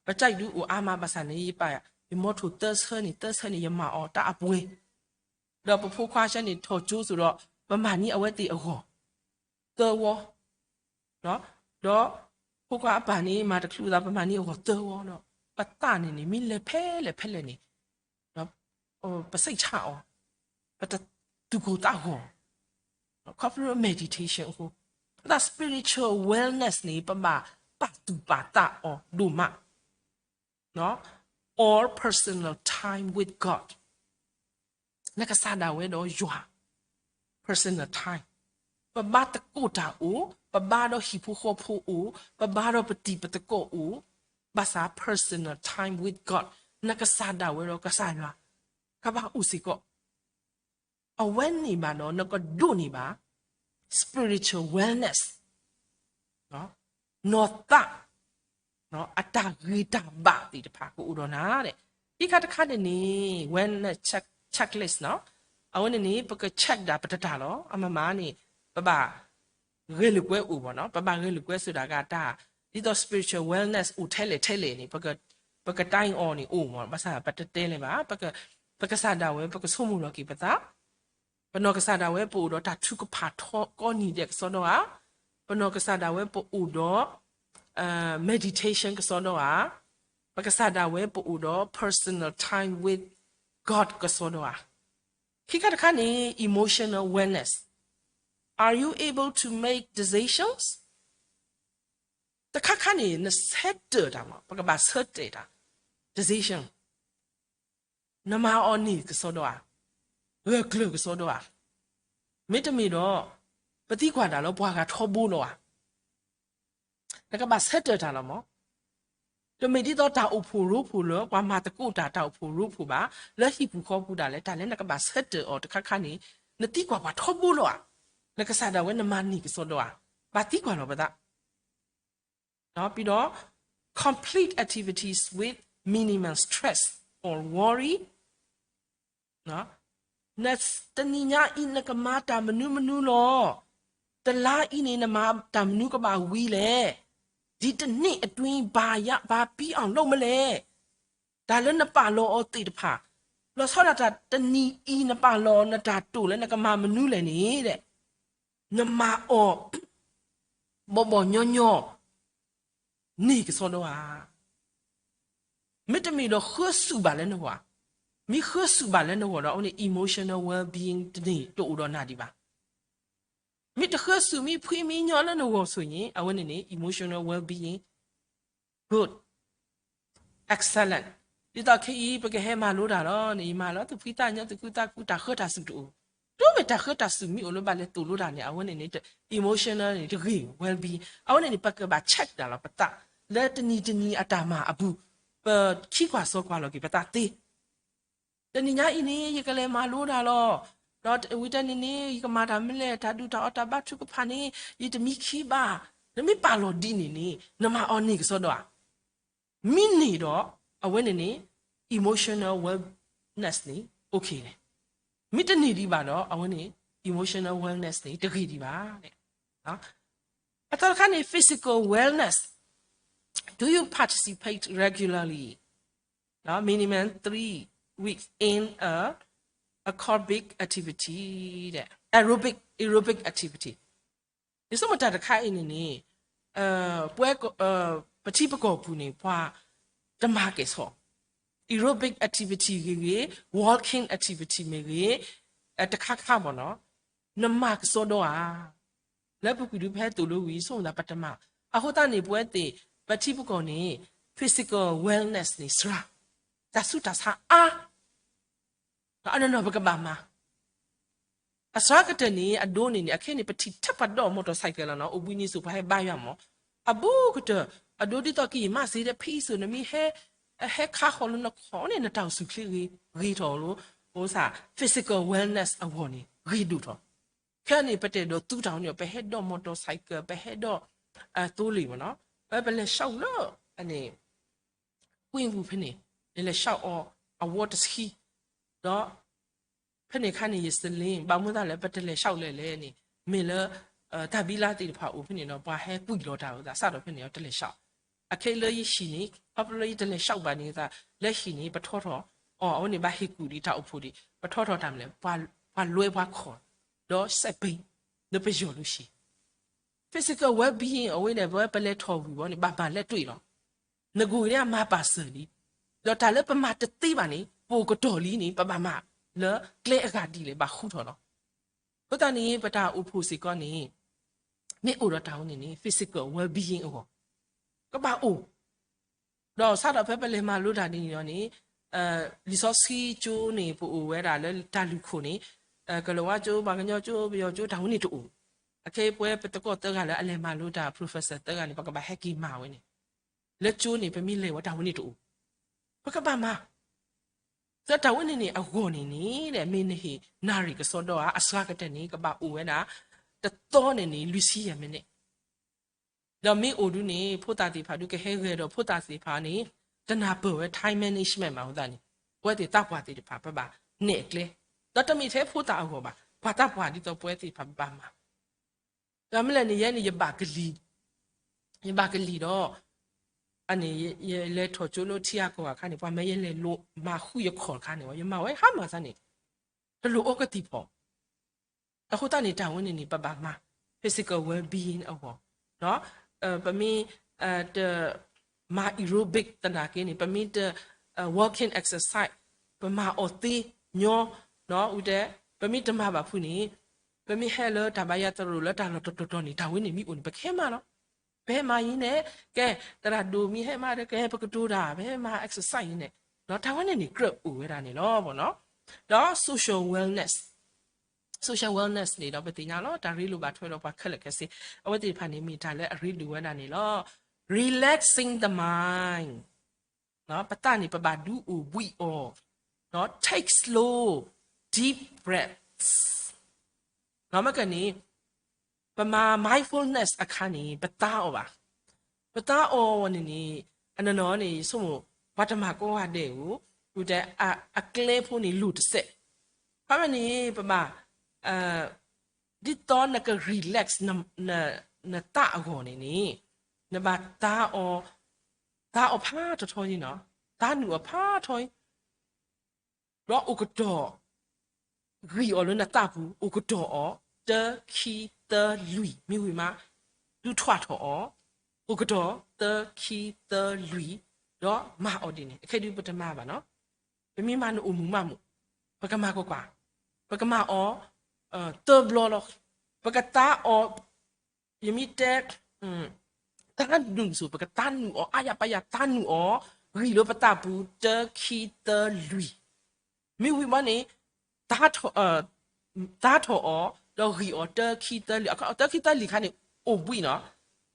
ပကးဒုးအိၣ်အါမးဘၣ်ဆၣ်န့ၣ် ယပာ် ယမီထိၣ်သၢဆၢန့ၣ် သၢဆၢန့ၣ် ယမၤအီၤတၢ်အပှဲၤ, ဒီးပဖိခွါဆၢန့ၣ် ထီၣ်ကၠိစိၤဒီး ပမၤန့ၢ်အဝဲသ့ၣ်အဂီၢ် သၢဝီ, ဒီးဖိခွါအပၢ်န့ၣ် မၤတချုးသး ပမၤန့ၢ်အဂီၢ်သၢဝီဒီး ပသးန့ၣ်န့ၣ် မ့ၢ်လဲၤဖဲလဲၣ်ဖဲလဲၣ်န့ၣ် ပစိတ်ချအီၤ, ပတသူၣ်ကိၢ်သးဂီၤ, ခီဖျိ meditation အဃိ, ပသး spiritual wellness န့ၣ် ပဘၣ်ပာ်သူၣ်ပာ်သးအီၤဒိၣ်မး, or personal time with God. နကစၢ်ဒၣ်ဝဲဒီးယွၤ personal time, ပဘါသကိးတၢ်အိၣ်, ပဘါဒီးဟံၣ်ဖိဃီဖိအိၣ်, ပဘါဒီးပတံၤပသကိးအိၣ်, ဘၣ်ဆၣ် personal time with God, နကစၢ်ဒၣ်ဝဲဒီးကစၢ်ယွၤ ကဘၣ်အိၣ်စ့ၢ်ကီး, အဝဲန့ၣ်ဘၣ်ဒီး နကဒိးန့ၢ်ဘၣ် spiritual wellness, နီၢ်သး အတၢ်ဂ့ၤတၢ်ဘၣ်သ့ၣ်တဖၣ်ကအိၣ်ဒီးနၤ, ခံခါတခါန့ၣ်န့ၣ် wellness check, checklist နီၤ, အဝဲန့ၣ်န့ၣ် ပက check ဒၣ်ပတတၢ်လီၤ, အမမၤန့ၣ် ပဘၣ် ဂဲၤလိာ်ကွဲအိၣ်မးနီၤ, ပဘၣ်ဂဲၤလိာ်ကွဲစိၤဒၣ်ဂၤတၢ်, ဒ်သိး spiritual wellness အိၣ်ထဲလဲၣ်ထဲလဲၣ်န့ၣ် ပက time အီၤန့ၣ်အိၣ်မး, ဘၣ်ဆၣ်ပတတဲလဲၣ်ဘၣ်, ပကစၢ်ဒၣ်ဝဲ ပကဆိကမိၣ်လီၤက့ၤပသး ပနီၢ်ကစၢ်ဒၣ်ဝဲပအိၣ်ဒီးတၢ်ထုကဖၣ်ထီကိးနံၤဒဲးကစီဒီဧါ, ပနီၢ်ကစၢ်ဒၣ်ဝဲပအိၣ်ဒီး meditation ကစီဒီဧါ, ပကစၢ်ဒၣ်ဝဲပအိၣ်ဒီး personal time with God ကစီဒီဧါ. ခံခါတခါန့ၣ် emotional wellness, are you able to make decisions? တခါခါန့ၣ် နဆၢတဲာ်တၢ်မး, ပကဘၣ်ဆၢတဲာ်တၢ် decision နမၤအီၤန့ၣ်ကစီဒီဧါ, ဂၢၢ်ကျၢၤကစီဒီဧါ, မ့တမ့ၢ်ဒီး ပသံကွၢ်တၢ်လၢပှၤဂၤထီဘိလီၤဧါ, နကဘၣ်ဆၢတဲာ်တၢ်လီၤမး, တမ့ၢ်ဒ်သိးတၢ်အိၣ်ဖှိၣ်ရိဖှိၣ်လၢပှၤမၤသကိးတၢ် တၢ်အိၣ်ဖှိၣ်ရိဖှိၣ်ဘၣ်, လၢဟံၣ်ပူၤဃီပူၤဒၣ်လဲာ် တၢ်လၢနကဘၣ်ဆၢတဲာ်အီၤတခါခါန့ၣ် နသံကွၢ်ပှၤထီဘိလီၤဧါ, နကစၢ်ဒၣ်ဝဲနမၤန့ၢ်ကစီဒီဧါ, ဘၣ်သံကွၢ်လီၤပသး ပြီးတော့ complete activities with minimum stress or worry, တနံၤညါအံၤ နကမၤတၢ်မနုၤမနုၤလီၤ, တလါအံၤန့ၣ် နမၤတၢ်မနုၤကဘၣ်ဝံၤလဲၣ်, ဒီတစ်နှစ်အတွင်း ဘာရ ဘာပြီးအောင်လုပ်မလဲ, တၢ်လၢနပာ်လီၤအီၤသ့ၣ်တဖၣ်, လီၤဆီဒၣ်တၢ်တနံၤအံၤ နပာ်လီၤနတၢ်တိာ်လၢနကမၤမနုၤလဲၣ်န့ၣ် နမၤအီၤ ဘီၣ်ဘီၣ်ညီညီ န့ၢ်ကစီဒီဧါ, မ့တမ့ၢ်ဒီးဃၢဆူၣ်ဘၣ်လၢနဂီၢ်ဧါ, မ့ၢ်ဃၢဆူၣ်ဘၣ်လၢနဂီၢ်ဒီး အဝဲန့ၣ် emotional well-being တန့ၢ်တအိၣ်ဒီးနၤဒံးဘၣ်. မ့ၢ်တဃၢဆူၣ် မ့ၢ်ဖှံမ့ၢ်ညီလၢနဂီၢ်ဆိၣ်ဂ့ၤ အဝဲန့ၣ်န့ၣ် emotional well-being good, excellent. ဒ်သိးခဲအံၤ ပကဟဲမၤလိတၢ်လီၤန့ၣ် ယမၤလၢသုဖှံသးညီ သုကူသးကူ တၢ်ဃၢတၢ်စူၣ်တအိၣ်, တမ့ၢ်တၢ်ဃၢတၢ်စူၣ်မ့ၢ်အိၣ်လၢဘၣ်လဲၤသိၣ်လိတၢ်န့ၣ် အဝဲန့ၣ်န့ၣ် emotional န့ၣ် တဂ့ၤ well-being. အဝဲန့ၣ်န့ၣ် ပကဘၣ် check တၢ်လီၤပသး လၢတနံၤတနံၤအတၢ်မၤအပူၤ ပခံကွၢ်စီကွၢ်လီၤက့ၤပသးသ့ တနံၤညါအံၤန့ၣ် ယကလဲၤမၤလိတၢ်လီၤ. ဒီးဝံၤတနံၤန့ၣ် ယကမၤတၢ်မနုၤလဲၣ်, တၢ်ဒုၣ်တၢ်အီၣ်တၢ်ဘါထုကဖၣ်န့ၣ် ယတမံခံဘၣ်. နမ့ၢ်ပာ်လီၤဒ်န့ၣ်န့ၣ် နမၤအီၤန့ၢ်ကစီဒီဧါ. မ့ၢ်န့ၢ်ဒီး အဝဲန့ၣ်န့ၣ် emotional wellness န့ၣ် okay န့ၣ်. မ့ၢ်တန့ၢ်ဒံးဘၣ်ဒီး အဝဲန့ၣ် emotional wellness န့ၣ် တဂ့ၤဒံးဘၣ်. အသီတခါန့ၣ် physical wellness, do you participate regularly, minimum three weeks in a aerobic activity, aerobic, aerobic activity. ယဆိကမိၣ်တၢ်တခါအံၤန့ၣ်န့ၣ် ပဝဲ ပထံပကီၢ်ပူၤန့ၣ် ပှၤတမၤကဲၣ်ဆိး aerobic activity ဂ့ၤဂ့ၤ, walking activity မ့ၢ်ဂ့ၤ, တခါခါဘၣ်နီၤ, နမၤကစီဒီဧါ. လၢပကွံာ်ဒုး ပဟဲသိၣ်လိဝံၤ ဆိကမိၣ်သးပတမၤ. အဃိသတးန့ၣ် ပဝဲသ့ၣ် ပထံပကီၢ်န့ၣ် physical wellness န့ၣ် စှၤ, တၢ်ဆူးတၢ်ဆါအါ အနီၢ်နီၢ်ပကဘၣ်မၤ အစှၤကတၢၢ်န့ၣ် အဒိန့ၣ်န့ၣ် အခဲန့ၣ် ပထံၣ်ထဲပှၤဒိး motorcycle လီၤနီၤ, အိၣ်ဘှံးနံၤစိၤပှၤဟဲဘါယွၤမး, အဘူးကတၢၢ် အဒိဒ်သိးကယံာ်မးစ့ၢ် ဖဲအံၤစိၤ နမ့ၢ်ဟဲ ဟဲခါဃီၤလၢနခီၣ်န့ၣ် နတၢ်အိၣ်ဆူၣ်ချ့ဂ့ၤထီၣ်လီၤ, အိၣ်သး physical wellness အဂီၢ်န့ၣ် ဂ့ၤဒိၣ်ထီၣ်. ခဲအံၤန့ၣ် ပတအဲၣ်ဒိးသူတၢ်အိၣ်န့ၣ် ပဟဲဒိး motorcycle ပဟဲဒိး သိလ့ၣ်မးနီၤ, ပလဲၤဆှီလၢ အန့ၣ် ကွံပူၤဖဲန့ၣ် ယလဲၤဆှီအီၤအဝီတဆံ, ဒီး ဖဲန့ၣ်ခါန့ၣ် ယစလ့ ဘၣ်မနုၤသးလၢပတလဲၤဆှီလဲၣ်လဲၣ်န့ၣ် မ့ၢ်လၢ တၢ်ဘံလါသ့ၣ်တဖၣ်အိၣ်ဖဲန့ၣ်ဒီး ပှၤဟဲကွံာ်လီၤတၢ်အသးစးဒီးဖဲန့ၣ် တလဲၤဆှီ, အခဲအံၤလၢယဟံၣ်န့ၣ် ခီဖျိလၢယတလဲၤဆှီဘၣ်န့ၣ်သး လၢဟံၣ်န့ၣ် ပထီထီၣ်အီၤ အဝဲန့ၣ်ဘၣ်ဟ့ၣ်ကူၣ်ဒံးတၢ်အိၣ်ဖှိၣ်ဒံး ပထီထီၣ်တၢ်မနုၤလဲၣ် ပှၤလွဲပှၤခီၣ် ဒီးစဲးပ့ၤ လၢပယီၤလၢဟံၣ် physical well-being အဝဲန့ၣ် ပဝဲပလဲၤထီၣ်ဝံၤဝဲန့ၣ် ဘၣ်မၤလဲၣ်တွံၢ်လီၤ. နဂိၢ်န့ၣ်အမၤပာ်စၢၤလံ, ဒီးတၢ်လၢပမၤတသ့ဘၣ်န့ၣ် ပအိၣ်ကတီၢ်လံန့ၣ် ပဘၣ်မၤလၢကျဲအဂၤဒ်လဲၣ် ဘၣ်ဃူထီၣ်လီၤ. အဃိသတးန့ၣ် ပတၢ်အိၣ်ဖှိၣ်စ့ၢ်ကီးန့ၣ် မ့ၢ်အိၣ်ဒီးတၢ်ဝဲန့ၣ်န့ၣ် physical well-being အဂီၢ် ကဘၣ်အိၣ် ဒီးစးထီၣ်ဖဲပလဲၤမၤလိတၢ်ဒ်န့ၣ်ဒီးန့ၣ် လံာ်စီဆှံကၠိန့ၣ် ပအိၣ်ဝဲဒၣ်လၢတၢ်လုၢ်ခိၣ်န့ၣ် ကလၤဝါကၠိ ပှၤကညီကၠိ ပယီၤကၠိ တၢ်ဝဲန့ၣ်တအိၣ်. အခဲအံၤပဝဲပသကိးသၢဂၤလၢအလဲၤမၤလိတၢ် professor သၢဂၤန့ၣ် ပကဘၣ်ဟဲက့ၤမၤဝဲန့ၣ် လၢကၠိန့ၣ် ပမ့ၢ်လဲၤဝဲတၢ်ဝဲန့ၣ်တအိၣ်. ပကဘၣ်မၤ သၢတၢ်ဝဲန့ၣ်န့ၣ် အဂီၢ်န့ၣ်န့ၣ် မ့ၢ်နဟ့ၣ်နၣ်ရံၣ်ကစီဒီဧါ အစှၤကတၢၢ်န့ၣ် ကဘၣ်အိၣ်ဝဲဒၣ် တသီန့ၣ်န့ၣ် လွံၢ်ဆံယဲၢ်မံးနံး ဒီးမ့ၢ်အိၣ်ဒုန့ၣ် ဖိသၣ်သ့ၣ်တဖၣ်ဒုကဟဲဂဲၤဒီးဖိသၣ်သ့ၣ်တဖၣ်န့ၣ် တနၢ်ပၢၢ်ဝဲ time management မးအဃိသတးန့ၣ် ပဝဲသ့ၣ်သးပှၢ်သ့ၣ်တဖၣ် ပဘၣ်နဲၣ်အကျဲ ဒီးတမ့ၢ်ထဲဖိသၣ်အဂီၢ်ဘၣ် ပှၤသးပှၢ်ဒ်သိးပဝဲသ့ၣ်တဖၣ်ပဘၣ်မၤ ဒီးမ့ၢ်လဲၣ်န့ၣ် ယဲန့ၣ် ယဘၣ်ကလံၤ, ယဘၣ်ကလံၤဒီး အန့ၣ် ယလဲၤထီၣ်ကၠိလၢထံဂၤကီၢ်ဂၤအခါန့ၣ် ပှၤမၢယလဲၤလိးမၤဃုယခီၣ်တခါန့ၣ် ယမၤဝဲဟါမၢ်သးန့ၣ် တလိၣ်အီကသံၣ်ဖီၣ် အဃိသတးန့ၣ် တၢ်ဝဲန့ၣ်န့ၣ် ပဘၣ်မၤ physical well-being အဂီၢ်, ပမ့ၢ် တ မၤ aerobic သနာ်က့န့ၣ် ပမ့ၢ်တ walking exercise ပမၤအီၤသ့ညီ ဝံၤတဲ ပမ့ၢ်တမၤဘၣ်ဖုန့ၣ် ပမ့ၢ်ဟဲလၢတၢ်ဘါယွၤသရိာ်လၢတၢ်လီၢ်တတီၤတီၤန့ၣ် တၢ်ဝဲန့ၣ်မ့ၢ်အိၣ်န့ၣ် ပကဟဲမၤလီၤ. ပဟဲမၤအံၤန့ၣ် ကဲ သရၣ်ဒိၣ်မ့ၢ်ဟဲမၤဒီး ကဟဲပကတိၤတၢ် ပဟဲမၤ exercise အံၤန့ၣ် တၢ်ဝဲန့ၣ်န့ၣ် ကြၢးအိၣ်ဝဲဒၣ်န့ၣ်လီၤ. ဒီး social wellness, social wellness န့ၣ်ဒီး ပသ့ၣ်ညါလီၤ တၢ်ရ့လိာ်ဘၣ်ထွဲဒီးပှၤခဲလၢာ်ခဲဆ့ အဝဲသ့ၣ်တဖၣ်န့ၣ် မ့ၢ်တၢ်လၢအရ့ဒိၣ်ဝဲဒၣ်န့ၣ်လီၤ. Relaxing the mind, ပသးန့ၣ် ပဘၣ်ဒုးအိၣ်ဘှံးအီၤ take slow, deep breaths, မ့ၢ်ကန့ၣ် ပမၤ mindfulness အခါန့ၣ် ပသးအီၤဘၣ်. ပသးအီၤန့ၣ်န့ၣ် အနီၢ်နီၢ်န့ၣ် ယဆိကမိၣ် ပှၤတမၤကိးဂၤဒဲးဧိၤ ဝံၤတဲ အကျဲဖိန့ၣ်လိၣ်တစဲး. ခီမ့ၢ်န့ၣ် ပဘၣ် ဒ်သိးနက relax နသးအဂီၢ်န့ၣ်န့ၣ် နဘၣ်သးအီၤ, သးအီၤဖးထီထီအံၤနီၤ, သးနုာ်အီၤဖးထီအံၤ ဒီးအိၣ်ကတီၢ် ဂံၢ်အီၤလၢနသးပူၤ အိၣ်ကတီၢ်အီၤ တၢ ခံ သၢ လွံၢ် မ့ၢ်ဝံၤမး ဒုးထွဲထီၣ်အီၤ အိၣ်ကတီၢ် တၢ ခံ သၢ လွံၢ် ဒီးမၤအီၤဒ်န့ၣ် အခဲဒုးပတမၤဘၣ်နီၤ. ပမ့ၢ်မၤနအိၣ်မုာ်မးမုာ်, ပကမၤကွၢ်ကွၢ်, ပကမၤအီၤ သၢဘျီလီၤ. ပကသါအီၤ, ယမ့ၢ်တဲ သါနုာ်စိၤ ပကသါနုာ်အီၤ အါယၤပာ်ယၤသါနုာ်အီၤ, ဂံၢ်လၢပသးပူၤ တၢ ခံ သၢ လွံၢ်, မ့ၢ်ဝံၤဘီန့ၣ် သါထီၣ်အီၤ ဒီးဂံၢ်အီၤ တၢ ခံ သၢ လွံၢ်, တၢ ခံ သၢ လွံၢ်ခါန့ၣ် အိၣ်ဘှံးနီၤ.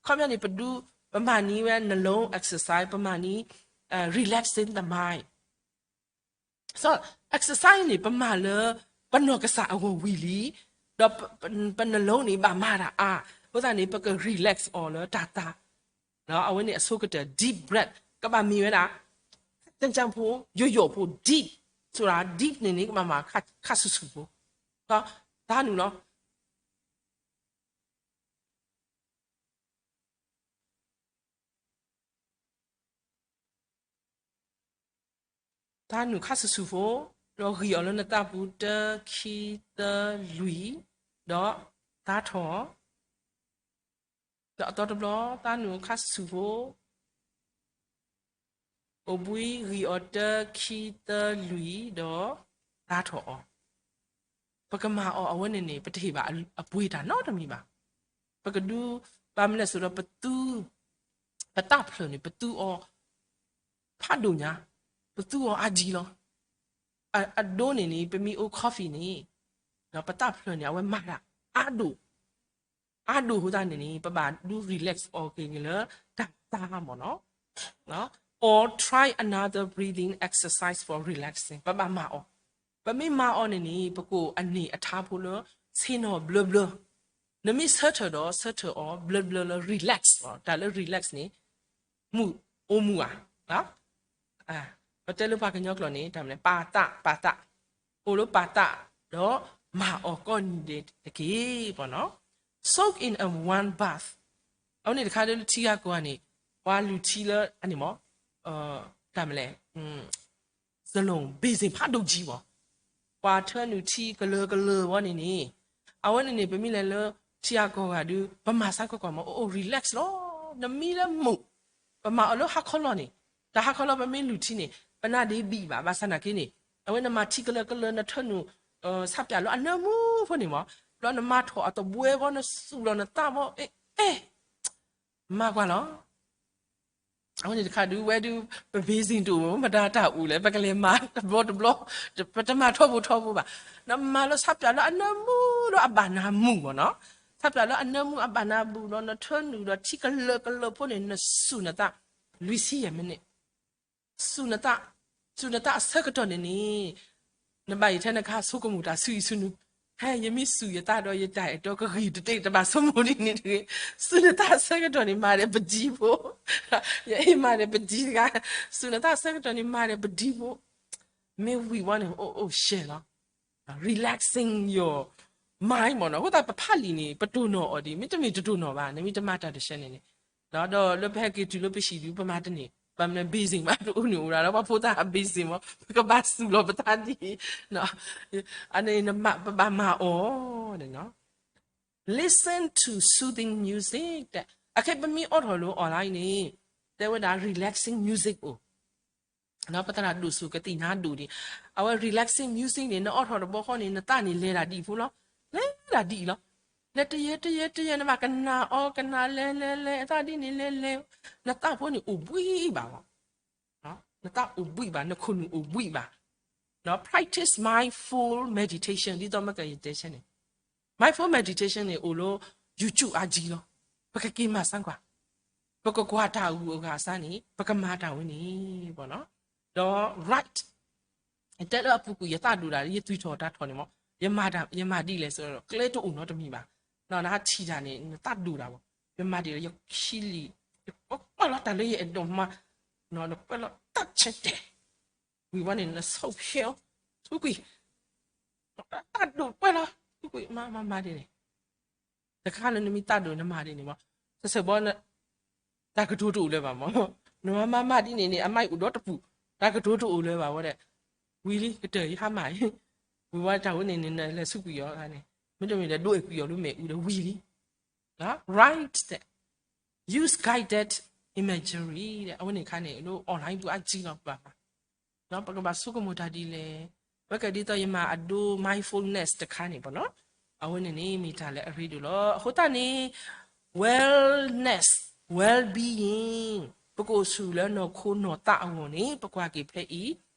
ခီပညီန့ၣ် ပဒုး ပမၤန့ၢ်ဝဲ နလုံး exercise, ပမၤန့ၢ် relaxing the mind. So exercise န့ၣ် ပမၤလၢ ပနီၢ်ကစၢ်အဂီၢ်ဝံၤလံ, ဒီးပ ပ ပနလုံးန့ၣ် ဘၣ်မၤတၢ်အါ, အဃိသတးန့ၣ် ပက relax အီၤလၢတၢ်သါ, အဝဲန့ၣ်အဆိကတၢၢ် deep breath ကဘၣ်မ့ၢ်ဝဲဒၣ် ကၠၢ်ဖိ ယိာ်ယိာ်ဖိ deep, ဆိဒၣ် deep န့ၣ်န့ၣ် ကဘၣ်မၤခါဆူၣ်ဆူၣ်ဖိ, သါနုာ်လီၤ. သါနုာ်ခါဆူၣ်ဆူၣ်ဖိ, ဒီးဂံၢ်အီၤလၢနသးပူၤ တၢ ခံ သၢ လွံၢ်, ဒီးသါထီၣ်, ဒီးအသီတဘျီ သါနုာ်ခါဆူၣ်ဆူၣ်ဖိ, အိၣ်ဘှံး ဂံၢ်အီၤ တၢ ခံ သၢ လွံၢ် ဒီးသါထီၣ်အီၤ. ပကမၤအီၤအဝဲန့ၣ်န့ၣ် ပတဟ့ၣ်ဘၣ်အပှ့ၤတၢ်နီတမံၤဘၣ်. ပကဒုး ဘၣ်မနုၤလဲၣ်ဆိုဒီး ပသူ ပသးဖျၢၣ်န့ၣ် ပသူအီၤ ဖးဒိၣ်ညါ, ပသူအီၤအါကံလီၤ. အဒိန့ၣ်န့ၣ် ပမ့ၢ်အိၣ် coffee န့ၣ် ပသးဖျၢၣ်န့ၣ် အဝဲမၤတၢ်အါဒိၣ်, အါဒိၣ်အဃိသတးန့ၣ်န့ၣ် ပဘၣ်ဒုး relax အီၤက့ၤလၢတၢ်သါမ့ၢ်နီၤ. Or try another breathing exercise for relaxing. ပဘၣ်မၤအီၤ, ပမ့ၢ်မၤအီၤန့ၣ်န့ၣ် ပကအိၣ်အန့ၢ်အထါဖိလၢ ဆ့ၣ်နီၤဘျၢဘျၢ, နမ့ၢ်ဆၢထၢၣ်ဒီးဆၢထၢၣ်အီၤဘျၢဘျၢလၢ relax လီၤ. တၢ်လၢ relax န့ၣ် မုာ် အိၣ်မုာ်ဧါ. ပတဲလၢပှၤကညီကျိာ်န့ၣ် တၢ်မနုၤလဲၣ် ပာ်သး ပာ်သး, အိၣ်လၢပာ်သး ဒီးမၤအီၤကိးနံၤဒဲးတက့ၢ်မ့ၢ်နီၤ. Soak in a warm bath. အဝဲန့ၣ်တခါဒ်လၢထံဂၤကီၢ်ဂၤန့ၣ် ပှၤလုၢ်ထံလၢအန့ၣ်မ့ၢ် တၢ်မနုၤလဲၣ် စလိၣ် basin ဖးဒိၣ်ကံမ့ၢ် ပှၤထၢနုာ်ထံကလၢၤကလၢၤဝဲန့ၣ်န့ၣ်, အဝဲန့ၣ်န့ၣ် ပမ့ၢ်လဲၤလၢထံဂၤကီၢ်ဂၤဒုး ပမၤစၢ်ကွၢ်ကွၢ်မ့ၢ် အိၣ် relax လီၤ. နမံလၢမုာ်, ပမၤအီၤလၢဟါခီလီၤန့ၣ်, တၢ်ဟါခီလီၤ ပမ့ၢ်လုၢ်ထံန့ၣ် ပနါဒ့ဘံၣ်ဘၣ်, ဘၣ်ဆၣ်နာ်က့န့ၣ် အဝဲနမၤထံကလၢၤကလၢၤ နထၢနုာ် ဆၣ်ပၠၣ်လၢအနၢမူဖိန့ၣ်မ့ၢ်, ဘျီနမၤထီၣ်အသဘှဲဘီ နစူၢ်လီၤနသးဘီ အဲ အဲ မၤကွၢ်လီၤ. အဝဲန့ၣ်တခါဒုး ဝဲဒုး ပ basin တအိၣ် မတၤတၢ်အိၣ်လဲၣ် ပကလဲၤမၤတဘျီတဘျီ, ပတမၤထီဘိထီဘိဘၣ်. နမၤလၢဆၣ်ပၠၣ်လၢအနၢမူလၢအဘၣ်နၤမုာ်မ့ၢ်နီၤ, ဆၣ်ပၠၣ်လၢအနၢမူအဘၣ်နၤမုာ်ဒီး နထၢနုာ်ဒီးထံကလၢၤကလၢၤဖိန့ၣ် နစူၢ်နသး လွံၢ်ဆံယဲၢ်မံးနံး စူၢ်နသး, စူၢ်နသးအဆၢကတီၢ်န့ၣ်န့ၣ်, နဘၣ်ယံာ်ထဲနကဟးဆိကမိၣ်တၢ်ဆူအံၤဆူနုၤ, ဟဲ ယမ့ၢ်စူၢ်ယသးဒီးယတၢ်အဲၣ်တီကဂ့ၤတတဲ တဘၣ်ဆိကမိၣ်ဒ်န့ၣ်တဂ့ၤ. စူၢ်နသးအဆၢကတီၢ်န့ၣ် မၤဒီးပဒံဖိ, ယအ့ၣ်မၤဒီးပဒံတဂၤ, စူၢ်နသးအဆၢကတီၢ်န့ၣ် မၤဒီးပဒံဖိ, မ့ၢ်ဝံၤဝဲန့ၣ် အိၣ်အိၣ်ရှဲလီၤ relaxing your mind မ့ၢ်နီၤ. အဃိသတးပဖးလံာ်န့ၣ် ပတိၢ်နီၣ်အီၤဒ် မ့တမ့ၢ်တတိၢ်နီၣ်ဘၣ် နမ့ၢ်တမၤတၢ်တဆှဲန့ၣ်န့ၣ်, ဒီးလၢပဟဲက့ၤတုၤလၢပဟံၣ်ဒုး ပမၤတန့ၢ် ဘၣ်မနုၤ basin မး တအိၣ်န့ၣ်အိၣ်ဒၣ်လၢပှၤဖိသၣ် basin မး ပကဘၣ်စူၢ်လီၤပသးဒ်အံၤ, အန့ၣ် ပဘၣ်မၤအီၤ listen to soothing music တဲ, အခဲပမ့ၢ်အိးထီၣ်လၢ online န့ၣ် တဲဝဲဒၣ် relaxing music အိၣ် ပသရၣ်ဒိၣ်စိကသ့ၣ်ညါဒိၣ်ဒံး, အဝဲ relaxing music န့ၣ် နအိးထီၣ်တဘျီဃီန့ၣ် နသးန့ၣ်လဲၤတၢ်ဒ်အံၤဖိလီၤ, လဲၤတၢ်ဒ်အံၤလီၤ, လဲၤတယဲၢ်တယဲၢ်တယဲၢ် နဘၣ်ကနၣ်အီၤကနၣ်လဲၤလဲၤလဲၤ အသးဒ်န့ၣ်လဲၤလဲၤ, နသးဖိန့ၣ်အိၣ်ဘှံးဘၣ်လီၤ, နသးအိၣ်ဘှံးဘၣ် နခိၣ်နူာ်အိၣ်ဘှံးဘၣ်, practice mindful meditation ဒ်သိးမ့ၢ်ကယတဲဆဲန့ၣ် mindful meditation န့ၣ် အိၣ်လၢ YouTube အါကံလီၤ, ပကက့ၤမၤစၢ်ကွၢ်, ပကကွၢ်တၢ်အဂုၤအဂၤအစၢ်န့ၣ် ပကမၤတၢ်ဝဲန့ၣ်, ဒီး right တဲလၢအပူၤကွံာ်ယသးဒိၣ်ဒၣ် ယသွံၣ်ထီၣ်တၢ်ထီၣ်န့ၣ်မ့ၢ်, ယမၤဒ်လဲၣ် ကျဲတအိၣ်နီတမံၤဘၣ်, နဟးထံၣ်တၢ်န့ၣ် နသးဒိၣ်ဒၣ်ဘၣ်, ယမၤဒ်လဲၣ် ယခံလံာ် ယကွၢ်လီၤတၢ်လၢယအဲၣ်ဒိးမၤ, နကွၢ်လီၤတၢ်ဆဲးတဲာ် ဝံၤဝဲန့ၣ် နဆိးဖဲ ထူကွံာ်, သးဒိၣ်ကွဲလီၤ ထူကွံာ် မၤမၤမၤဒ်န့ၣ်, တခါလၢနမ့ၢ်သးဒိၣ်နမၤဒ်န့ၣ်မ့ၢ်, စဲးစဲးဘီ တၢ်ကတိၤတအိၣ်လၢၤဘၣ်မ့ၢ်, နမၤမၤမၤဒ်န့ၣ်န့ၣ် အမါအိၣ်ဒီတပူၤ, တၢ်ကတိၤတအိၣ်လၢၤဘၣ်ဝဲဒီး, ဝံၤလံ ကတၢၢ်ယဟါမၢ်အံၤ, ဝံၤဝဲတၢ်ဝဲန့ၣ်န့ၣ် နလဲၤဆူကွံာ်အီၤန့ၣ်, မ့တမ့ၢ်ဒီးဒိးအဲၣ်ကွံာ်အီၤလၢမ့ၣ်အူဒီးဝံၤလံ, right တဲ, use guided imagery အဝဲန့ၣ်ခါန့ၣ် လၢ online ပူၤအါကံလီၤဘၣ် ပကဘၣ်ဆိကမိၣ်တၢ်ဒ်လဲၣ်. မ့ၢ်ကဲဒ်သိးယမၤအဒိ mindfulness တခါန့ၣ်ပေါ့နော်. အဝဲန့ၣ်န့ၣ် မ့ၢ်တၢ်လၢအရ့ဒိၣ်လီၤ. အဃိသတးန့ၣ် wellness, well-being ပကအိၣ်ဆူၣ်လၢနီၢ်ခိနီၢ်သးအဂီၢ်န့ၣ် ပကွၢ်က့ၤဖဲအံၤ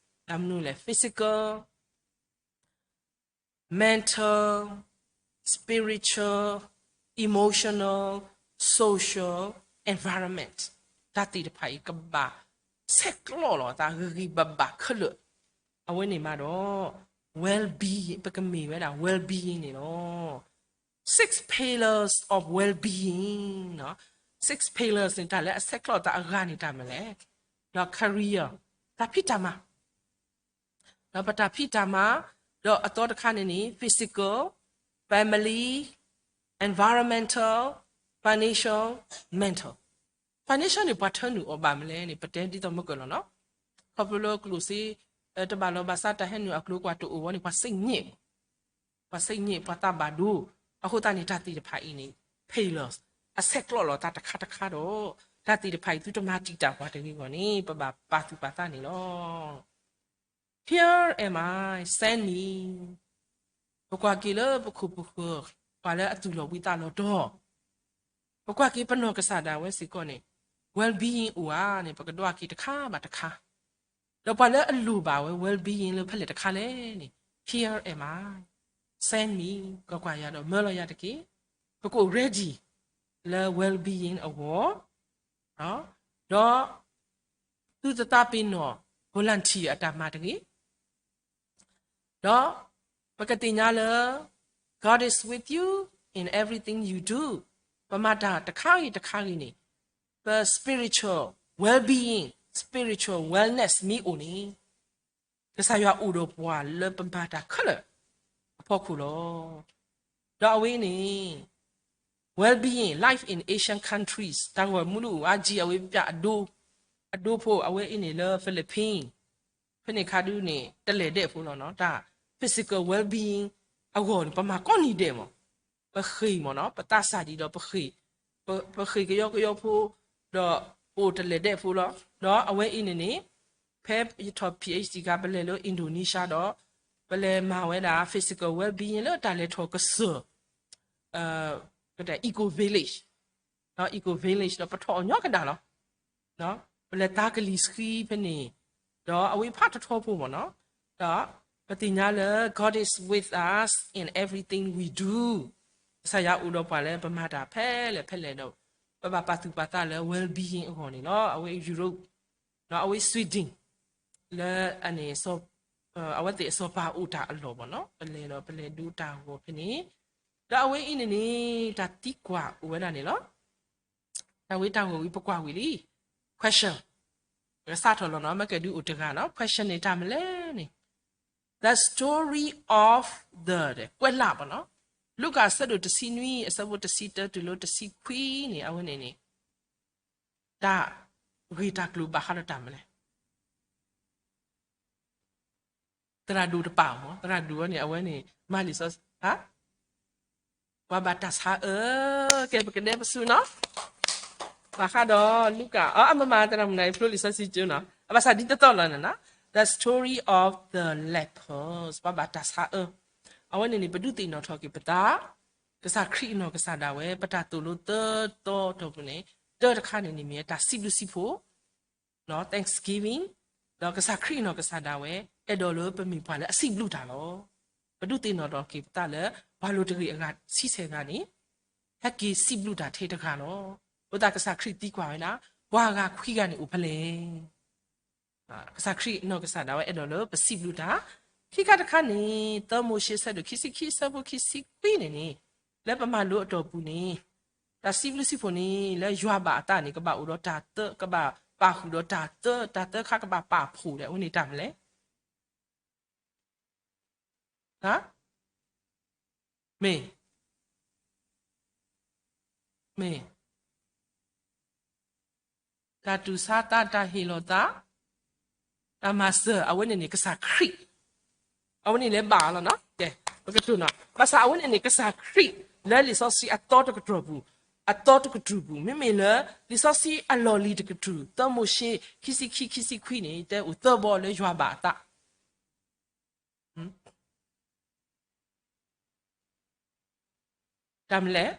တၢ်မနုၤလဲၣ် physical, mental, spiritual, emotional, social, environment တၢ်သ့ၣ်တဖၣ်အံၤ ကဘၣ်ဆဲးကျိးလီၤသး ဂ့ၤဂ့ၤဘၣ်ဘၣ်ခဲလၢာ်. အဝဲန့ၣ်မးဒီး well-being ပကမ့ၢ်ဝဲဒၣ် well-being န့ၣ်လီၤ. Six pillars of well-being, six pillars န့ၣ် တၢ်လၢအဆဲးကျိးသးအဂၤန့ၣ်တၢ်မနုၤလဲၣ်. ဒီး career တၢ်ဖံးတၢ်မၤ ဒီးပတၢ်ဖံးတၢ်မၤ, ဒီးအသီတခါန့ၣ်န့ၣ် physical, family, environmental, financial, mental. Financial န့ၣ် ပှၤထၢနုာ်အီၤဘၣ်မနုၤလဲၣ်န့ၣ် ပတဲဒ်သိးမုၢ်ကၢၢ်လီၤနီၤ. ခီဖျိလၢကျိၣ်စ့ တဘၣ်လီၤဘၣ်စး တၢ်ဟဲနုာ်အကျိၤကွၢ်တအိၣ်ဝဲန့ၣ် ပှၤစ့ၣ်ညါ ပှၤစ့ၣ်ညါ ပှၤသးဘၣ်ဒိ. အဃိသတးန့ၣ် တၢ်သ့ၣ်တဖၣ်အံၤန့ၣ် pillars အဆဲးကျိးလီၤသးတခါတခါဒီး တၢ်သ့ၣ်တဖၣ်အံၤ သုတမၤတံာ်တာ်ပှၤတဂ့ၤအဂီၢ်န့ၣ် ပဘၣ်ပာ်သူၣ်ပာ်သးန့ၣ်လီၤ. Here am I, send me. ပကွၢ်က့ၤလၢပခိၣ်ပဃၢၤ ပှၤလၢအသူၣ်လီၤဝံသးလီၤတီၤ, ပကွၢ်က့ၤပနီၢ်ကစၢ်ဒၣ်ဝဲစ့ၢ်ကီးန့ၣ် well-being အိၣ်ဧါန့ၣ် ပကဒွးက့ၤတခါဘၣ်တခါ, ဒီးပှၤလၢအလိၣ်ဘၣ်ဝဲ well-being လၢဖဲလဲၣ်တခါလဲၣ်န့ၣ် Here am I, send me. ကွၢ်ကွၢ်ယၤဒီးမၢလီၤယၤတက့ၢ်. ပကအိၣ် ready လၢ well-being အဂီၢ်, ဒီး သုတသးပ့ၤနီၣ် volunteer အတၢ်မၤတဂ့ၤ. ဒီးပကသ့ၣ်ညါလၢ God is with you in everything you do. ပမၤတၢ်တခါဂ့ၤတခါဂ့ၤန့ၣ် ပ spiritual well-being, spiritual wellness မ့ၢ်အိၣ်န့ၣ် ကစၢ်ယွၤအိၣ်ဒီးပှၤလၢပမၤတၢ်ခဲလၢာ်အဖီခိၣ်လီၤ. ဒီးအဝဲအံၤန့ၣ် well-being, life in Asian countries တၢ်ဂီၤမူလၢအိၣ်အါကံအဝဲပျၢ် အဒိဖိ အဝဲအံၤန့ၣ်လၢ Philippines ဖဲန့ၣ်ခါဒုန့ၣ် တလဲၤဒဲးဖိလီၤနီၤ. တၢ် physical well-being အဂီၢ်န့ၣ် ပမၤကိးနံၤဒဲးမး ပဃ့ၢ်မးနီၤ ပသးစၢ်ဒံးဒီးပဃ့ၢ်, ပဃ့ၢ်ကယီကယီဖိ ဒီးပအိၣ်တလဲၤဒဲးဖိလီၤ. ဒီးအဝဲအံၤန့ၣ်န့ၣ် ဖဲယထီၣ် PhD ခါ ပလဲၤလၢ Indonesia ဒီး ပလဲၤမၤဝဲဒၣ် physical well-being လၢတၢ်လဲၤထီၣ်ကစၢၢ် eco village, eco village ဒီးပထီၣ်အီၤညီကဒၣ်လီၤ. ပလဲၤသါကလံၤဆှံဖဲန့ၣ်, ဒီးအဝဲဖးထီထီဖိမးနီၤ, ဒီးပသ့ၣ်ညါလၢ God is with us in everything we do. ကစၢ်ယွၤအိၣ်ဒီးပှၤလၢပမၤတၢ်ဖဲလဲၣ်ဖဲလဲၣ်ဒီး ပဘၣ်ပာ်သူၣ်ပာ်သးလၢ well-being အဂီၢ်န့ၣ်လီၤ. အဝဲ Europe, အဝဲ Sweden လၢအန့ၣ် အဝဲသ့ၣ်အစီၤပၤအိၣ်တၢ်အလီၢ်မးနီၤ, ပလဲၤဒီးပလဲၤဒိတၢ်ဂီၤဖဲန့ၣ်, ဒီးအဝဲအံၤန့ၣ်န့ၣ် တၢ်သံကွၢ်အိၣ်ဝဲဒၣ်န့ၣ်လီၤ. တၢ်ဝံတၢ်ဂီၤဝံၤပကွၢ်ဝံၤလံ, question, ပကစးထီၣ်လီၤနီၤ, မ့ၢ်ကဲဒုးအိၣ်တဂၤနီၤ, question န့ၣ်တၢ်မနုၤလဲၣ်န့ၣ်, the story of the ကွဲးလၢ်မးနီၤ, လူၤကၣ်အဆၢဒိၣ်တဆံနွံ အဆၢဖိတဆံတၢတုၤလၢတဆံခွံန့ၣ် အဝဲန့ၣ်န့ၣ် တၢ်ဂ့ၢ်တၢ်ကျိၤဘၣ်ဃးဒီးတၢ်မနုၤလဲၣ်. သရၣ်ဒိၣ်တပာ်မး, သရၣ်ဒိၣ်ဝဲန့ၣ် အဝဲန့ၣ် မၤလံာ်စီဆှံ, ပှၤဘၣ်တၢ်ဆါအၢ, ကဲပကဒဲပဆူနီၤ, ဘၣ်ဃးဒီးလူၤကၣ်, အမ့ၢ်မၤသရၣ်မုၣ်နၤအံၤဖျိလံာ်စီဆှံကၠိနီၤ, အဘၣ်ဆၣ်ဒ်သိးသိးလီၤန့ၣ်နီၤ, the story of the lepers, ပှၤဘၣ်တၢ်ဆါအၢ, အဝဲန့ၣ်န့ၣ် ပဒုးသ့ၣ်နီၣ်ထီၣ်က့ၤပသး, ကစၢ်ခရံာ်အနီၢ်ကစၢ်ဒၣ်ဝဲ ပတၢ်သိၣ်လိသၢသီတီၢ်ပူၤန့ၣ်, တၢတခါန့ၣ်န့ၣ်မ့ၢ်တၢ်စံးဘျုးစံးဖှိၣ် Thanksgiving, ဒီးကစၢ်ခရံာ်အနီၢ်ကစၢ်ဒၣ်ဝဲ အဲၣ်ဒိးလၢပမ့ၢ်ပှၤလၢအစံးဘျုးတၢ်လီၤ. ပဒုးသ့ၣ်နီၣ်ထီၣ်က့ၤပသးလၢ ပှၤလိၤတဂ့ၤအဂၤဆံဆဲၣ်ဂၤန့ၣ် ဟဲက့ၤစံးဘျုးတၢ်ထဲတဂၤလီၤ. အဃိသတးကစၢ်ခရံာ်သံကွၢ်ဝဲဒၣ် ပှၤဂၤခွံဂၤန့ၣ်အိၣ်ဖဲလဲၣ်. ကစၢ်ခရံာ်အနီၢ်ကစၢ်ဒၣ်ဝဲအဲၣ်ဒိးလၢပစံးဘျုးတၢ်, ခံခါတခါန့ၣ် သၢမိၤၡ့ဆၢဒိၣ်ခံဆံခံ ဆၢဖိခံဆံခွံန့ၣ်န့ၣ်, လၢပမၤလိအတီၢ်ပူၤန့ၣ်, တၢ်စံးဘျုးစံးဖှိၣ်န့ၣ် လၢယွၤဘၣ်အသးန့ၣ် ကဘၣ်အိၣ်ဒီးတၢ်သၢ, ကဘၣ်ပာ်ဃုာ်ဒီးတၢ်သၢ, တၢ်သၢခါကဘၣ်ပာ်ဖှိၣ်ဒီး အဝဲန့ၣ်တၢ်မနုၤလဲၣ်. မ့ၢ်, မ့ၢ် တၢ်တူၢ်ဆါသး, တၢ်ဟ့ၣ်လီၤသး, တၢ်မၤစၢၤ, အဝဲန့ၣ်န့ၣ် ကစၢ်ခရံာ်, အဝဲန့ၣ်လၢဘၣ်လီၤနီၤ. ကဲ, ပကတိၤနီၤ, ဘၣ်ဆၣ်အဝဲန့ၣ်န့ၣ် ကစၢ်ခရံာ်လၢလံာ်စီဆှံအသီတကတြီၢ်ပူၤ, အသီတကတြူၢ်ပူၤ, မ့မ့ၢ်လၢလံာ်စီဆှံအလီၢ်လံၤတကတြူၢ်, သၢမိၤၡ့ ခံဆံခံ ခံဆံခွံန့ၣ် တဲအိၣ်သၢဘီလၢယွၤဘၣ်အသး တၢ်မနုၤလဲၣ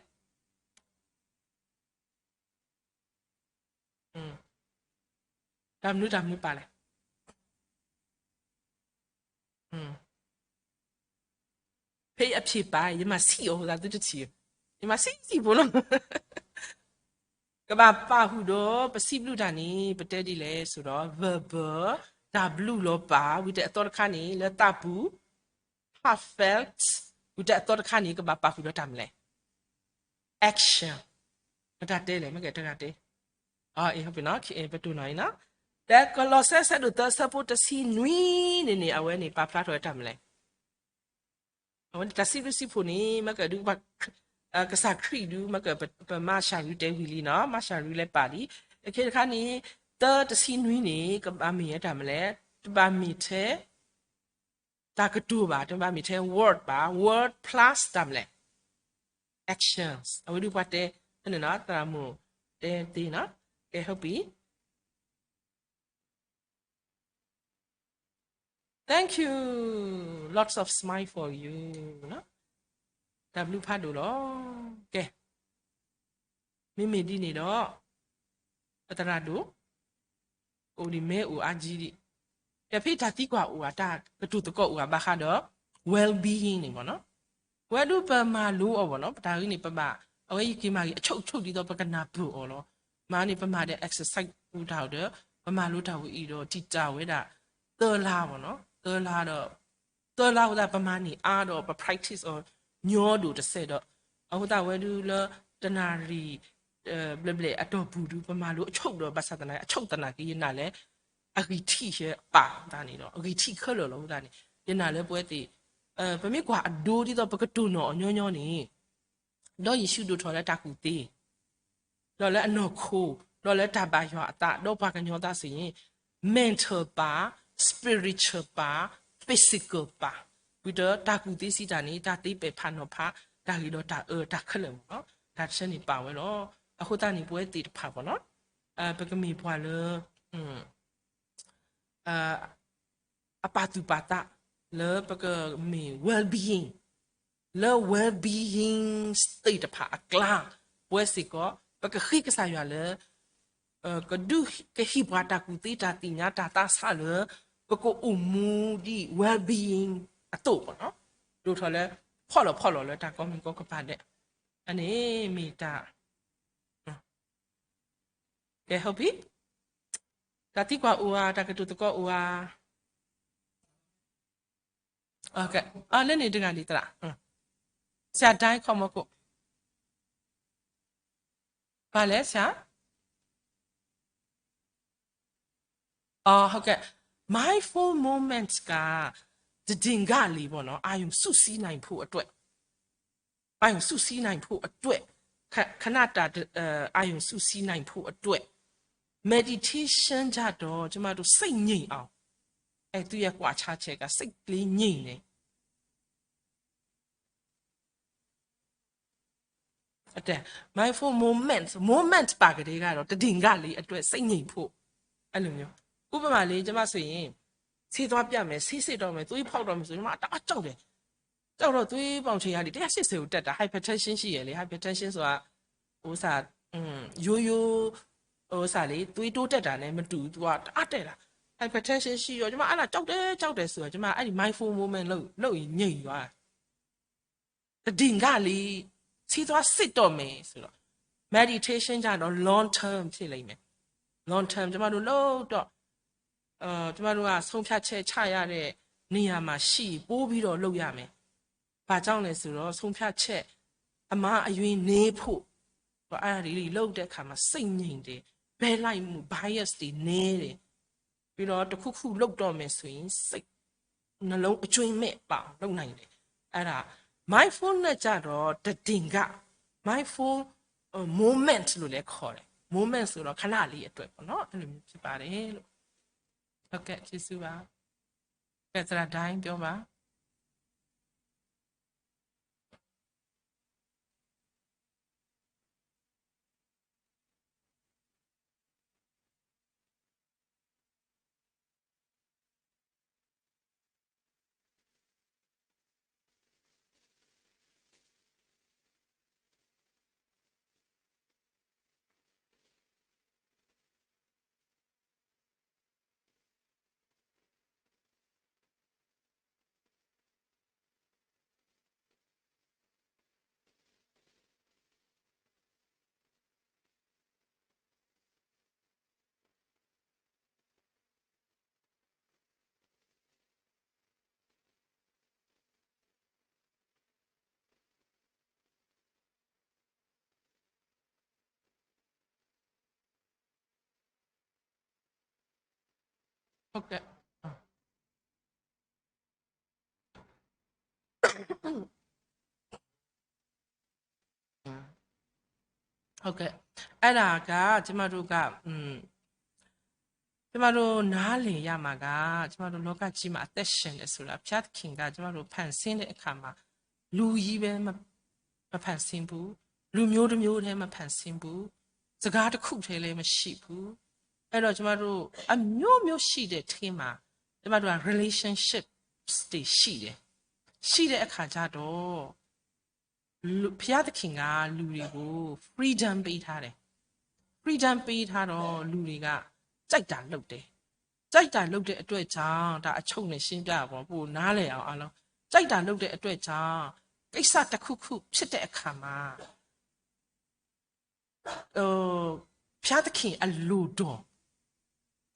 ်, တၢ်မနုၤတၢ်မနုၤပာ်လဲၣ်, ဖဲအဖြေပါ ယမၤဆံးအီၤ အဃိသတးသုတထံၣ်, ယမၤဆံးဆံးဖိလီၤ. ကဘၣ်ပာ်ဃုာ်ဒီးပစံးဘျုးတၢ်န့ၣ် ပတဲဒ်လဲၣ်ဆိဒီး verbal တၢ်ဘျုးလီၤပာ် ဝံၤတဲအသီတခါန့ၣ် လၢသးပူၤ heartfelt, ဝံၤတဲအသီတခါန့ၣ် ကဘၣ်ပာ်ဃုာ်ဒီးတၢ်မနုၤလဲၣ်, action, ပတၢ်တဲလဲၣ် မ့ၢ်ကတဂၤတဲ, ပတိၢ်နီၣ်အံၤနီၤ, တဲကလီးစဲ ဆၢဒိၣ်သၢ ဆၢဖိတဆံနွံန့ၣ်န့ၣ် အဝဲန့ၣ်ပာ်ဖျါထီၣ်ဝဲတၢ်မနုၤလဲၣ်, အဝဲန့ၣ်တၢ်စံးဘျုးစံးဖှိၣ်န့ၣ် မ့ၢ်ကဒုး ကစၢ်ခရံာ်ဒုး မ့ၢ်ကပမၤစၢ်ရူတဲဝံၤလံနီၤ, မၤစၢ်ရူလဲၤပာ်လံ, အခဲတခါန့ၣ် သၢတဆံနွံန့ၣ် ကဘၣ်မ့ၢ်ဝဲတၢ်မနုၤလဲၣ်, တဘၣ်မ့ၢ်ထဲ တၢ်ကတိၤဘၣ်, တဘၣ်မ့ၢ်ထဲ word ဘၣ်, word plus တၢ်မနုၤလဲၣ်, actions, အဝဲဒုးပှၤတဲ, သရၣ်မုၣ်တဲသ့နီၤ, ကဲ ဟုတ်ပြီ. Thank you, lots of smile for you, တၢ်ဘျုးဖးဒိၣ်လီၤ. ကဲ မ့မ့ၢ်ဒ်န့ၣ်ဒီး ပသရၣ်ဒိၣ် ကအိၣ်ဒံး မ့ၢ်အိၣ်အါကံဒံး, ဒီးဖဲတၢ်သံကွၢ်အိၣ်ဧါ, တၢ်ကတိၤသကိးအိၣ်ဧါ ဘၣ်ဃးဒီး well-being န့ၣ်မ့ၢ်နီၤ, ပဝဲဒုးပမၤလိအီၤမ့ၢ်နီၤ, ပတၢ်ဂ့ၢ်န့ၣ် ပဘၣ် အဝဲယက့ၤမၤဂ့ၤအဆိကတၢၢ်ဒ်သိးပကနၢ်ပၢၢ်အီၤလီၤ. မ့ၢ်န့ၣ် ပမၤဒီး exercise ပူၤတၢ်ဒီး ပမၤလိတၢ်ဝဲအံၤဒီး တံာ်တာ်ဝဲဒၣ် သၢလါမ့ၢ်နီၤ, သၢလါဒီး သၢလါအဃိသတး ပမၤန့ၢ်အါဒီး ပ practice အီၤ ညီဒိၣ်တစဲးဒီး အဃိသတး အဝဲဒုးလၢတနၣ်ရံၣ် ဘျဲၣ်ဘျဲၣ်အတီၢ်ပူၤဒုး ပမၤလိအဆိကတၢၢ်ဒီး ဘၣ်ဆၣ်သနာ်က့ အဆိကတၢၢ်သနာ်က့ ယနာ်လၢ အဂံၢ်ထံးယဲပာ်သးန့ၣ်ဒီး အဂံၢ်ထံးခဲလၢာ်လီၤ. အဃိသတးန့ၣ် ယနာ်လၢပဝဲသ့ၣ် ပမ့ၢ်ကွၢ်အဒိဒ်သိးပကတိၢ်နီၣ်အီၤညီညီန့ၣ် ဒီးယ့ၣ်ၡူးဒိၣ်ထီၣ်လၢတၢ်ကူၣ်သ့ ဒီးလၢအနီၢ်ခိ, ဒီးလၢတၢ်ဘၣ်ယွၤအသး, ဒီးပှၤကညီသးစ့ၢ်န့ၣ် mental ပၢ်, spiritual ပၢ်, physical ပၢ်, ဝံၤဒီးတၢ်ကူၣ်သ့စံးတၢ်န့ၣ် တၢ်သ့ပဲာ်ဖးနီၤဖး, တၢ်ဂ့ၤဒီးတၢ်အၢ တၢ်ခဲလၢာ်မ့ၢ်နီၤ, တၢ်တဆၢန့ၣ်ပာ်ဝဲလီၤ. အဃိသတးန့ၣ် ပဝဲသ့ၣ်တဖၣ်မ့ၢ်နီၤ, ပကမ့ၢ်ပှၤလၢ အပာ်သူၣ်ပာ်သးလၢပကမ့ၢ် well-being, လၢ well-being သ့ၣ်တဖၣ်အကျါ, ပဝဲစ့ၢ်ကီး ပကဃ့ကစၢ်ယွၤလၢ ကဒုးကဟ့ၣ်ပှၤတၢ်ကူၣ်သ့တၢ်သ့ၣ်ညါတၢ်သးဆးလၢ ပကအိၣ်မူဒ် well-being အသိးမ့ၢ်နီၤ, ဒိၣ်ထီၣ်လၢ ဖီၣ်လီၤဖီၣ်လီၤလၢတၢ်ကိးမံၤကိးကပၤဒဲး, အန့ၣ်မ့ၢ်တၢ် ကဲ ဟုတ်ပြီ, တၢ်သံကွၢ်အိၣ်ဧါ, တၢ်ကတိၤသကိးအိၣ်ဧါ. လၢန့ၣ်တဂၤဒံးသရၣ်, ဆရာဒိုင်းခီမီခိၣ်, ပှၤလဲၣ်ဆရာ, အ ဟုတ်ကဲ့, mindful moment က တဒ့ၣ်ဂၤလံမ့ၢ်နီၤ, အာရုံစူးစိုက်နိုင်ဖို့အတွက် အာရုံစူးစိုက်နိုင်ဖို့အတွက်, ခ- ခဏတာ အာရုံစူးစိုက်နိုင်ဖို့အတွက်, meditation ကြတော့ ကျမတို့ စိတ်ငြိမ်အောင်, အဲ သူ့ရဲ့ကွာခြားချက်က စိတ်လေးငြိမ်နေ အတဲ mindful moment, moment ပါကတည်းကတော့ တဒ့ၣ်ဂၤလံအတွက် စိတ်ငြိမ်ဖို့, အဲ့လိုမျိုး, ဥပမာလေး ကျမဆိုရင် ဆေးသွားပြမယ်, ဆေးစစ်တော့မယ်, သွေးဖောက်တော့မယ်ဆို ကျမတအားကြောက်တယ်, ကြောက်တော့ သွေးပေါင်ချိန်ကလေ တစ်ရာရှစ်ဆယ်ကိုတက်တာ, hypertension ရှိရယ်လေ, hypertension ဆိုတာ ဟိုဥစ္စာ, ရိုးရိုး ဟိုဥစ္စာလေ, သွေးတိုးတက်တာနဲ့မတူဘူး, သူကတအားတက်တာ, hypertension ရှိရော ကျမအဲ့ဒါကြောက်တယ် ကြောက်တယ်ဆိုတော့ ကျမအဲ့ဒီ mindful moment လုပ် လုပ်ရင်ငြိမ်သွားတာ, တဒ့ၣ်ဂၤလံ, ဆေးသွားစစ်တော့မယ်ဆိုတော့ meditation ကြတော့ long term ဖြစ်လိမ့်မယ်, long term ကျမတို့လုပ်တော့ ကျမတို့က ဆုံးဖြတ်ချက်ချရတဲ့နေရာမှာရှိရင် ပိုပြီးတော့လုပ်ရမယ်. ဘာကြောင့်လဲဆိုတော့ ဆုံးဖြတ်ချက်အမှားအယွင်းနည်းဖို့, အဲ့ဒါတွေလုပ်တဲ့အခါမှာ စိတ်ငြိမ်တယ်, ဘက်လိုက်မှု bias တွေနည်းတယ်, ပြီးတော့ တစ်ခုခုလုပ်တော့မယ်ဆိုရင် စိတ် နှလုံးအကြွင်းမဲ့ပါအောင်လုပ်နိုင်တယ်. အဲ့ဒါ mindfulness ကြတော့ တဒ့ၣ်ဂၤ mindful moment လို့လည်းခေါ်တယ်, moment ဆိုတော့ ခဏလေးအတွက်ပေါ့နော်, အဲ့လိုမျိုးဖြစ်ပါတယ်လို့. ဟုတ်ကဲ့, ကျေးဇူးပါ. ကဲ သရၣ်ဒိုင်းပြောပါ. ဟုတ်ကဲ့ ဟုတ်ကဲ့ အဲ့ဒါက ကျမတို့က ကျမတို့နားလည်ရမှာက ကျမတို့လောကကြီးမှာအသက်ရှင်တယ်ဆိုတာ ဘုရားသခင်က ကျမတို့ဖန်ဆင်းတဲ့အခါမှာ လူကြီးပဲမဖန်ဆင်းဘူး။ လူမျိုးတစ်မျိုးတည်းမဖန်ဆင်းဘူး။ စကားတစ်ခုတည်းလည်းမရှိဘူး။ အဲ့တော့ကျမတို့အမျိုးမျိုးရှိတဲ့ထဲမှာ ကျမတို့က relationship တွေရှိတယ်။ ရှိတဲ့အခါကျတော့ လူ-၊ ဘုရားသခင်ကလူတွေကို freedom ပေးထားတယ်။ freedom ပေးထားတော့လူတွေကကြိုက်တာလုပ်တယ်။ ကြိုက်တာလုပ်တဲ့အတွက်ကြောင့် ဒါအချုပ်နဲ့ရှင်းပြတာပေါ့ ပိုနားလည်အောင်အားလုံး။ ကြိုက်တာလုပ်တဲ့အတွက်ကြောင့် ကိစ္စတစ်ခုခုဖြစ်တဲ့အခါမှာ ဘုရားသခင်အလိုတော်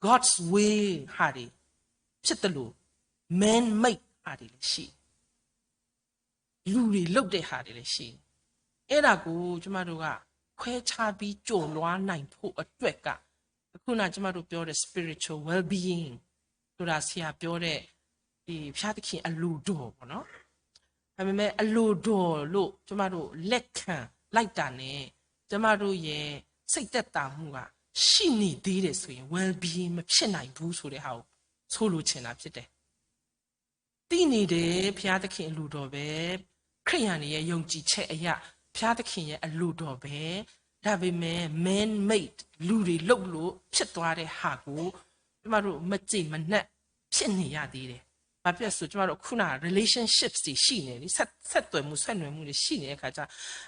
God's will ဟာတွေဖြစ်သလို man made ဟာတွေလည်းရှိတယ်။ လူတွေလုပ်တဲ့ဟာတွေလည်းရှိတယ်။ အဲ့ဒါကိုကျမတို့ကခွဲခြားပြီးကျော်လွှားနိုင်ဖို့အတွက်က အခုနကျမတို့ပြောတဲ့ spiritual well-being ဆိုတာဆရာပြောတဲ့ ဒီဘုရားသခင်အလိုတော်ပေါ့နော်။ ဒါပေမဲ့အလိုတော်လို့ကျမတို့လက်ခံလိုက်တာနဲ့ကျမတို့ရဲ့စိတ်သက်သာမှုကရှိနေသေးတယ်ဆိုရင် well-being မဖြစ်နိုင်ဘူးဆိုတဲ့ဟာကိုဆိုလိုချင်တာဖြစ်တယ်။ သိနေတယ် ဘုရားသခင်အလိုတော်ပဲ။ ခရစ်ယာန်တွေရဲ့ယုံကြည်ချက်အရ ဘုရားသခင်ရဲ့အလိုတော်ပဲ။ ဒါပေမဲ့ man-made လူတွေလုပ်လို့ဖြစ်သွားတဲ့ဟာကိုကျမတို့မကျေမနပ်ဖြစ်နေရသေးတယ်။ ဘာဖြစ်လဲဆိုကျမတို့ခုန relationships တွေရှိနေလေ။ ဆက်-၊ ဆက်သွယ်မှုဆက်နွယ်မှုတွေရှိနေတဲ့အခါကျ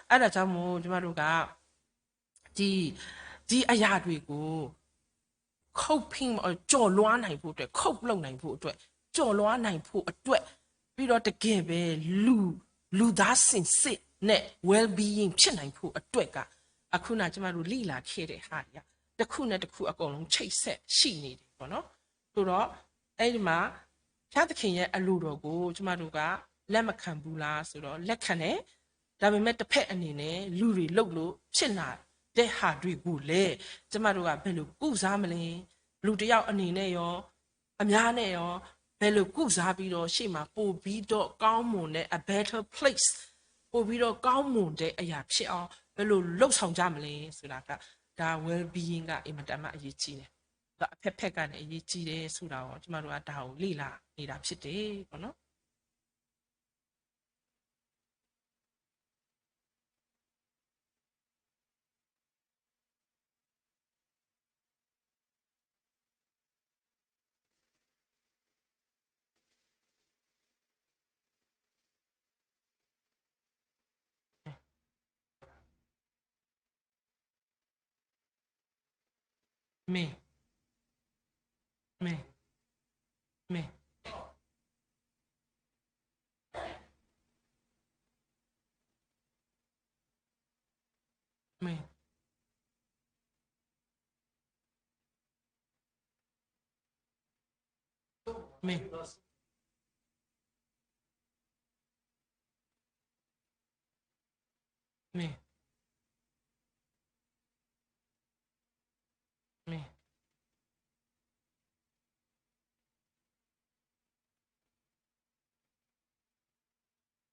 အဲ့ဒါကြောင့်မို့ကျမတို့က ဒီ-၊ ဒီအရာတွေကို coping ကျော်လွှားနိုင်ဖို့အတွက် cope လုပ်နိုင်ဖို့အတွက် ကျော်လွှားနိုင်ဖို့အတွက် ပြီးတော့တကယ်ပဲလူ-၊ လူသားစင်စစ်နဲ့ well-being ဖြစ်နိုင်ဖို့အတွက်က အခုနကျမတို့လေ့လာခဲ့တဲ့ဟာတွေကတစ်ခုနဲ့တစ်ခုအကုန်လုံးချိတ်ဆက်ရှိနေတယ်ပေါ့နော်။ ဆိုတော့အဲ့ဒီမှာဘုရားသခင်ရဲ့အလိုတော်ကိုကျမတို့ကလက်မခံဘူးလားဆိုတော့လက်ခံတယ်။ ဒါပေမဲ့တစ်ဖက်အနေနဲ့လူတွေလုပ်လို့ဖြစ်လာတဲ့ဟာတွေကိုလည်းကျမတို့ကဘယ်လိုကုစားမလဲ။ လူတစ်ယောက်အနေနဲ့ရောအများနဲ့ရောဘယ်လိုကုစားပြီးတော့ရှေ့မှာပိုပြီးတော့ကောင်းမွန်တဲ့ a better place ပိုပြီးတော့ကောင်းမွန်တဲ့အရာဖြစ်အောင်ဘယ်လိုလုပ်ဆောင်ကြမလဲဆိုတာကဒါ well-being ကအင်မတန်မှအရေးကြီးတယ်။ ဒါအဖက်ဖက်ကနေအရေးကြီးတယ်ဆိုတာကိုကျမတို့ကဒါကိုလေ့လာနေတာဖြစ်တယ်ပေါ့နော်။ မ့ၢ် မ့ၢ် မ့ၢ် မ့ၢ် မ့ၢ် မ့ၢ် မ့ၢ်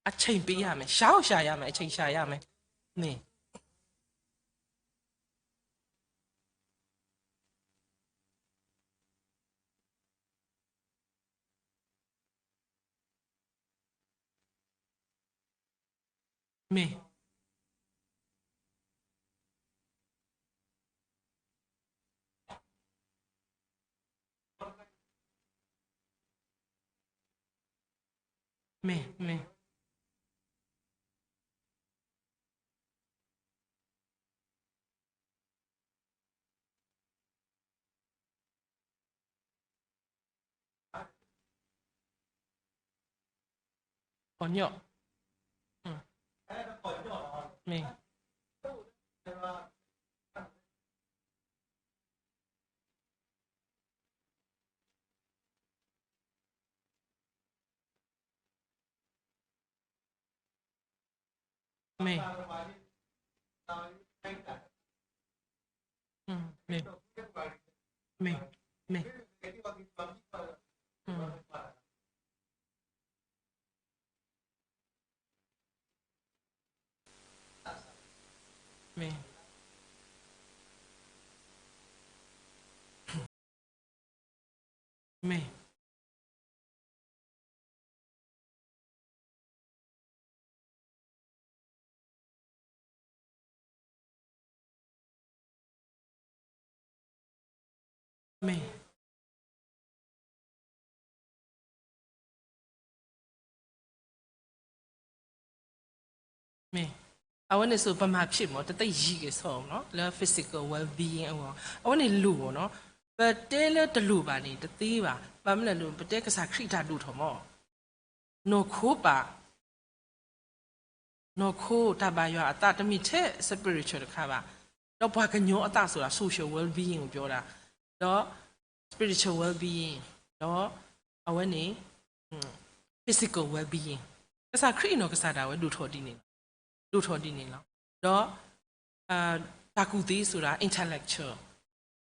အချိန်ပေးရမယ်။ ရှောင်ရှာရမယ်။ အချိန်ရှာရမယ်။ မ့ၢ် မ့ၢ် မ့ၢ် မ့ၢ် ပီၤညီၣ် မ့ၢ် မ့ၢ် မ့ၢ် မ့ၢ် မ့ၢ် မ့ၢ် မ့ၢ် မ့ၢ် အဝဲန့ၣ်ဆိ ပမၤဖံးမး တသ့ယံၤက့ၤဆီမး လၢ physical well-being အဂီၢ် အဝဲန့ၣ်လိၣ်မးနီၤ. ပတဲလၢတလိၣ်ဘၣ်န့ၣ် တသ့ဘၣ်. ဘၣ်မနုၤလဲၣ် ပတဲကစၢ်ခရံာ်တၢ်ဒိၣ်ထီၣ်မး နီၢ်ခိပာ် နီၢ်ခိတၢ်ဘၣ်ယွၤအသး တမ့ၢ်ထဲ spiritual တခါဘၣ်, ဒီးပှၤကညီအသးဆိဒၣ် social well-being ပၠီဒၣ်, ဒီး spiritual well-being, ဒီးအဝဲန့ၣ် physical well-being, ကစၢ်ခရံာ်အနီၢ်ကစၢ်ဒၣ်ဝဲဒိၣ်ထီၣ်ဒ်န့ၣ်လီၤ, ဒိၣ်ထီၣ်ဒ်န့ၣ်လီၤ. ဒီး တၢ်ကူၣ်သ့ဆိဒၣ် intellectual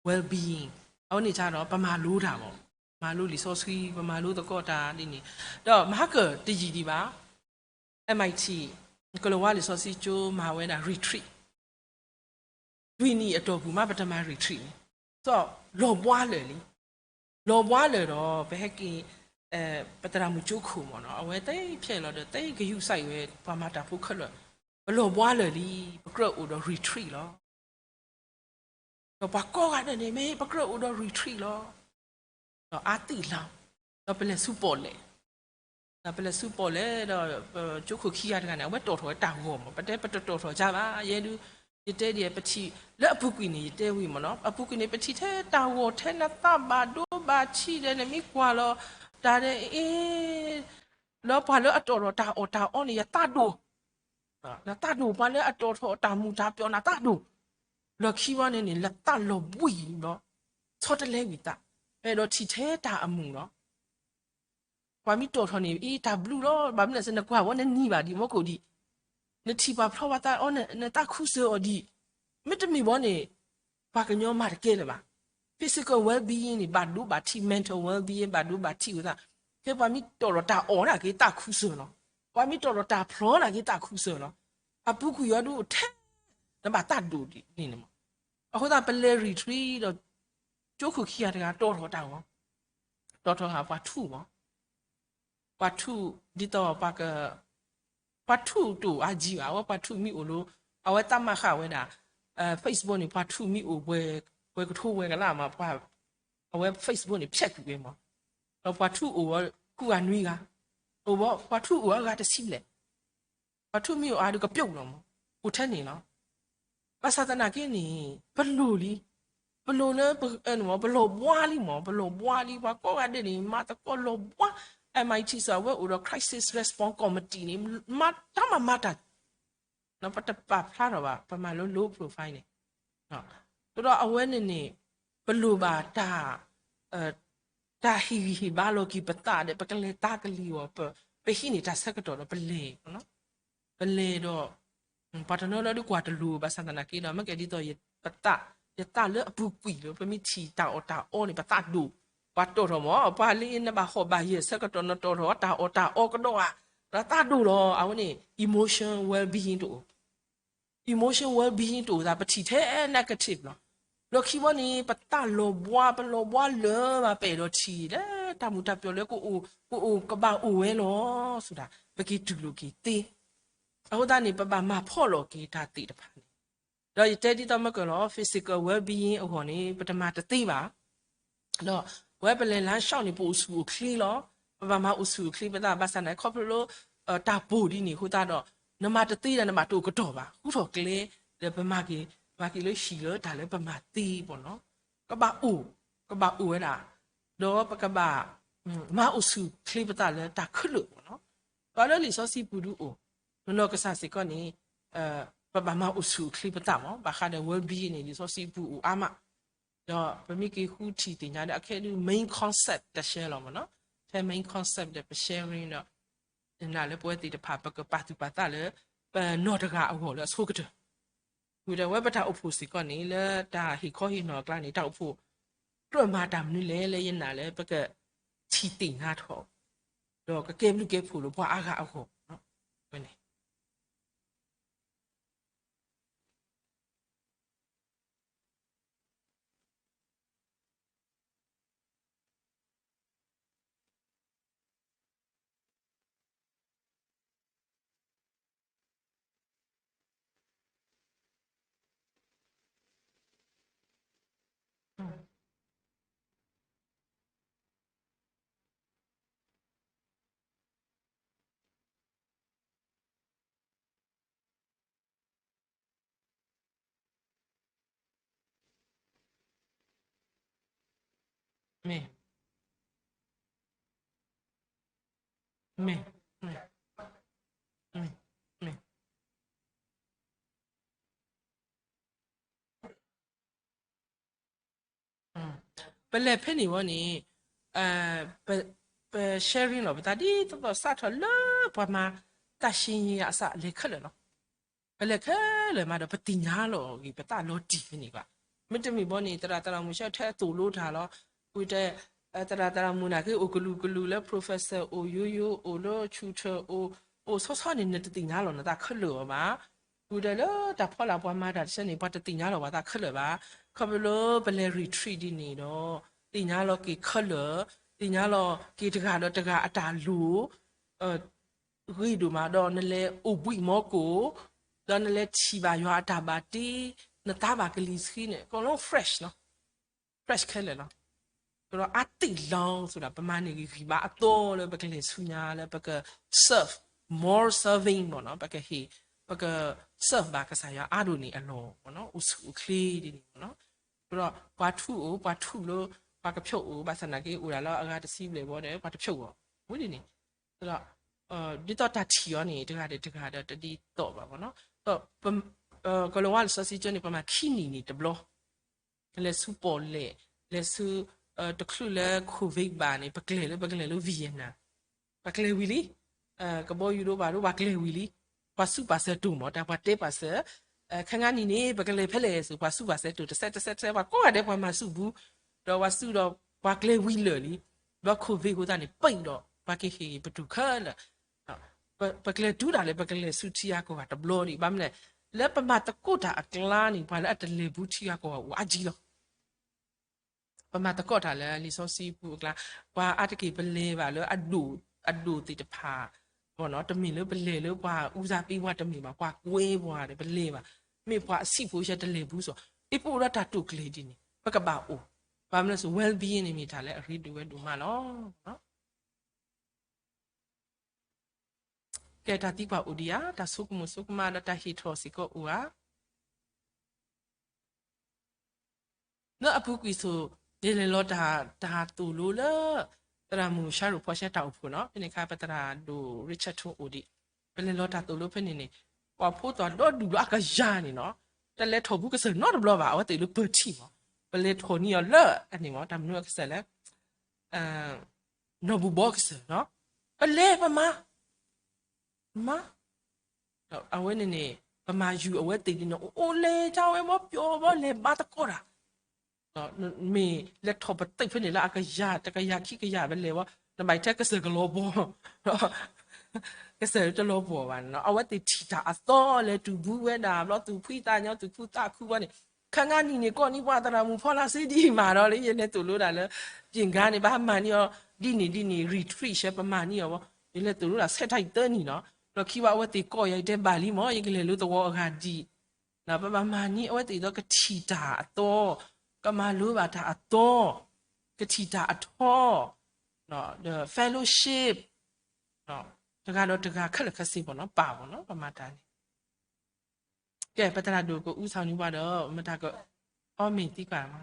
well-being, အဝဲန့ၣ်ကဒီး ပမၤလိတၢ်မး, မၤလိလံာ်စီဆှံ, ပမၤလိသကိးတၢ်ဒ်န့ၣ်, ဒီးမဟါကၢၣ်တယံာ်ဒံးဘၣ် MIT ကလၤဝါလံာ်စီဆှံကၠိမၤဝဲဒၣ် retreat သွံၣ်နံၣ်အတီၢ်ပူၤမး ပတမၤ retreat န့ၣ်, လီၤဘှါလၢာ်လံ, လီၤဘှါလၢာ်ဒီး ပဟဲက့ၤ ပသရၣ်မုၣ်ကၠိခိၣ်မးနီၤ, အဝဲသ့ၣ်ဖျဲးလီၤဒီး သ့ၣ်ကယူးကစၢ်အံၤဝဲ ပှၤမၤတၢ်ဖိခဲလၢာ်, ပလီၤဘှါလၢာ်လံ, ပကြၢးအိၣ်ဒီး retreat လီၤ. ဒီးပှၤကိးဂၤဒဲးန့ၣ် မ့ၢ်ပကြၢးအိၣ်ဒီး retreat လီၤ. ဒီးအါသံၣ်လီၤ, ဒီးပလဲၤဆူပီၣ်လဲၣ်, ဒီးပလဲၤဆူပီၣ်လဲၣ်ဒီး ကၠိခိၣ်ခံဂၤတဂၤန့ၣ် အဝဲတီၢ်ထီၣ်ဝဲတၢ်ဂီၤမး, ပတဲပတတီၢ်ထီၣ်ကဘၣ်, ယဲဒုး ယတဲဒ် ပထံၣ် လၢအပူၤကွံာ်န့ၣ် ယတဲဝံၤမးနီၤ, အပူၤကွံာ်န့ၣ် ပထံၣ်ထဲတၢ်ဂီၤထဲနသးဘၣ်ဒိဘၣ်ထံးဒီး နမ့ၢ်ကွၢ်လီၤ တၢ်ဒဲးအ့ လၢပှၤလၢအတီၢ်ထီၣ်တၢ်အီၣ်တၢ်အီန့ၣ် ယသးဒိၣ် နသးဒိၣ်, ပှၤလၢအတီၢ်ထီၣ်တၢ်မူၤတၢ်ပျီၣ် နသးဒိၣ်, လီၢ်ခံဘီန့ၣ်န့ၣ် လၢသးလီၤဘှံးဘျီ, ဆီတလဲဝံၤသး, အဲၣ်ဒိးထံၣ်ထဲတၢ်အမူၤလီၤ. ပှၤမ့ၢ်တီၢ်ထီၣ်န့ၣ် အ့ တၢ်ဘျုးလီၤ, ဘၣ်မနုၤလဲၣ် နကွၢ်ဝဲနနံၤဘၣ်ဒံး မီၢ်ကိၣ်ဒံး, နထံၣ်ပှၤဖျီဘၣ်သးအီ နသးခူစၢၤအီၤဒံး, မ့တမ့ၢ်ဘီန့ၣ် ပှၤကညီမၤတကဲလၢၤဘၣ်. Physical well-being န့ၣ် ဘၣ်ဒိဘၣ်ထံး, mental well-being ဘၣ်ဒိဘၣ်ထံးဝဲသး, ဖဲပှၤမ့ၢ်တီၢ်ထီၣ်တၢ်အီၣ်နာ်က့ သးခူစၢၤလီၤ, ပှၤမ့ၢ်တီၢ်ထီၣ်တၢ်ဖျီနာ်က့ သးခူစၢၤလီၤ, အပူၤကွံာ်အီၤဒုးထဲ နဘၣ်သးဒိၣ်ဒ်န့ၣ်မး. အဃိသတး ပလဲၤ retreat ဒီး ကၠိခိၣ်ခံဂၤတဂၤ တီၢ်ထီၣ်တၢ်ဂီၤ, တီၢ်ထီၣ်ဃာ်ပှၤထူၣ်မး, ပှၤထူၣ် ဒ်သိးပှၤက ပှၤထူၣ်တအိၣ်အါကံဘၣ်, အဝဲပှၤထူၣ်မ့ၢ်အိၣ်လီၤ, အဝဲသးမၤဃာ်ဝဲဒၣ် Facebook န့ၣ် ပှၤထူၣ်မ့ၢ်အိၣ် ပှဲၤကထိဝဲကလးမး, အဝဲ Facebook န့ၣ် ဖျဲးကွံာ်ဝဲမး, ဒီးပှၤထူၣ်အိၣ်ဝဲ ဃုဂၤနွံဂၤ, အိၣ်ဘီ ပှၤထူၣ်အိၣ်အဂၤတဆံလဲၣ်, ပှၤထူၣ်မ့ၢ်အိၣ်အါဒုးကပျိာ်လီၤမး, အိၣ်ထဲန့ၣ်လီၤ. ဘၣ်ဆၣ်သနာ်က့န့ၣ် ပလိၣ်လံ, ပလိၣ်လၢ ပလိၣ်ဘှါလံမး, ပလိၣ်ဘှါလံ, ပှၤကိးဂၤဒဲးန့ၣ် မၤသကိးလီၤဘှါ, MIT စ့ၢ် အဝဲအိၣ်ဒီး crisis response committee န့ၣ် မၤတၢ်မၤမၤတၢ် ပတပာ်ဖျါထီၣ်ဘၣ်, ပမၤလၢ low profile န့ၣ်, ဒီးအဝဲန့ၣ်န့ၣ် ပလိၣ်ဘၣ်တၢ် တၢ်ဟ့ၣ်ဂံၢ်ဟ့ၣ်ဘါလီၤက့ၤပသးဒီး ပကလဲၤတၢ်ကလံၤအီၤ, ပဟံးန့ၢ်တၢ်ဆၢကတီၢ်ဒီးပလဲၤ, ပလဲၤဒီး ပှၤတနီၤနီၤဒုးကွၢ်တလိၤဘၣ်ဆၣ်သနာ်က့ဒီး မ့ၢ်ကဲဒ်သိး ပသး ယသးလၢအပူၤကွံာ်လၢ ပမ့ၢ်ထံၣ်တၢ်အီၣ်တၢ်အီန့ၣ် ပသးဒိၣ်, ပှၤတီၢ်ထီၣ်မး, ပှၤလၢနဘၣ်ဟီၣ်ဘၣ်ယဲၢ်ဆၢကတီၢ် နတီၢ်ထီၣ်တၢ်အီၣ်တၢ်အီကဒီးဧါ, ဒီးသးဒိၣ်လီၤ. အဝဲန့ၣ် emotion well-being တအိၣ် emotion well-being တအိၣ်သး ပထံၣ်ထဲ negative လီၤ. လီၢ်ခံဘီန့ၣ် ပသးလီၤဘှါ ပလီၤဘှါလၢာ်ဘၣ် ပအဲၣ်ဒိးထံၣ်လၢတၢ်မူၤတၢ်ပျီၢ်လၢကအိၣ် ကအိၣ်ကဘၣ်အိၣ်ဝဲလီၤ ဆိဒၣ် ပက့ၤတူၢ်လိာ်က့ၤသ့. အဃိသတးန့ၣ် ပဘၣ်မၤဖှီၣ်လီၤက့ၤတၢ်သ့ၣ်တဖၣ်န့ၣ်, ဒီးယတဲဒ်သိးမ့ၢ်ကလီၤ physical well-being အဂီၢ်န့ၣ် ပတမၤတသ့ဘၣ် ဒီးပဝဲပလဲၤလၢဆှီန့ၣ် ပအိၣ်ဆူၣ်အိၣ်ချ့လီၤ. ပဘၣ်မၤအိၣ်ဆူၣ်အိၣ်ချ့ပသး ဘၣ်ဆၣ်န့ၣ် ခီဖျိလၢ တၢ်ပိၢ်ဒ်န့ၣ်အဃိသတးဒီး နမၤတသ့ဒီးနဘၣ်တအိၣ်ကတီၢ်ဘၣ်. ဃုထီၣ်ကျဲ ဒီးပမၤက့ၤ မၤက့ၤလၢဟံၣ်လၢတၢ်လၢပမၤသ့ပီၤနီၤ. ကဘၣ်အိၣ် ကဘၣ်အိၣ်ဝဲဒၣ် ဒီးပကဘၣ် မၤအိၣ်ဆူၣ်အိၣ်ချ့ပသးလၢတၢ်ခဲလၢာ်ပီၤနီၤ. ဒီးလၢလံာ်စီဆှံပူၤဒုးအိၣ် နီၢ်နီၢ်ကစၢ်စ့ၢ်ကီးန့ၣ် ပဘၣ်မၤအိၣ်ဆူၣ်အိၣ်ချ့ပသးမး. ဘၣ်ဃးဒီး well-being န့ၣ် လံာ်စီဆှံပူၤအိၣ်အါမး ဒီးပမ့ၢ်က့ၤဃုထံၣ်သ့ၣ်ညါဒီး အခဲဒုး main concept တရှဲလီၤမးနီၤ. ဖဲ main concept ဒီးပ sharing ဒီး ယနာ်လၢပဝဲသ့ၣ်တဖၣ် ပကပာ်သူၣ်ပာ်သးလၢ ပနီၢ်တဂၤအဂီၢ်လၢအဆိကတၢၢ်. ဝံၤဒီးဝဲပတၢ်အိၣ်ဖှိၣ်စ့ၢ်ကီးန့ၣ် လၢတၢ်ဟ့ၣ်ခီဟ့ၣ်နီၤအကျါန့ၣ် တၢ်အိၣ်ဖှိၣ်ကြၢးမၤတၢ်မနုၤလဲၣ်လၢယနာ်လၢပကထံၣ်သ့ၣ်ညါထီၣ် ဒီးကကဲဘျုးကဲဖှိၣ်လၢပှၤအါဂၤအဂီၢ် ဝဲန့ၣ် မ့ၢ်, မ့ၢ်, မ့ၢ်, မ့ၢ်, မ့ၢ်. ပလဲၤဖဲန့ၣ်ဝဲန့ၣ်, ပ, ပ sharing လီၤ ပသးဒ်သိးသိးစးထီၣ်လၢပှၤမၤတၢ်ရှင်းရေးအစးလဲၤခဲလၢာ်လီၤ. ပလဲၤခဲလၢာ်မးဒီးပသ့ၣ်ညါလီၤဂ့ၤ ပသးလီၤတံၢ်ဖဲန့ၣ်ဘၣ်. မ့တမ့ၢ်ဘီန့ၣ် သရၣ်သရၣ်မုၣ်ဆၢထဲသိၣ်လိတၢ်လီၤ. ဝံၤတဲ သရၣ်သရၣ်မုၣ်နာ်က့အိၣ်ကလုာ်ကလုာ်လၢ professor အိၣ် ယိယိအိၣ်လၢ tutor အိၣ်, အိၣ်ဆီဆီန့ၣ် နတသ့ၣ်ညါလီၤနသးခဲလၢာ်အီၤဘၣ်. ဝံၤဒီးလၢတၢ်ဖီလာ်ပှၤမၤတၢ်တဆၢန့ၣ် ပှၤတသ့ၣ်ညါလီၤပှၤသးခဲလၢာ်ဘၣ်. ခီဖျိလၢပလဲၤ retreat ဒ်န့ၣ်ဒီး သ့ၣ်ညါလီၤက့ၤခဲလၢာ်, သ့ၣ်ညါလီၤက့ၤတဂၤဒီးတဂၤအတၢ်လိၣ် ဂ့ၤဒိၣ်မးဒီး နလဲၤအိၣ်ဘှံးမီကိၣ်, ဒီးနလဲၤထံၣ်ဘၣ်ယွၤအတၢ်ဘၣ်တ့, နသးဘၣ်ကလံၤဆှံန့ၣ် အကီးလီၤ fresh လီၤ. fresh ခဲလၢာ်လီၤ. ဒီးအါတ့ၢ်လီၤ ဆိုဒီး ပမၤန့ၢ်ဂံၢ်ဂံၢ်ဘါအသီလၢပကလဲၤဆူညါလၢပက serve, more serving မ့ၢ်နီၤ, ပကဟ့ၣ်, ပက serve ဘၣ်ကစၢ်ယွၤအါဒိၣ်န့ၢ်အလီၢ်မ့ၢ်နီၤ, အိၣ်ဆူၣ်အိၣ်ချ့ဒ်န့ၣ်မ့ၢ်နီၤ. ဒီးပှၤထူအိၣ်, ပှၤထူၣ်လၢ ပှၤကဖျိးအိၣ်, ဘၣ်ဆၣ်နာ်က့အိၣ်ဒၣ်လၢအဂၤတဆံဘျဲၣ်ဘီဒီး ပှၤတဖျိးအီၤ, ဝဲဒ်န့ၣ်. ဒီး ဒ်သိးတၢ်ထံၣ်အီၤန့ၣ် တဂၤဒီးတဂၤဒီးတဒ်သိးဘၣ်မ့ၢ်နီၤ. ဒီး ကီၤလၤဝါလံာ်စီဆှံကၠိန့ၣ် ပမၤခံနံၣ်န့ၣ်တဘျီ, လဲၤဆူပီၣ်လဲၣ်, လဲၤဆူ တချုးလၢ covid ဘၣ်န့ၣ် ပကျဲၤလၢ ပကလဲၤလၢ Vietnam, ပှၤကျဲၤဝံၤလံ. ကဘီယူၤဒိၣ်ဘၣ်ဒိၣ် ပှၤကျဲၤဝံၤလံ. ပှၤဆူးပှၤဆၢတိၢ်မ့ၢ် တၢ်ပှၤတဲပှၤဆၢ, ခဲငါနံၣ်န့ၣ် ပကလဲၤဖဲလဲၣ်စိၤ ပှၤဆူးပှၤဆၢတိၢ် တဆဲးတဆဲးတဆဲး ပှၤကိးဂၤဒဲးပှၤမၤဆူၣ်ပူၤ, ဒီးပှၤဆူၣ်ဒီးပှၤကျဲၤဝံၤလၢာ်လံ. ဒီး covid အဃိသတးန့ၣ် ပိတ်ဒီး ပှၤကဟ့ၣ်ပတုာ်ခဲလၢာ် ပကျဲၤတုၤဒၣ်လဲာ် ပကလဲၤဆူထံဂၤကီၢ်ဂၤတဘျီဒံး. ဘၣ်မနုၤလဲၣ်, လၢပမၤသကိးတၢ်အကျါန့ၣ် ပှၤလၢအတလဲၤဘူးထံဂၤကီၢ်ဂၤအိၣ်အါကံလီၤ. ပမၤသကိးတၢ်လၢလံာ်စီဆှံပူၤအကျါ, ပှၤအါတက့ၢ်ပလဲၤဘၣ်လၢအဒိၣ်, အဒိၣ်သ့ၣ်တဖၣ်, တမ့ၢ်လၢပလဲၤလၢပှၤအူသးပ့ၤပှၤတမ့ၢ်ဘၣ်, ပှၤကွဲပှၤဒီးပလဲၤဘၣ်. မ့ၢ်ပှၤအဆံးဖိဆဲးတလဲၤဘူးစီၤ, အ့ၣ် ပအိၣ်ဒီးတၢ်တိာ်ကျဲၤဒ်န့ၣ် ပကဘၣ်အိၣ်, ဘၣ်မနုၤလဲၣ်စိၤ well-being န့ၣ်မ့ၢ်တၢ်လၢအရ့ဒိၣ်ဝဲဒိၣ်မးလီၤ. ကဲ တၢ်သံကွၢ်အိၣ်ဒံးဧါ, တၢ်ဆိကမိၣ်ဆိကမးဒီးတၢ်ဟ့ၣ်ထီၣ်စ့ၢ်ကီးအိၣ်ဧါ. လၢအပူၤကွံာ်စိၤ, ယလဲၤလီၤတၢ်သိၣ်လိလၢ သရၣ်မုၣ် Cheryl ဖီၣ်ရှဲတၢ်အိၣ်ဖှိၣ်နီၤ, ဖဲန့ၣ်အခါ ပသရၣ်ဒိၣ် Richard ထူအိၣ်ဒံး, ပလဲၤလီၤတၢ်သိၣ်လိဖဲန့ၣ်န့ၣ်, ပှၤဖိသၣ်ဒီဒူၣ်လီၤအကယၤန့ၣ်နီၤ, တလဲၤထီၣ်ဘူးကစၢၢ်နီတဘျီဘၣ်, အဝဲသ့ၣ်လၢပၢၤထံၣ်မး, ပလဲၤထီၣ်န့ၢ်အီၤလၢအန့ၣ်မး, တၢ်မနုၤအကစၢၢ်လဲၣ် နီၢ်ဘူးဘီကစၢၢ်နီၤ, ပလဲၤပမၤ, မၤ, အဝဲန့ၣ်န့ၣ် ပမၤယူၤအဝဲသ့ၣ်ဒ်န့ၣ် အိၣ်လဲၤတၢ်ဝဲဘီပျီဘီလဲၤဘါသကိးတၢ်, မ့ၢ်လဲၤထီၣ်ပသ့ၣ်ဖဲန့ၣ်လၢအကယၤ တကယၤခံကယၤပလဲၤဘီ, နဘၣ်ထဲကစၢၢ်ကလီၤပှီၢ် ကစၢၢ်တလီၤပှီၢ်ဘၣ်န့ၣ်နီၤ, အဝဲသ့ၣ်ထံၣ်တၢ်အသီလဲၤတုၤဘူးဝဲဒၣ် ဘျီသူၣ်ဖှံသးညီသူၣ်ခုသးခုဘီန့ၣ်, ခဲငါနံၣ်န့ၣ် ကိးနံၣ်ပှၤသရၣ်မုၣ်ဖီလာ်စ့ဒ်မးဒီးလၢ ယလဲၤသိၣ်လိဒၣ်လၢ ယ့ၣ်ကါန့ၣ် ဘၣ်မၤန့ၢ်အီၤ ဒ်န့ၣ်ဒ်န့ၣ် retreat ဆဲပမၤန့ၢ်အီၤဘီ, ယလဲၤသိၣ်လိဒၣ်ဆဲးထီၣ်ယသၢနံၣ်နီၤ, ဒီးခံဘၣ်အဝဲသ့ၣ်ကိးယၤ ယတဲဘၣ်လံမး ယကလဲၤလၢသဝီအဂၤဒံး ပဘၣ်မၤန့ၢ်အဝဲသ့ၣ်ဒီးကထံၣ်တၢ်အသီ, ကမၤလိဘၣ်တၢ်အသီ, ကထံၣ်တၢ်အထီ, ဒီး fellowship, တဂၤဒီးတဂၤခဲလၢာ်ခဲဆ့ဘီနီၤ ပာ်ဘီနီၤ ပမၤတၢ်န့ၣ်, ကဲ ပသရၣ်ဒိၣ်ကအူသီန့ၣ်ပှၤဒီး မတၤက အီမ့ၢ်သံကွၢ်မး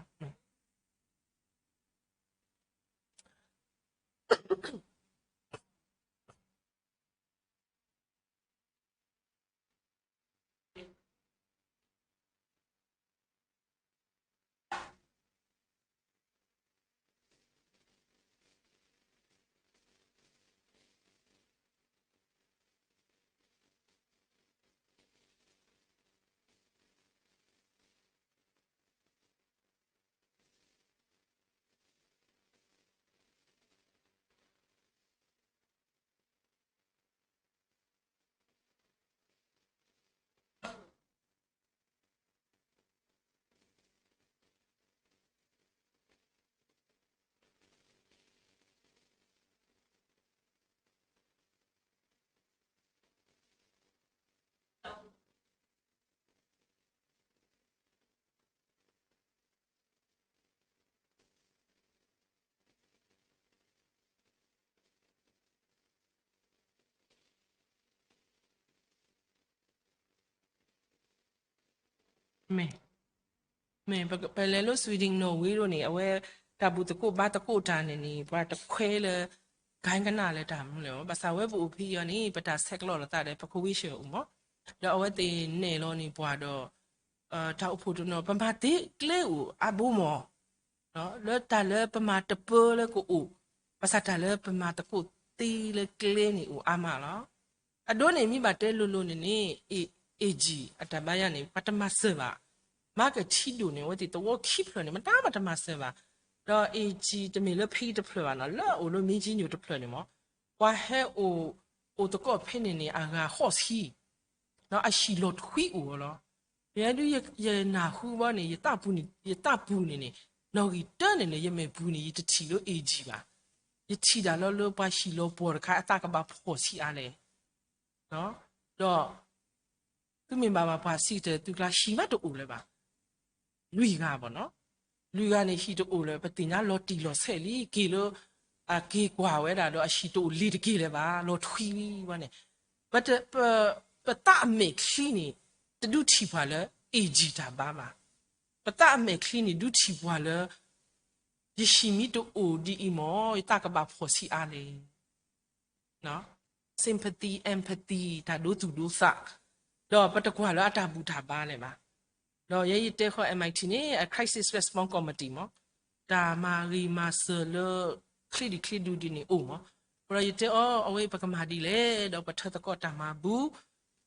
မ့ၢ်, မ့ၢ်ပလဲၤလၢ Sweden Norway ဒိၣ်န့ၣ် အဝဲ တၢ်ဘူၣ်သကိးဘါသကိးတၢ်န့ၣ်န့ၣ် ပှၤတခွဲလၢ ကဲကနၣ်လၢတၢ်မနုၤလဲၣ်, ဘၣ်ဆၣ်ဝဲပအိၣ်ဖဲအံၤအီၤန့ၣ် ပတၢ်ဆဲးကျိးလိာ်သးဒီး ပကဝံၣ်ဆၢၣ်အိၣ်မး, ဒီးအဝဲသ့ၣ်နဲၣ်လီၤန့ၢ်ပှၤဒီး တၢ်အိၣ်ဖှိၣ်တနီၤ ပမၤသ့ကျဲအိၣ်အါဘိမး လၢတၢ်လၢပမၤတပၢလၢကအိၣ်, ဘၣ်ဆၣ်တၢ်လၢပမၤသကိးသ့လၢကျဲန့ၣ်အိၣ်အါမးလီၤ. အဒိန့ၣ် မ့ၢ်ဘၣ်တဲလိၤလိၤန့ၣ်န့ၣ် အ့ၣ် အ့ၣ်ကၠံၣ် အတၢ်ဘါယၤန့ၣ် ပှၤတမၤစၢၤဘၣ်. မၤကထံဒိၣ်န့ၣ် အဝဲသ့ၣ်သဝီခံဖျၢၣ်န့ၣ် မတၤမၤတမၤစၢၤဘၣ်. ဒီးအ့ၣ်ကၠံၣ်တမ့ၢ်လၢဖဲအံၤတဖျၢၣ်ဘၣ်နီၤ, လၢအအိၣ်လၢမ့ၢ်ကၠံယိၤတဖျၢၣ်န့ၣ်မး, ပှၤဟဲအိၣ် အိၣ်သကိးဖဲန့ၣ်န့ၣ် အဂၤဃိးဆံ ဒီးအဟံၣ်လီၤထွံအိၣ်လီၤ. ယဲဒုးယနၢ်ဟူဘီန့ၣ် ယသးပူၤန့ၣ် ယသးပူၤန့ၣ်န့ၣ် နီၣ်ဂံၢ်တၢန့ၣ်န့ၣ် ယမဲာ်ပူၤန့ၣ် ယတထံၣ်လၢအ့ၣ်ကၠံၣ်ဘၣ်. ယထံၣ်ဒၣ်လၢ လၢပှၤဟံၣ်လီၤပှီၢ်တခါ အသးကဘၣ်ဖှီၣ်ဆံးအါလဲၣ်. ဒီး သုမ့ၢ်ဘၣ်ဘၣ်ပှၤစံးတၢ်သုကျါ ဟံၣ်မးတအိၣ်လၢၤဘၣ်. လွံၢ်ဂၤဘၣ်နီၤ, လွံၢ်ဂၤန့ၣ် ဟံၣ်တအိၣ်လၢၤ ပသ့ၣ်ညါလီၤတံၢ်လီၤဆဲးလံ က့ၤလၢ အက့ၤကွၢ်ဝဲဒၣ်ဒီး အဟံၣ်တအိၣ်လ့ၤတက့ၢ်လၢၤဘၣ် လီၤထွံဝံၤဝဲန့ၣ်, ပ ပသးအမဲာ်ချံန့ၣ် တဒုးထံၣ်ပှၤလၢ အ့ၣ်ကၠံၣ်တၢ်ဘါဘၣ်. ပသးအမဲာ်ချံန့ၣ် ဒုးထံၣ်ပှၤလၢ ယဟံၣ်မ့ၢ်တအိၣ်ဒ်အံၤမး ယသးကဘၣ်ဖှီၣ်ဆံးအါလဲၣ်. sympathy, empathy တၢ်ဒိသူၣ်ဒိသး, ဒီးပတကွၢ်လၢအတၢ်ဘူၣ်တၢ်ဘါလၢၤဘၣ်. ဒီးယဲယတဲဃီ M I T န့ၣ် အ crisis response committee မး, တၢ်မၤဂ့ၤမၤစၢၤလၢ ချ့ဒံးချ့ဒူဒ်န့ၣ်အိၣ်မး, အဃိဒီးယတဲအီၤ အဝဲပကမၤဒ်လဲၣ်, ဒီးပထၢသကိးတၢ်မၤဘူၣ်,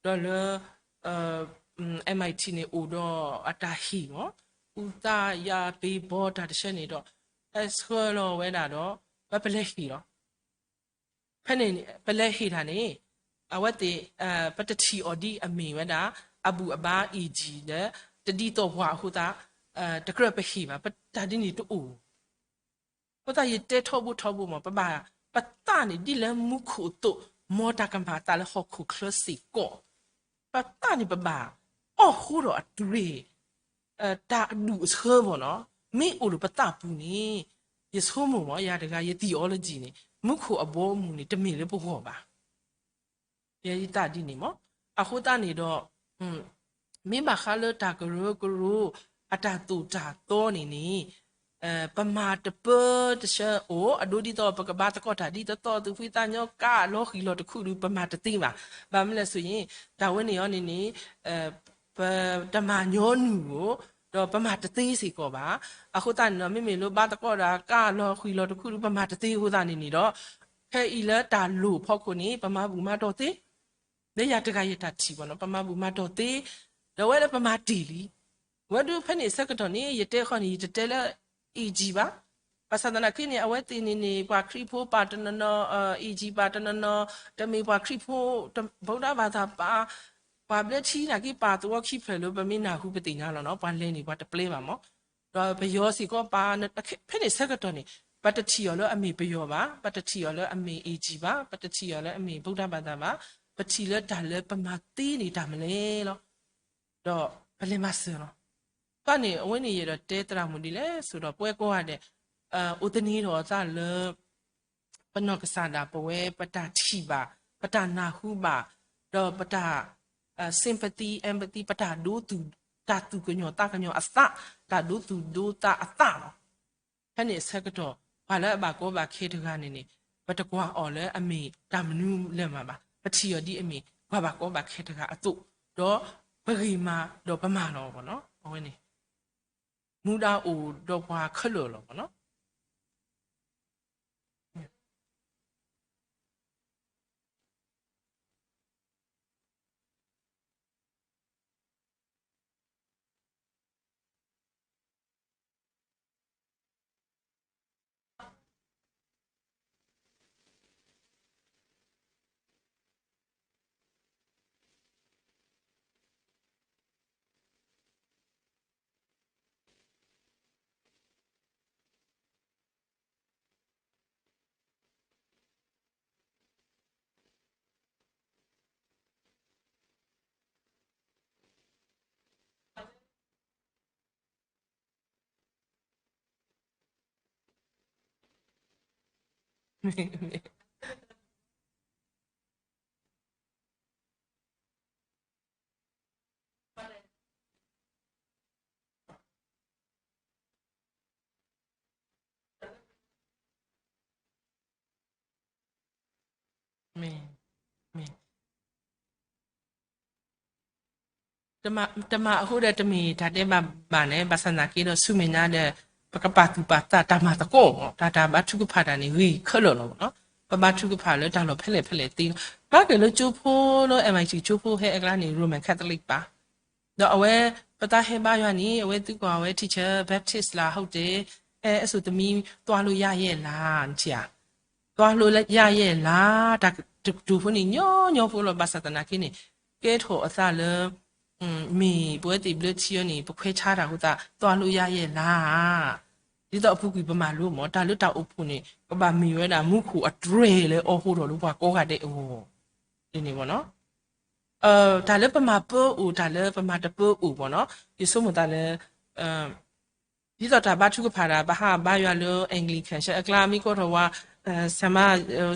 ဒီးလၢ M I T န့ၣ်အိၣ်ဒီးအတၢ်ဟ့ၣ်မး, အူသၣ်ယါပ့ၤဘီတၢ်တဆၢန့ၣ်ဒီး ဟဲဆှၢလီၤဝဲဒၣ်ဒီး ပ ပလဲၤဟ့ၣ်လီၤ. ဖဲန့ၣ် ပလဲၤဟ့ၣ်တၢ်န့ၣ် အဝဲသ့ၣ် ပတထံၣ်အီၤဒ်အမ့ၢ်ဝဲဒၣ် အဘူၣ်အဘါ အ့ၣ်ကၠံၣ် ဒီး တဒ်သိးပှၤအဃိသတး တကြၢးပဟ့ၣ်ဘၣ်, တၢ်ဒ်န့ၣ်တအိၣ်. အဃိသတးယတဲထီဘိထီဘိမး ပဘၣ် ပသးန့ၣ် ဒ်လၢမူခိၣ်အသိး မ်တၢ်ကမၤအသးလၢဟီၣ်ခိၣ်ချၢစ့ၢ်ကီး, ပသးန့ၣ်ပဘၣ် အီၣ်ဃိဒီးအတြဲၤ တၢ်အဒူၣ်အဆၢမးနီၤ, မ့ၢ်အိၣ်လၢပသးပူၤန့ၣ်, ယဆိကမိၣ်မး ယၤတဂၤ ယ theology န့ၣ် မူခိၣ်အဘီအမုၢ်န့ၣ် တမ့ၢ်လၢပဂီၢ်ဘၣ်. ယသးဒ်န့ၣ်မး, အဃိသတးန့ၣ်ဒီး မ့ၢ်ဘၣ်ဃးလၢတၢ်ကရၢကရိ အတၢ်သိၣ်တၢ်သီန့ၣ်န့ၣ် ပမၤတပၢတဆၢအိၣ်, အဒိဒ်သိးပကဘါသကိးတၢ်ဒ်သိးသိး သူၣ်ဖှံသးညီ ကးလီၤဃံၤလီၤတခူၣ်ဒုး ပမၤတသ့ဘၣ်. ဘၣ်မနုၤလဲၣ်ဆိုရင် တၢ်ဝဲန့ၣ်အီၤန့ၣ်န့ၣ် ပတမၤညီနုၢ်ဧိၤ, ဒီးပမၤတသ့စ့ၢ်ကီးဘၣ်. အဃိသတးန့ၣ်ဒီး မ့မ့ၢ်လၢဘါသကိးဒီး ကးလီၤဃံၤလီၤတခူၣ်ဒုး ပမၤတသ့အဃိသတးန့ၣ်န့ၣ်ဒီး ဖဲအံၤလၢတၢ်လိၣ်ဖီခိၣ်န့ၣ် ပမၤဘူၣ်မၤတီၢ်သ့, လၢယၤတဂၤယတၢ်ထံၣ်ဘၣ်နီၤ ပမၤဘူၣ်မၤတီၢ်သ့, ဒီးဝဲလၢပမၤတ့ၢ်လံ. ဝဲဒုးဖဲန့ၣ်အဆၢကတီၢ်န့ၣ် ယတဲဃီန့ၣ် ယတတဲလၢ အ့ၣ်ကၠံၣ် ဘၣ်. ဘၣ်ဆၣ်သနာ်က့န့ၣ် အဝဲသ့ၣ်န့ၣ်န့ၣ် ပှၤခရံာ်ဖိပာ်တနီၤနီၤ, အ့ၣ်ကၠံၣ်ပာ်တနီၤနီၤ, တမ့ၢ်ပှၤခရံာ်ဖိ ဗုဒ္ဓဘာသာ ပာ်, ပှၤဘျၢထံနာ်က့ပာ်သဝီခံဖျၢၣ်လၢ ပမ့ၢ်နၢ်ဟူပသ့ၣ်ညါလီၤနီၤ, ပှၤလဲၤန့ၣ် ပှၤတပျဲဘၣ်မး. ဒီးပယီၤစ့ၢ်ကီးပာ်, ဖဲန့ၣ်ဆၢကတီၢ်န့ၣ် ပတထံၣ်အီၤလၢအမ့ၢ်ပယီၤဘၣ်, ပတထံၣ်အီၤလၢအမ့ၢ်အ့ၣ်ကၠံၣ်ဘၣ်, ပတထံၣ်အီၤလၢအမ့ၢ် ဗုဒ္ဓဘာသာ ဘၣ်, ပထံၣ်လၢတၢ်လၢပမၤသ့န့ၣ်တၢ်မနုၤလဲၣ်လီၤ. ဒီးပလဲၤမၤစၢၤလီၤ. ဘၣ်န့ၣ် အဝဲန့ၣ်ယအဲၣ်ဒိးတဲသရၣ်မုၣ်ဒ်လဲၣ်ဆိဒီး ပဝဲကိးဂၤဒဲး အိၣ်သန့ၤထီၣ်အသးလၢ ပနီၢ်ကစၢ်ဒၣ်ပဝဲ ပတၢ်ထံၣ်ဘၣ်, ပတၢ်နၢ်ဟူဘၣ်, ဒီးပတၢ် sympathy, empathy, ပတၢ်ဒိသူၣ်, တၢ်သူၣ်ကညီၤသးကညီၤအသး, တၢ်ဒိသူၣ်ဒိသးအသးလီၤ. ဖဲန့ၣ်အဆၢကတီၢ် ပှၤလၢအဘၣ်ကီဘၣ်ခဲတဂၤန့ၣ်န့ၣ် ပတကွၢ်အီၤလၢအမ့ၢ်တၢ်မနုၤလၢၤမးဘၣ်, ပထံၣ်အီၤဒ်အမ့ၢ် ပှၤဘၣ်ကီဘၣ်ခဲတဂၤအသိး, ဒီးပဂ့ၤမၤဒီးပမၤလီၤဘၣ်နီၤ, အဝဲန့ၣ် မူဒါအိၣ်ဒီးပှၤခဲလၢာ်လီၤဘၣ်နီၤ. မ့ၢ်, မ့ၢ်, တမၤအဃိဒီးတမ့ၢ်တၢ်ဒဲးဘးဘၣ်န့ၣ် ဘၣ်ဆၣ်သနာ်က့ဒီး ဆူမဲာ်ညါဒီး ပကပာ်သူၣ်ပာ်သးတၢ်မၤသကိးမး တၢ်တၢ်ဘါထုကဖၣ်တၢ်န့ၣ် ဂ့ၤခဲလၢာ်လီၤမးနီၤ. ပဘါထုကဖၣ်လၢတၢ်လီၢ်ဖဲလဲၣ်ဖဲလဲၣ်သ့လီၤ. ဘၣ်က့ၤလၢကၠိဖိလၢ M I T ကၠိဖိဟဲအကျါန့ၣ် Roman Catholic ဘၣ် ဒီးအဝဲ ပသးဟဲဘါယွၤန့ၣ် အဝဲသံကွၢ်ဝဲ teacher Baptist လၢ ဟုတ်တယ်, အဲ အဲ ဆိုသမီး သွားလို့ရရဲ့လား နထံၣ်ဧါ, သွားလို့ရရဲ့လား, တၢ်ကတိၤဖိန့ၣ် ညီညီဖိလီၤ. ဘၣ်ဆၣ်သနာ်က့န့ၣ် ကဲထီၣ်အသးလၢ မ့ၢ်ပဝဲသ့ၣ်ဘျၢထံအီၤန့ၣ် ပခွဲးဆါတၢ်အဃိသတး သွားလို့ရရဲ့လား, ဒ်သိးအပူၤကွံာ်ပမၤလိမး တၢ်လၢတၢ်အိၣ်ဖှိၣ်န့ၣ် ကဘၣ်မ့ၢ်ဝဲဒၣ်မူခိၣ်အတြဲၤလၢအဟူထီၣ်လၢပှၤကိးဂၤဒဲးအဂီၢ်, ဒ်န့ၣ်မးနီၤ. တၢ်လၢပမၤပၢအိၣ် တၢ်လၢပမၤတပၢအိၣ်မးနီၤ, ယဆိကမိၣ်သးလၢ ဒ်သိးတၢ်ဘါထုကဖၣ်တၢ် ပဟးဘါယွၤလၢ Anglican ဆၢအကျါ မ့ၢ်ကိးထီၣ်ဝဲ ဆၣ်မါ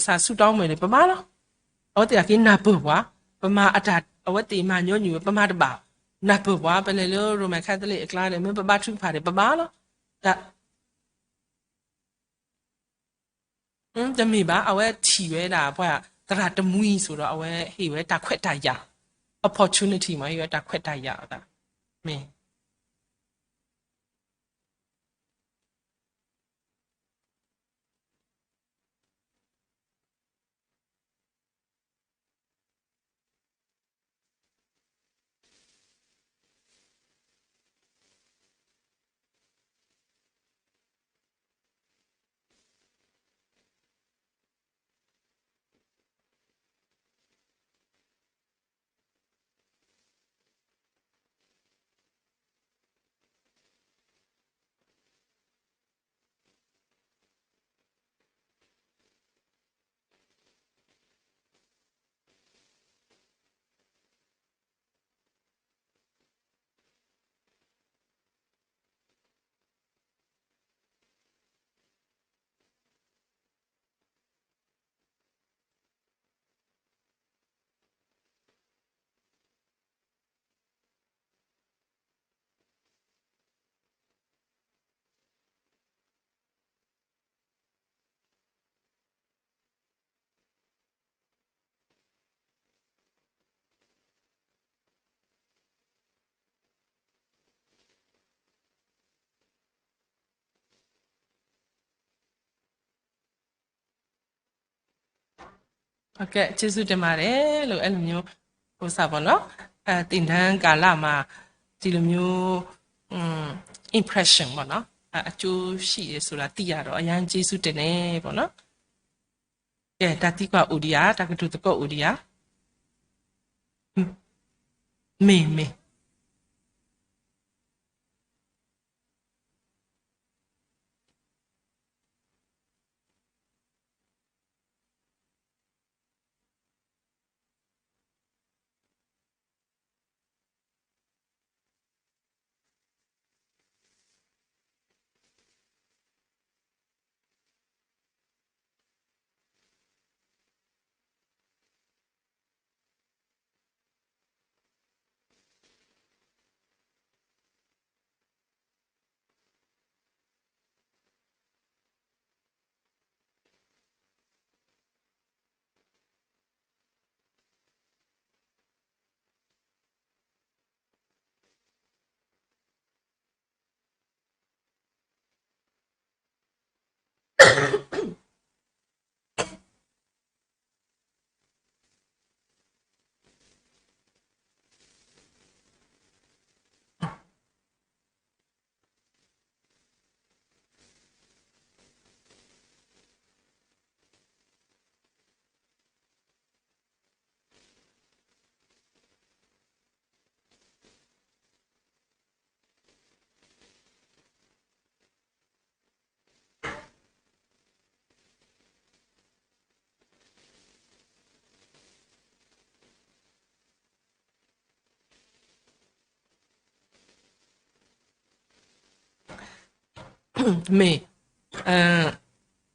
ဆၣ်ဆူတီမ့ၢ်န့ၣ် ပဘါလီၤ. အဝဲသ့ၣ်အက့ၤနၢ်ပၢၢ်ပှၤ, ပမၤအတၢ် အဝဲသ့ၣ်မၤညီနုၢ်ဝဲ ပမၤတဘၣ်, နၢ်ပၢၢ်ပှၤ, ပလဲၤလၢ Roman Catholic အကျါဒီး မ့ၢ်ပဘါထုကဖၣ်ဒီး ပဘါလီၤ. တၢ် တမ့ၢ်ဘၣ်, အဝဲထံၣ်ဝဲဒၣ်ပှၤသရၣ်တမှံၤစိၤဒီး အဝဲဟ့ၣ်ဝဲတၢ်ခွဲးတၢ်ယာ်, opportunity မ့ၢ် ဟ့ၣ်ဝဲတၢ်ခွဲးတၢ်ယာ်အသး, မ့ၢ် ဟုတ်ကဲ့, ကျေးဇူးတင်ပါတယ်လို့ အဲလိုမျိုး ပို့စာပေါ့နော်, အဲ, သင်တန်းကာလမှာ ဒီလိုမျိုး อืม impression ပေါ့နော်, အဲ, အကျိုးရှိတယ်ဆိုတာ သိရတော့ အရမ်းကျေးဇူးတင်တယ်ပေါ့နော်. ကဲ, တၢ်သံကွၢ်အိၣ်ဒံးဧါ, တၢ်ကတိၤသကိးအိၣ်ဒံးဧါ. မ့ၢ်, မ့ၢ်.မ့ၢ်,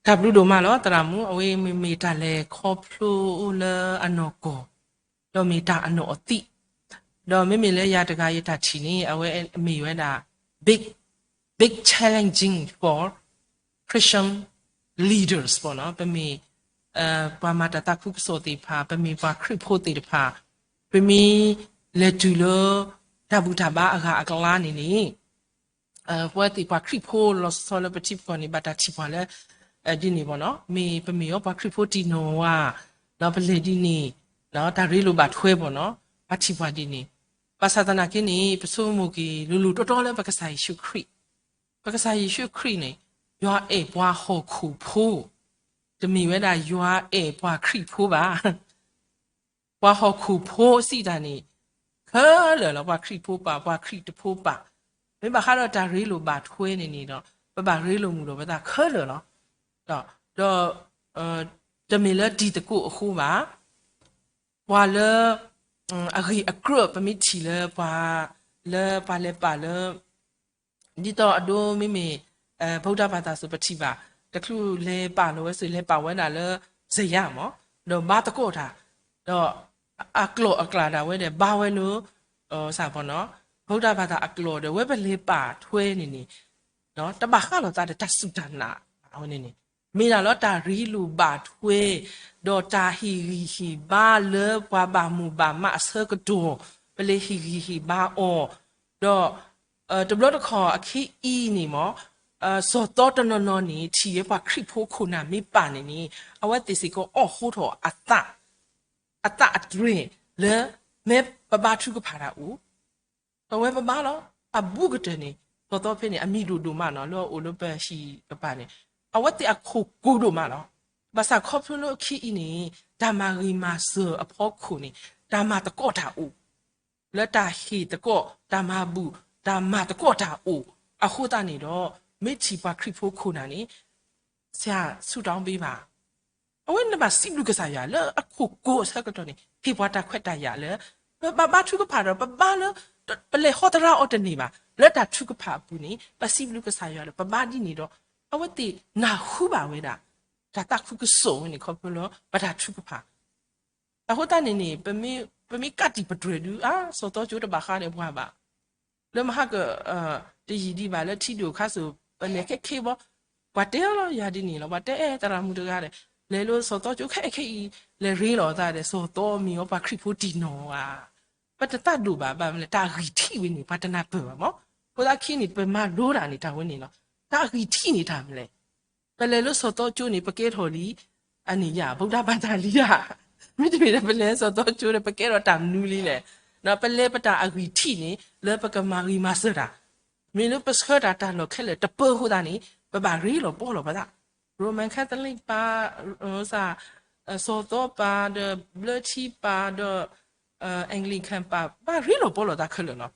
တၢ်ဘျုးဒိၣ်မးလီၤ သရၣ်မုၣ်, အဝဲမ့မ့ၢ်တၢ်လဲၤခီဖျိလၢအနီၢ်ကီၢ်, ဒီးမ့ၢ်တၢ်အနီၢ်အသံ, ဒီးမ့မ့ၢ်လၢယၤတဂၤယတၢ်ထံၣ်န့ၣ် အဝဲမ့ၢ်ဝဲဒၣ် big, big challenging for Christian leaders ပေါ့နော်, ပမ့ၢ် ပှၤမၤတၢ်သးခုကစီၣ်သ့ၣ်တဖၣ်, ပမ့ၢ်ပှၤခရံာ်ဖိသ့ၣ်တဖၣ်, ပမ့ၢ်လဲၤတုၤလၢ တၢ်ဘူၣ်တၢ်ဘါအဂၤအကျါန့ၣ်န့ၣ် ပဝဲသ့ၣ်ပှၤခရံာ်ဖိလီၤဆီလၢပထံပကီၢ်န့ၣ် ဘၣ်တၢ်ထံၣ်ပှၤလၢ ဒ်န့ၣ်ဘၣ်နီၤ, မ့ၢ်ပမ့ၢ်အီၤပှၤခရံာ်ဖိတံၢ်နီၢ်ဝါ, ဒီးပလဲၤဒ်န့ၣ်, တၢ်ရ့လိာ်ဘၣ်ထွဲဘၣ်နီၤ, ပှၤထံၣ်ပှၤဒ်န့ၣ်, ဘၣ်ဆၣ်သနာ်က့န့ၣ် ပဆိကမိၣ်က့ၤလိၤလိၤတီတီလၢပကစၢ်ယ့ၣ်ၡူးခရံာ်, ပကစၢ်ယ့ၣ်ၡူးခရံာ်န့ၣ် ယွၤအဲၣ်ပှၤဟီၣ်ခိၣ်ဖိ, တမ့ၢ်ဝဲဒၣ်ယွၤအဲၣ်ပှၤခရံာ်ဖိဘၣ် ပှၤဟီၣ်ခိၣ်ဖိစံးတၢ်န့ၣ် ခဲလၢာ်လီၤ, ပှၤခရံာ်ဖိပၢ်, ပှၤခရံာ်တဖိပၢ်, မ့ၢ်ဘၣ်ဃးဒီးတၢ်ရ့လိာ်ဘၣ်ထွဲန့ၣ်န့ၣ်ဒီး ပဘၣ်ရ့လိာ်မုာ်လိာ်ပသးခဲလၢာ်လီၤ. ဒီး တမ့ၢ်လၢတံၤသကိးအဃိဘၣ်, ပှၤလၢ အဂ့ၢ်အကြၢး ပမ့ၢ်ထံၣ်လၢပှၤ လၢပှၤလဲၤပာ်လၢ ဒ်သိးအဒိမ့မ့ၢ် ဗုဒ္ဓဘာသာ စ့ၢ်ပထံၣ်ဘၣ်, တချုးလဲၤပာ်လီၤဝဲစ့ၢ် လဲၤပာ်ဝဲဒၣ်လၢ စယါမး, ဒီးဘါသကိးတၢ်, ဒီးအကျိာ်အကျဲဒၣ်ဝဲဒီး ဘါဝဲလၢ စ့ၢ်ပနီၤ, ဗုဒ္ဓဘာသာ အကျိာ်ဒီး ဝဲပလဲၤပာ်ထွဲန့ၣ်န့ၣ် တဘၣ်ဃးလိာ်သးဒီးတၢ်စူၢ်တၢ်နာ်အဝဲန့ၣ်န့ၣ်, မ့ၢ်ဒၣ်လၢတၢ်ရ့လိာ်ဘၣ်ထွဲ ဒီးတၢ်ဟ့ၣ်ဂံၢ်ဟ့ၣ်ဘါလၢပှၤဘၣ်မူဘၣ်မးအဆၢကတီၢ်, ပလဲၤဟ့ၣ်ဂံၢ်ဟ့ၣ်ဘါအီၤ, ဒီး တဘျီတခီၣ်အခံအံၤန့ၣ်မး စီၤသီတနီၤနီၤန့ၣ် ထံၣ်ဝဲပှၤခရံာ်ဖိခိၣ်နၢ်မ့ၢ်ပာ်န့ၣ်န့ၣ် အဝဲသ့ၣ်စ့ၢ်ကီးအီၣ်ဃိထီၣ်အသး အသးအတြဲၤလၢ မ့ၢ်ပဘါထုကဖၣ်တၢ်အိၣ်, ဒီးဝဲပဘါလီၤ. အဘူးကတၢၢ်န့ၣ် စီၤသီဖဲန့ၣ် အမံၤဒိၣ်ဒိၣ်မးနီၤ လၢအအိၣ်လၢပဟံၣ်ကပၤန့ၣ်, အဝဲသ့ၣ်အခိၣ်ကိၢ်ဒိၣ်မးလီၤ. ဘၣ်ဆၣ်ခီဖျိလၢအခံအံၤန့ၣ် တၢ်မၤဂ့ၤမၤစၢၤအဖီခိၣ်န့ၣ် တၢ်မၤသကိးတၢ်အိၣ် လၢတၢ်ဟ့ၣ်သကိး တၢ်မၤဘူၣ် တၢ်မၤသကိးတၢ်အိၣ်အဃိသတးန့ၣ်ဒီး မ့ၢ်ထံၣ်ပှၤခရံာ်ဖိခိၣ်နၢ်န့ၣ် ဆရာဆူတောင်းပေးပါ, အဝဲန့ၣ်ဘၣ်စံးဘျုးကစၢ်ယွၤလၢအခိၣ်ကိၢ်အဆၢကတီၢ်န့ၣ် ဟ့ၣ်ပှၤတၢ်ခွဲးတၢ်ယာ်လၢ ပဘၣ်ဘါထုကဖၣ်ဒီး ပဘါလၢ ပလဲၤဟီသရၣ်အီၤတန့ၢ်ဘၣ် လၢတၢ်ထုကဖၣ်အပူၤန့ၣ် ပစံးဘျုးကစၢ်ယွၤဒီး ပဘါဒ်န့ၣ်ဒီး အဝဲသ့ၣ်နၢ်ဟူဘၣ်ဝဲဒၣ် တၢ်သးခုကစီၣ်ဝဲန့ၣ် ခီဖျိလၢပတၢ်ထုကဖၣ် အဃိသတးန့ၣ်န့ၣ် ပမ့ၢ်ကးတံာ်ပတြၢၤဒုး အါ စီၤသီကၠိတဘၣ်ဃးဒီးပှၤဘၣ်, လၢမဟါက တယံာ်ဒံးဘၣ်လၢထံဒိၣ်ခါစိၤ ပလဲၤခဲခဲဘီ, ပှၤတဲလီၤယၤဒ်န့ၣ်လီၤ, ပှၤတဲအဲၣ်သရၣ်မုၣ်တဂၤဒီး လဲၤလၢစီၤသီကၠိခဲခဲအံၤ လဲၤရ့လိာ်သးဒီး စီၤသီမ့ၢ်အီၤပှၤခရံာ်ဖိတံၢ်နီၢ်ဧါ, ပတသးဒိၣ်ဘၣ် ဘၣ်မနုၤလဲၣ် တၢ်ဂံၢ်ထံးဝဲန့ၣ် ပှၤတနၢ်ပၢၢ်ဘၣ်မး, အဃိသတးခံန့ၣ် ပမၤလိတၢ်န့ၣ် တၢ်ဝဲန့ၣ်လီၤ, တၢ်ဂံၢ်ထံးန့ၣ်တၢ်မနုၤလဲၣ် ပလဲၤလၢစီၤသီကၠိန့ၣ် ပကဲထီၣ်လံ အန့ၣ်ယၤ ဗုဒ္ဓဘာသာ လံဧါ, မ့တမ့ၢ်ဒီးပလဲၤစီၤသီကၠိဒီး ပကဲထီၣ်တၢ်မနုၤလံလဲၣ်, ပလဲၤပတၢ်အဂံၢ်ထံးန့ၣ် လၢပကမၤဂ့ၤမၤစၢၤတၢ်, မ့ၢ်လၢပဆှၢတၢ်တၢ်လီၢ်ခဲလၢာ်တပၢအဃိသတးန့ၣ် ပဘၣ်ရ့လိာ်ပီလိာ်ပသး, Roman Catholic ပၢ်, Saint ပၢ်ဒီး ဘျၢထံပၢ်ဒီး Anglican ပၢ် ဘၣ်ရ့လိာ်ပီလိာ်သးခဲလၢာ်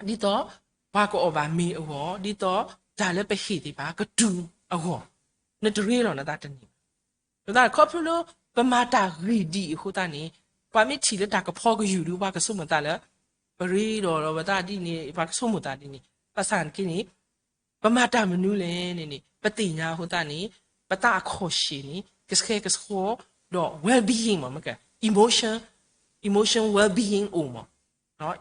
လီၤ. ဒ်သိး ပှၤကအီၣ်ဘၣ်မ့ၤအဂီၢ်, ဒ်သိးတၢ်လၢပဟ့ၣ်သ့ၣ်တဖၣ်ကတုၤအဂီၢ်, နတရ့လိာ်နသးတန့ၢ်ဘၣ်. အဃိသတး ခီဖျိလၢပမၤတၢ်ဂ့ၤဒံးအဃိသတးန့ၣ် ပှၤမ့ၢ်ထံၣ်လၢတၢ်ကဖီကယူၢ်ဒီး ပှၤကဆိကမိၣ်သးလၢ ပရ့ဒီးပသးဒ်န့ၣ် ပှၤကဆိကမိၣ်သးဒ်န့ၣ်, ဘၣ်ဆၣ်န့ၣ်က့န့ၣ် ပမၤတၢ်မနုၤလဲၣ်န့ၣ်န့ၣ် ပသ့ၣ်ညါအဃိသတးန့ၣ် ပသးအခီၣ်ရှ့ၣ်န့ၣ် ကဆှဲကဆှီဒီး well-being မ့ၢ် emotion, emotion well-being အိၣ်မး,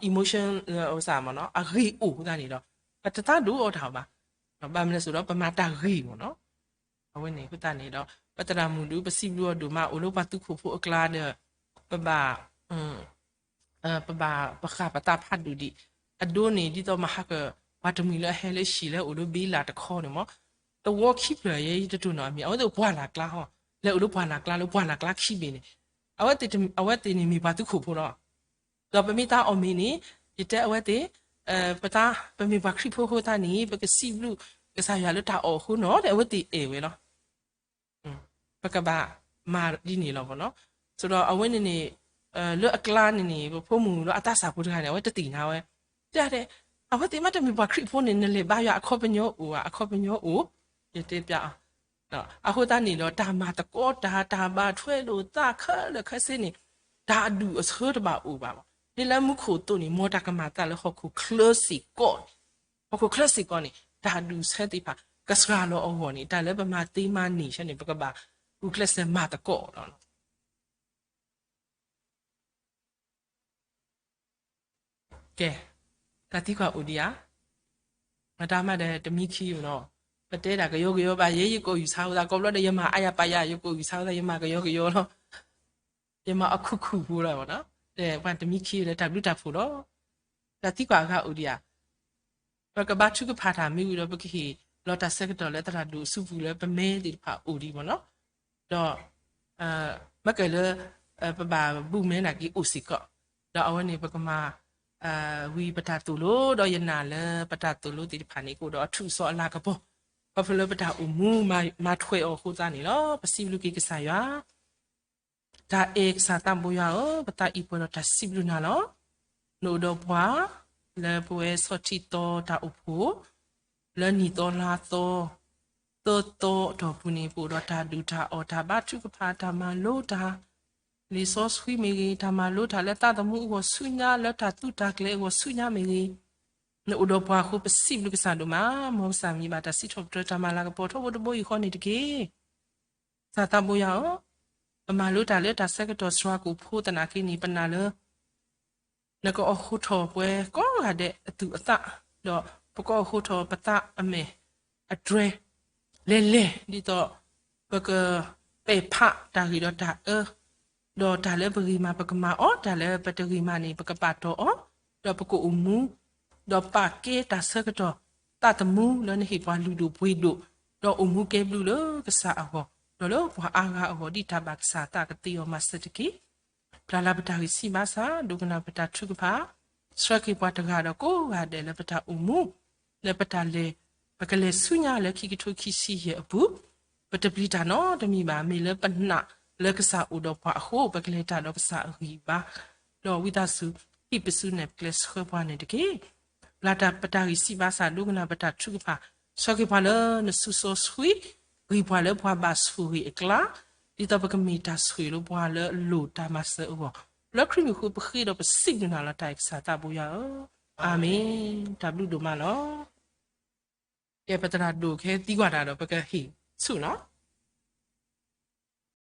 emotion အဂ့ၢ်အိၣ်အဃိသတးန့ၣ်ဒီး ပတသးဒိၣ်အီၤတၢ်ဘၣ်. ဘၣ်မနုၤလဲၣ်ဆိုဒီး ပမၤတၢ်ဂ့ၤမးနီၤ. အဝဲန့ၣ်အဃိသတးန့ၣ်ဒီး ပသရၣ်မုၣ်ဒုး ပစံးဘျုးအီၤဒိၣ်မး အိၣ်လၢပှၤသူခိၣ်ဖိအကျါဒီး ပဘၣ် ပဘၣ်ပဃၣ်ပသးဖးဒိၣ်ဒံး, အဒိန့ၣ် ဒ်သိးမဟါက ပှၤတမှံၤလၢအဟဲလၢဟံၣ်လၢအိၣ်လၢဘ့လးတခီန့ၣ်မး, သဝီခံဖျၢၣ်ယဲ ယတတိၢ်နီၣ်အမံၤ အဝဲသ့ၣ်ပှၢ်လၢ်ကျါဟီ, လဲၤအိၣ်လၢပှၢ်လၢ်ကျါလၢပှၢ်လၢ်ကျါခံဘ့ၣ်န့ၣ်, အဝဲသ့ၣ်န့ၣ်မ့ၢ်ပှၤသူခိၣ်ဖိလီၤ. ဒီးပမ့ၢ်သးအီၣ်မ့ၤန့ၣ် ယတဲအဝဲသ့ၣ် ပသး ပမ့ၢ်ပှၤခရံာ်ဖိအဃိသတးန့ၣ် ပကစံးဘျုးကစၢ်ယွၤလၢတၢ်အီၣ်အဃိနီၤ ဒီးအဝဲသ့ၣ်အဲၣ်ဝဲလီၤ. ပကဘၣ်မၤဒ်န့ၣ်လီၤမးနီၤ. ဆိုတော့ အဝဲန့ၣ်န့ၣ် လၢအကျါန့ၣ်န့ၣ် ပဖိမုၣ်လၢအသးစၢ်ဖိတဂၤန့ၣ် အဝဲတသ့ၣ်ညါဝဲ, တဲဒၣ် အဝဲသ့ၣ်မ့တမ့ၢ်ပှၤခရံာ်ဖိန့ၣ် နလဲၤဘါယွၤအခီပညီအိၣ်ဧါ, အခီပညီအိၣ်, ယတဲပျးအီၤ. အဃိသတးန့ၣ်ဒီး တၢ်မၤသကိးတၢ် တၢ်ဘၣ်ထွဲလိာ်သးခဲလၢာ်ခဲဆ့န့ၣ် တၢ်အဒူၣ်အဆၢတဘၣ်အိၣ်ဘၣ်မး. ဒ်လၢမူခိၣ်အသိးန့ၣ် မ်တၢ်ကမၤသးလၢဟီၣ်ခိၣ်ချၢစ့ၢ်ကီးန့ၣ်, ဟီၣ်ခိၣ်ချၢစ့ၢ်ကီးန့ၣ် တၢ်ဒူၣ်ဆၢသ့ၣ်တဖၣ် ကစှၤလီၤအဂီၢ်န့ၣ် တၢ်လၢပမၤသ့မၤန့ၢ်ဆၢန့ၣ် ပကဘၣ်ဂုာ်ကျဲးစၢးမၤသကိးလီၤ. ကဲ, တၢ်သံကွၢ်အိၣ်ဒံးဧါ, မတၤမးဒီးတမံခံမးနီၤ. ပတဲဒၣ်ကယီကယီဘၣ် ယဲယကိးယူၤဆါဝဲသး ကိးဘျီဒီး ယမၤအါယၤပာ်ယၤ ယကိးယူၤဆါဝဲသး ယမၤကယီကယီလီၤ. ယမၤအီၣ်ခုၣ်ခုၣ်ဖိလီၤနီၤ. ပှၤတမံခံလၢတၢ်ဘျုးတၢ်ဖှိၣ်လီၤ. တၢ်သံကွၢ်အဂၤအိၣ်ဒံးဧါ. ပကဘါထုကဖၣ်တၢ်မ့ၢ်ဝံၤဒီး ပကဟ့ၣ်လီၤတၢ်ဆၢကတီၢ်လၢသရၣ်ဒိၣ်အစုပူၤလၢပမဲသ့ၣ်တဖၣ်အိၣ်ဒံးမ့ၢ်နီၤ. ဒီး မ့ၢ်ကဲလၢ ပဘၣ်ဘူးမဲနာ်က့အိၣ်စ့ၢ်ကီး, ဒီးအဝဲန့ၣ်ပကမၤ ဝံၤပတၢ်သိၣ်လိ ဒီးယနာ်လၢပတၢ်သိၣ်လိသ့ၣ်တဖၣ်န့ၣ် ကအိၣ်ဒီးအထူးအစီအလၤကပီၤ, ခီဖျိလၢပတၢ်အိၣ်မူမၤထွဲအီၤအဃိသတးန့ၣ်လီၤ. ပစံးဘျုးက့ၤကစၢ်ယွၤ တၢ်အဲၣ်ကစၢ်သးဘိယွၤဧၢ, ပသးအံၤပှဲၤဒီးတၢ်စံးဘျုးနၤလီၤ. နအိၣ်ဒီးပှၤ လၢပဝဲဆီၣ်ထံသီတၢ်အိၣ်ဖှိၣ် လၢနံၣ်သီလါသီ သၢသီအတီၢ်ပူၤန့ၣ် ပအိၣ်ဒီးတၢ်ဒုၣ်တၢ်အီၣ် တၢ်ဘါထုကဖၣ် တၢ်မၤလိတၢ် လံာ်စီဆှံမ့ၢ်ဂ့ၤ, တၢ်မၤလိတၢ်လၢသးသမူအဂီၢ်ဆူညါ လၢတၢ်သုးတၢ်ကျဲၤအဂီၢ်ဆူညါမ့ၢ်ဂ့ၤ, နအိၣ်ဒီးပှၤအဃိ ပစံးဘျုးကစၢ်ဒိၣ်မး, မ်ကစၢ်မံၤဘၣ်တၢ်စံးထီၣ်ပတြၢၤတၢ်မၤလၤကပီၤထီဘိတဘိယူၢ်ဃီန့ၣ်တက့ၢ်. ကစၢ်သးဘိယွၤဧၢ, ပမၤလိတၢ်လၢတၢ်ဆၢကတီၢ်စှၤကိာ်ဖိသနာ်က့န့ၣ် ပနာ်လၢ နကအိးထီၣ်ပှၤကိးဂၤဒဲးအသူၣ်အသး, ဒီးပကအိးထီၣ်ပသးအမဲာ်အတြဲၤ လဲၤလဲၤ ဒ်သိး ပကပဲာ်ဖးတၢ်ဂ့ၤဒီးတၢ်အၢ, ဒီးတၢ်လၢပဂ့ၤမးပကမၤအီၤ, တၢ်လၢပတဂ့ၤမးန့ၣ် ပကပာ်တီၢ်အီၤ, ဒီးပကအိၣ်မူ ဒီးပာ်ကဲတၢ်ဆၢကတီၢ် သးသမူလၢနဟ့ၣ်ပှၤလုၢ်ဒိၣ်ပှ့ၤဒိၣ်, ဒီးအိၣ်မူကဲဘျုးလၢကစၢ်အဂီၢ်, ဒီးလၢပှၤအါဂၤအဂီၢ် ဒ်တၢ်ဘၣ်ကစၢ်အသးကသ့အီၤမၤစၢၤတက့ၢ်. ပျၢ်လၢပတၢ်ဂံၢ်ဆံးဘါစၢ်, ဒိကနၣ်ပတၢ်ထုကဖၣ်, ဆှၢက့ၤပှၤတဂၤဒီးကိးဂၤဒဲးလၢပတၢ်အိၣ်မူ, လၢပတၢ်လဲၤ, ပကလဲၤဆူညါလၢခံကထိခံဆံယဲၢ်အပူၤ, ပတပျံၤတၢ်နီတမံၤဘၣ်, မ့ၢ်လၢပနာ်လၢကစၢ်အိၣ်ဒီးပှၤအဃိ ပကလဲၤတၢ်ဒီးကစၢ်အဂံၢ်အဘါ, ဒီးဝံသးစူၤ ဟံးပစုနဲၣ်ပကျဲဆှၢပှၤန့ၣ်တက့ၢ်. ပျၢ်တၢ်ပတၢ်ဂံၢ်ဆံးဘါစၢ်, ဒိကနၣ်ပတၢ်ထုကဖၣ်, ဆှၢက့ၤပှၤလၢနစုစီဆှံ, ဂံၢ်ပှၤလၢပှၤဘၣ်ဆိၣ်ဂ့ၤအကျါ, ဒ်သိးပကမ့ၢ်တၢ်ဆိၣ်ဂ့ၤလၢပှၤလၢအလိၣ်တၢ်မၤစၢၤအဂီၢ်, လၢခရံာ်မံၤအဃိပဃ့ဒီးပစံးဘျုးနၤလီၤ တၢ်အဲၣ်ကစၢ်သးဘိယွၤဧၢ, အၤမ့ၣ်, တၢ်ဘျုးဒိၣ်မးလီၤ. ကဲပသရၣ်ဒိၣ်ခဲသံကွၢ်တၢ်ဒီး ပကဟ့ၣ်ဆူၣ်နီၤ.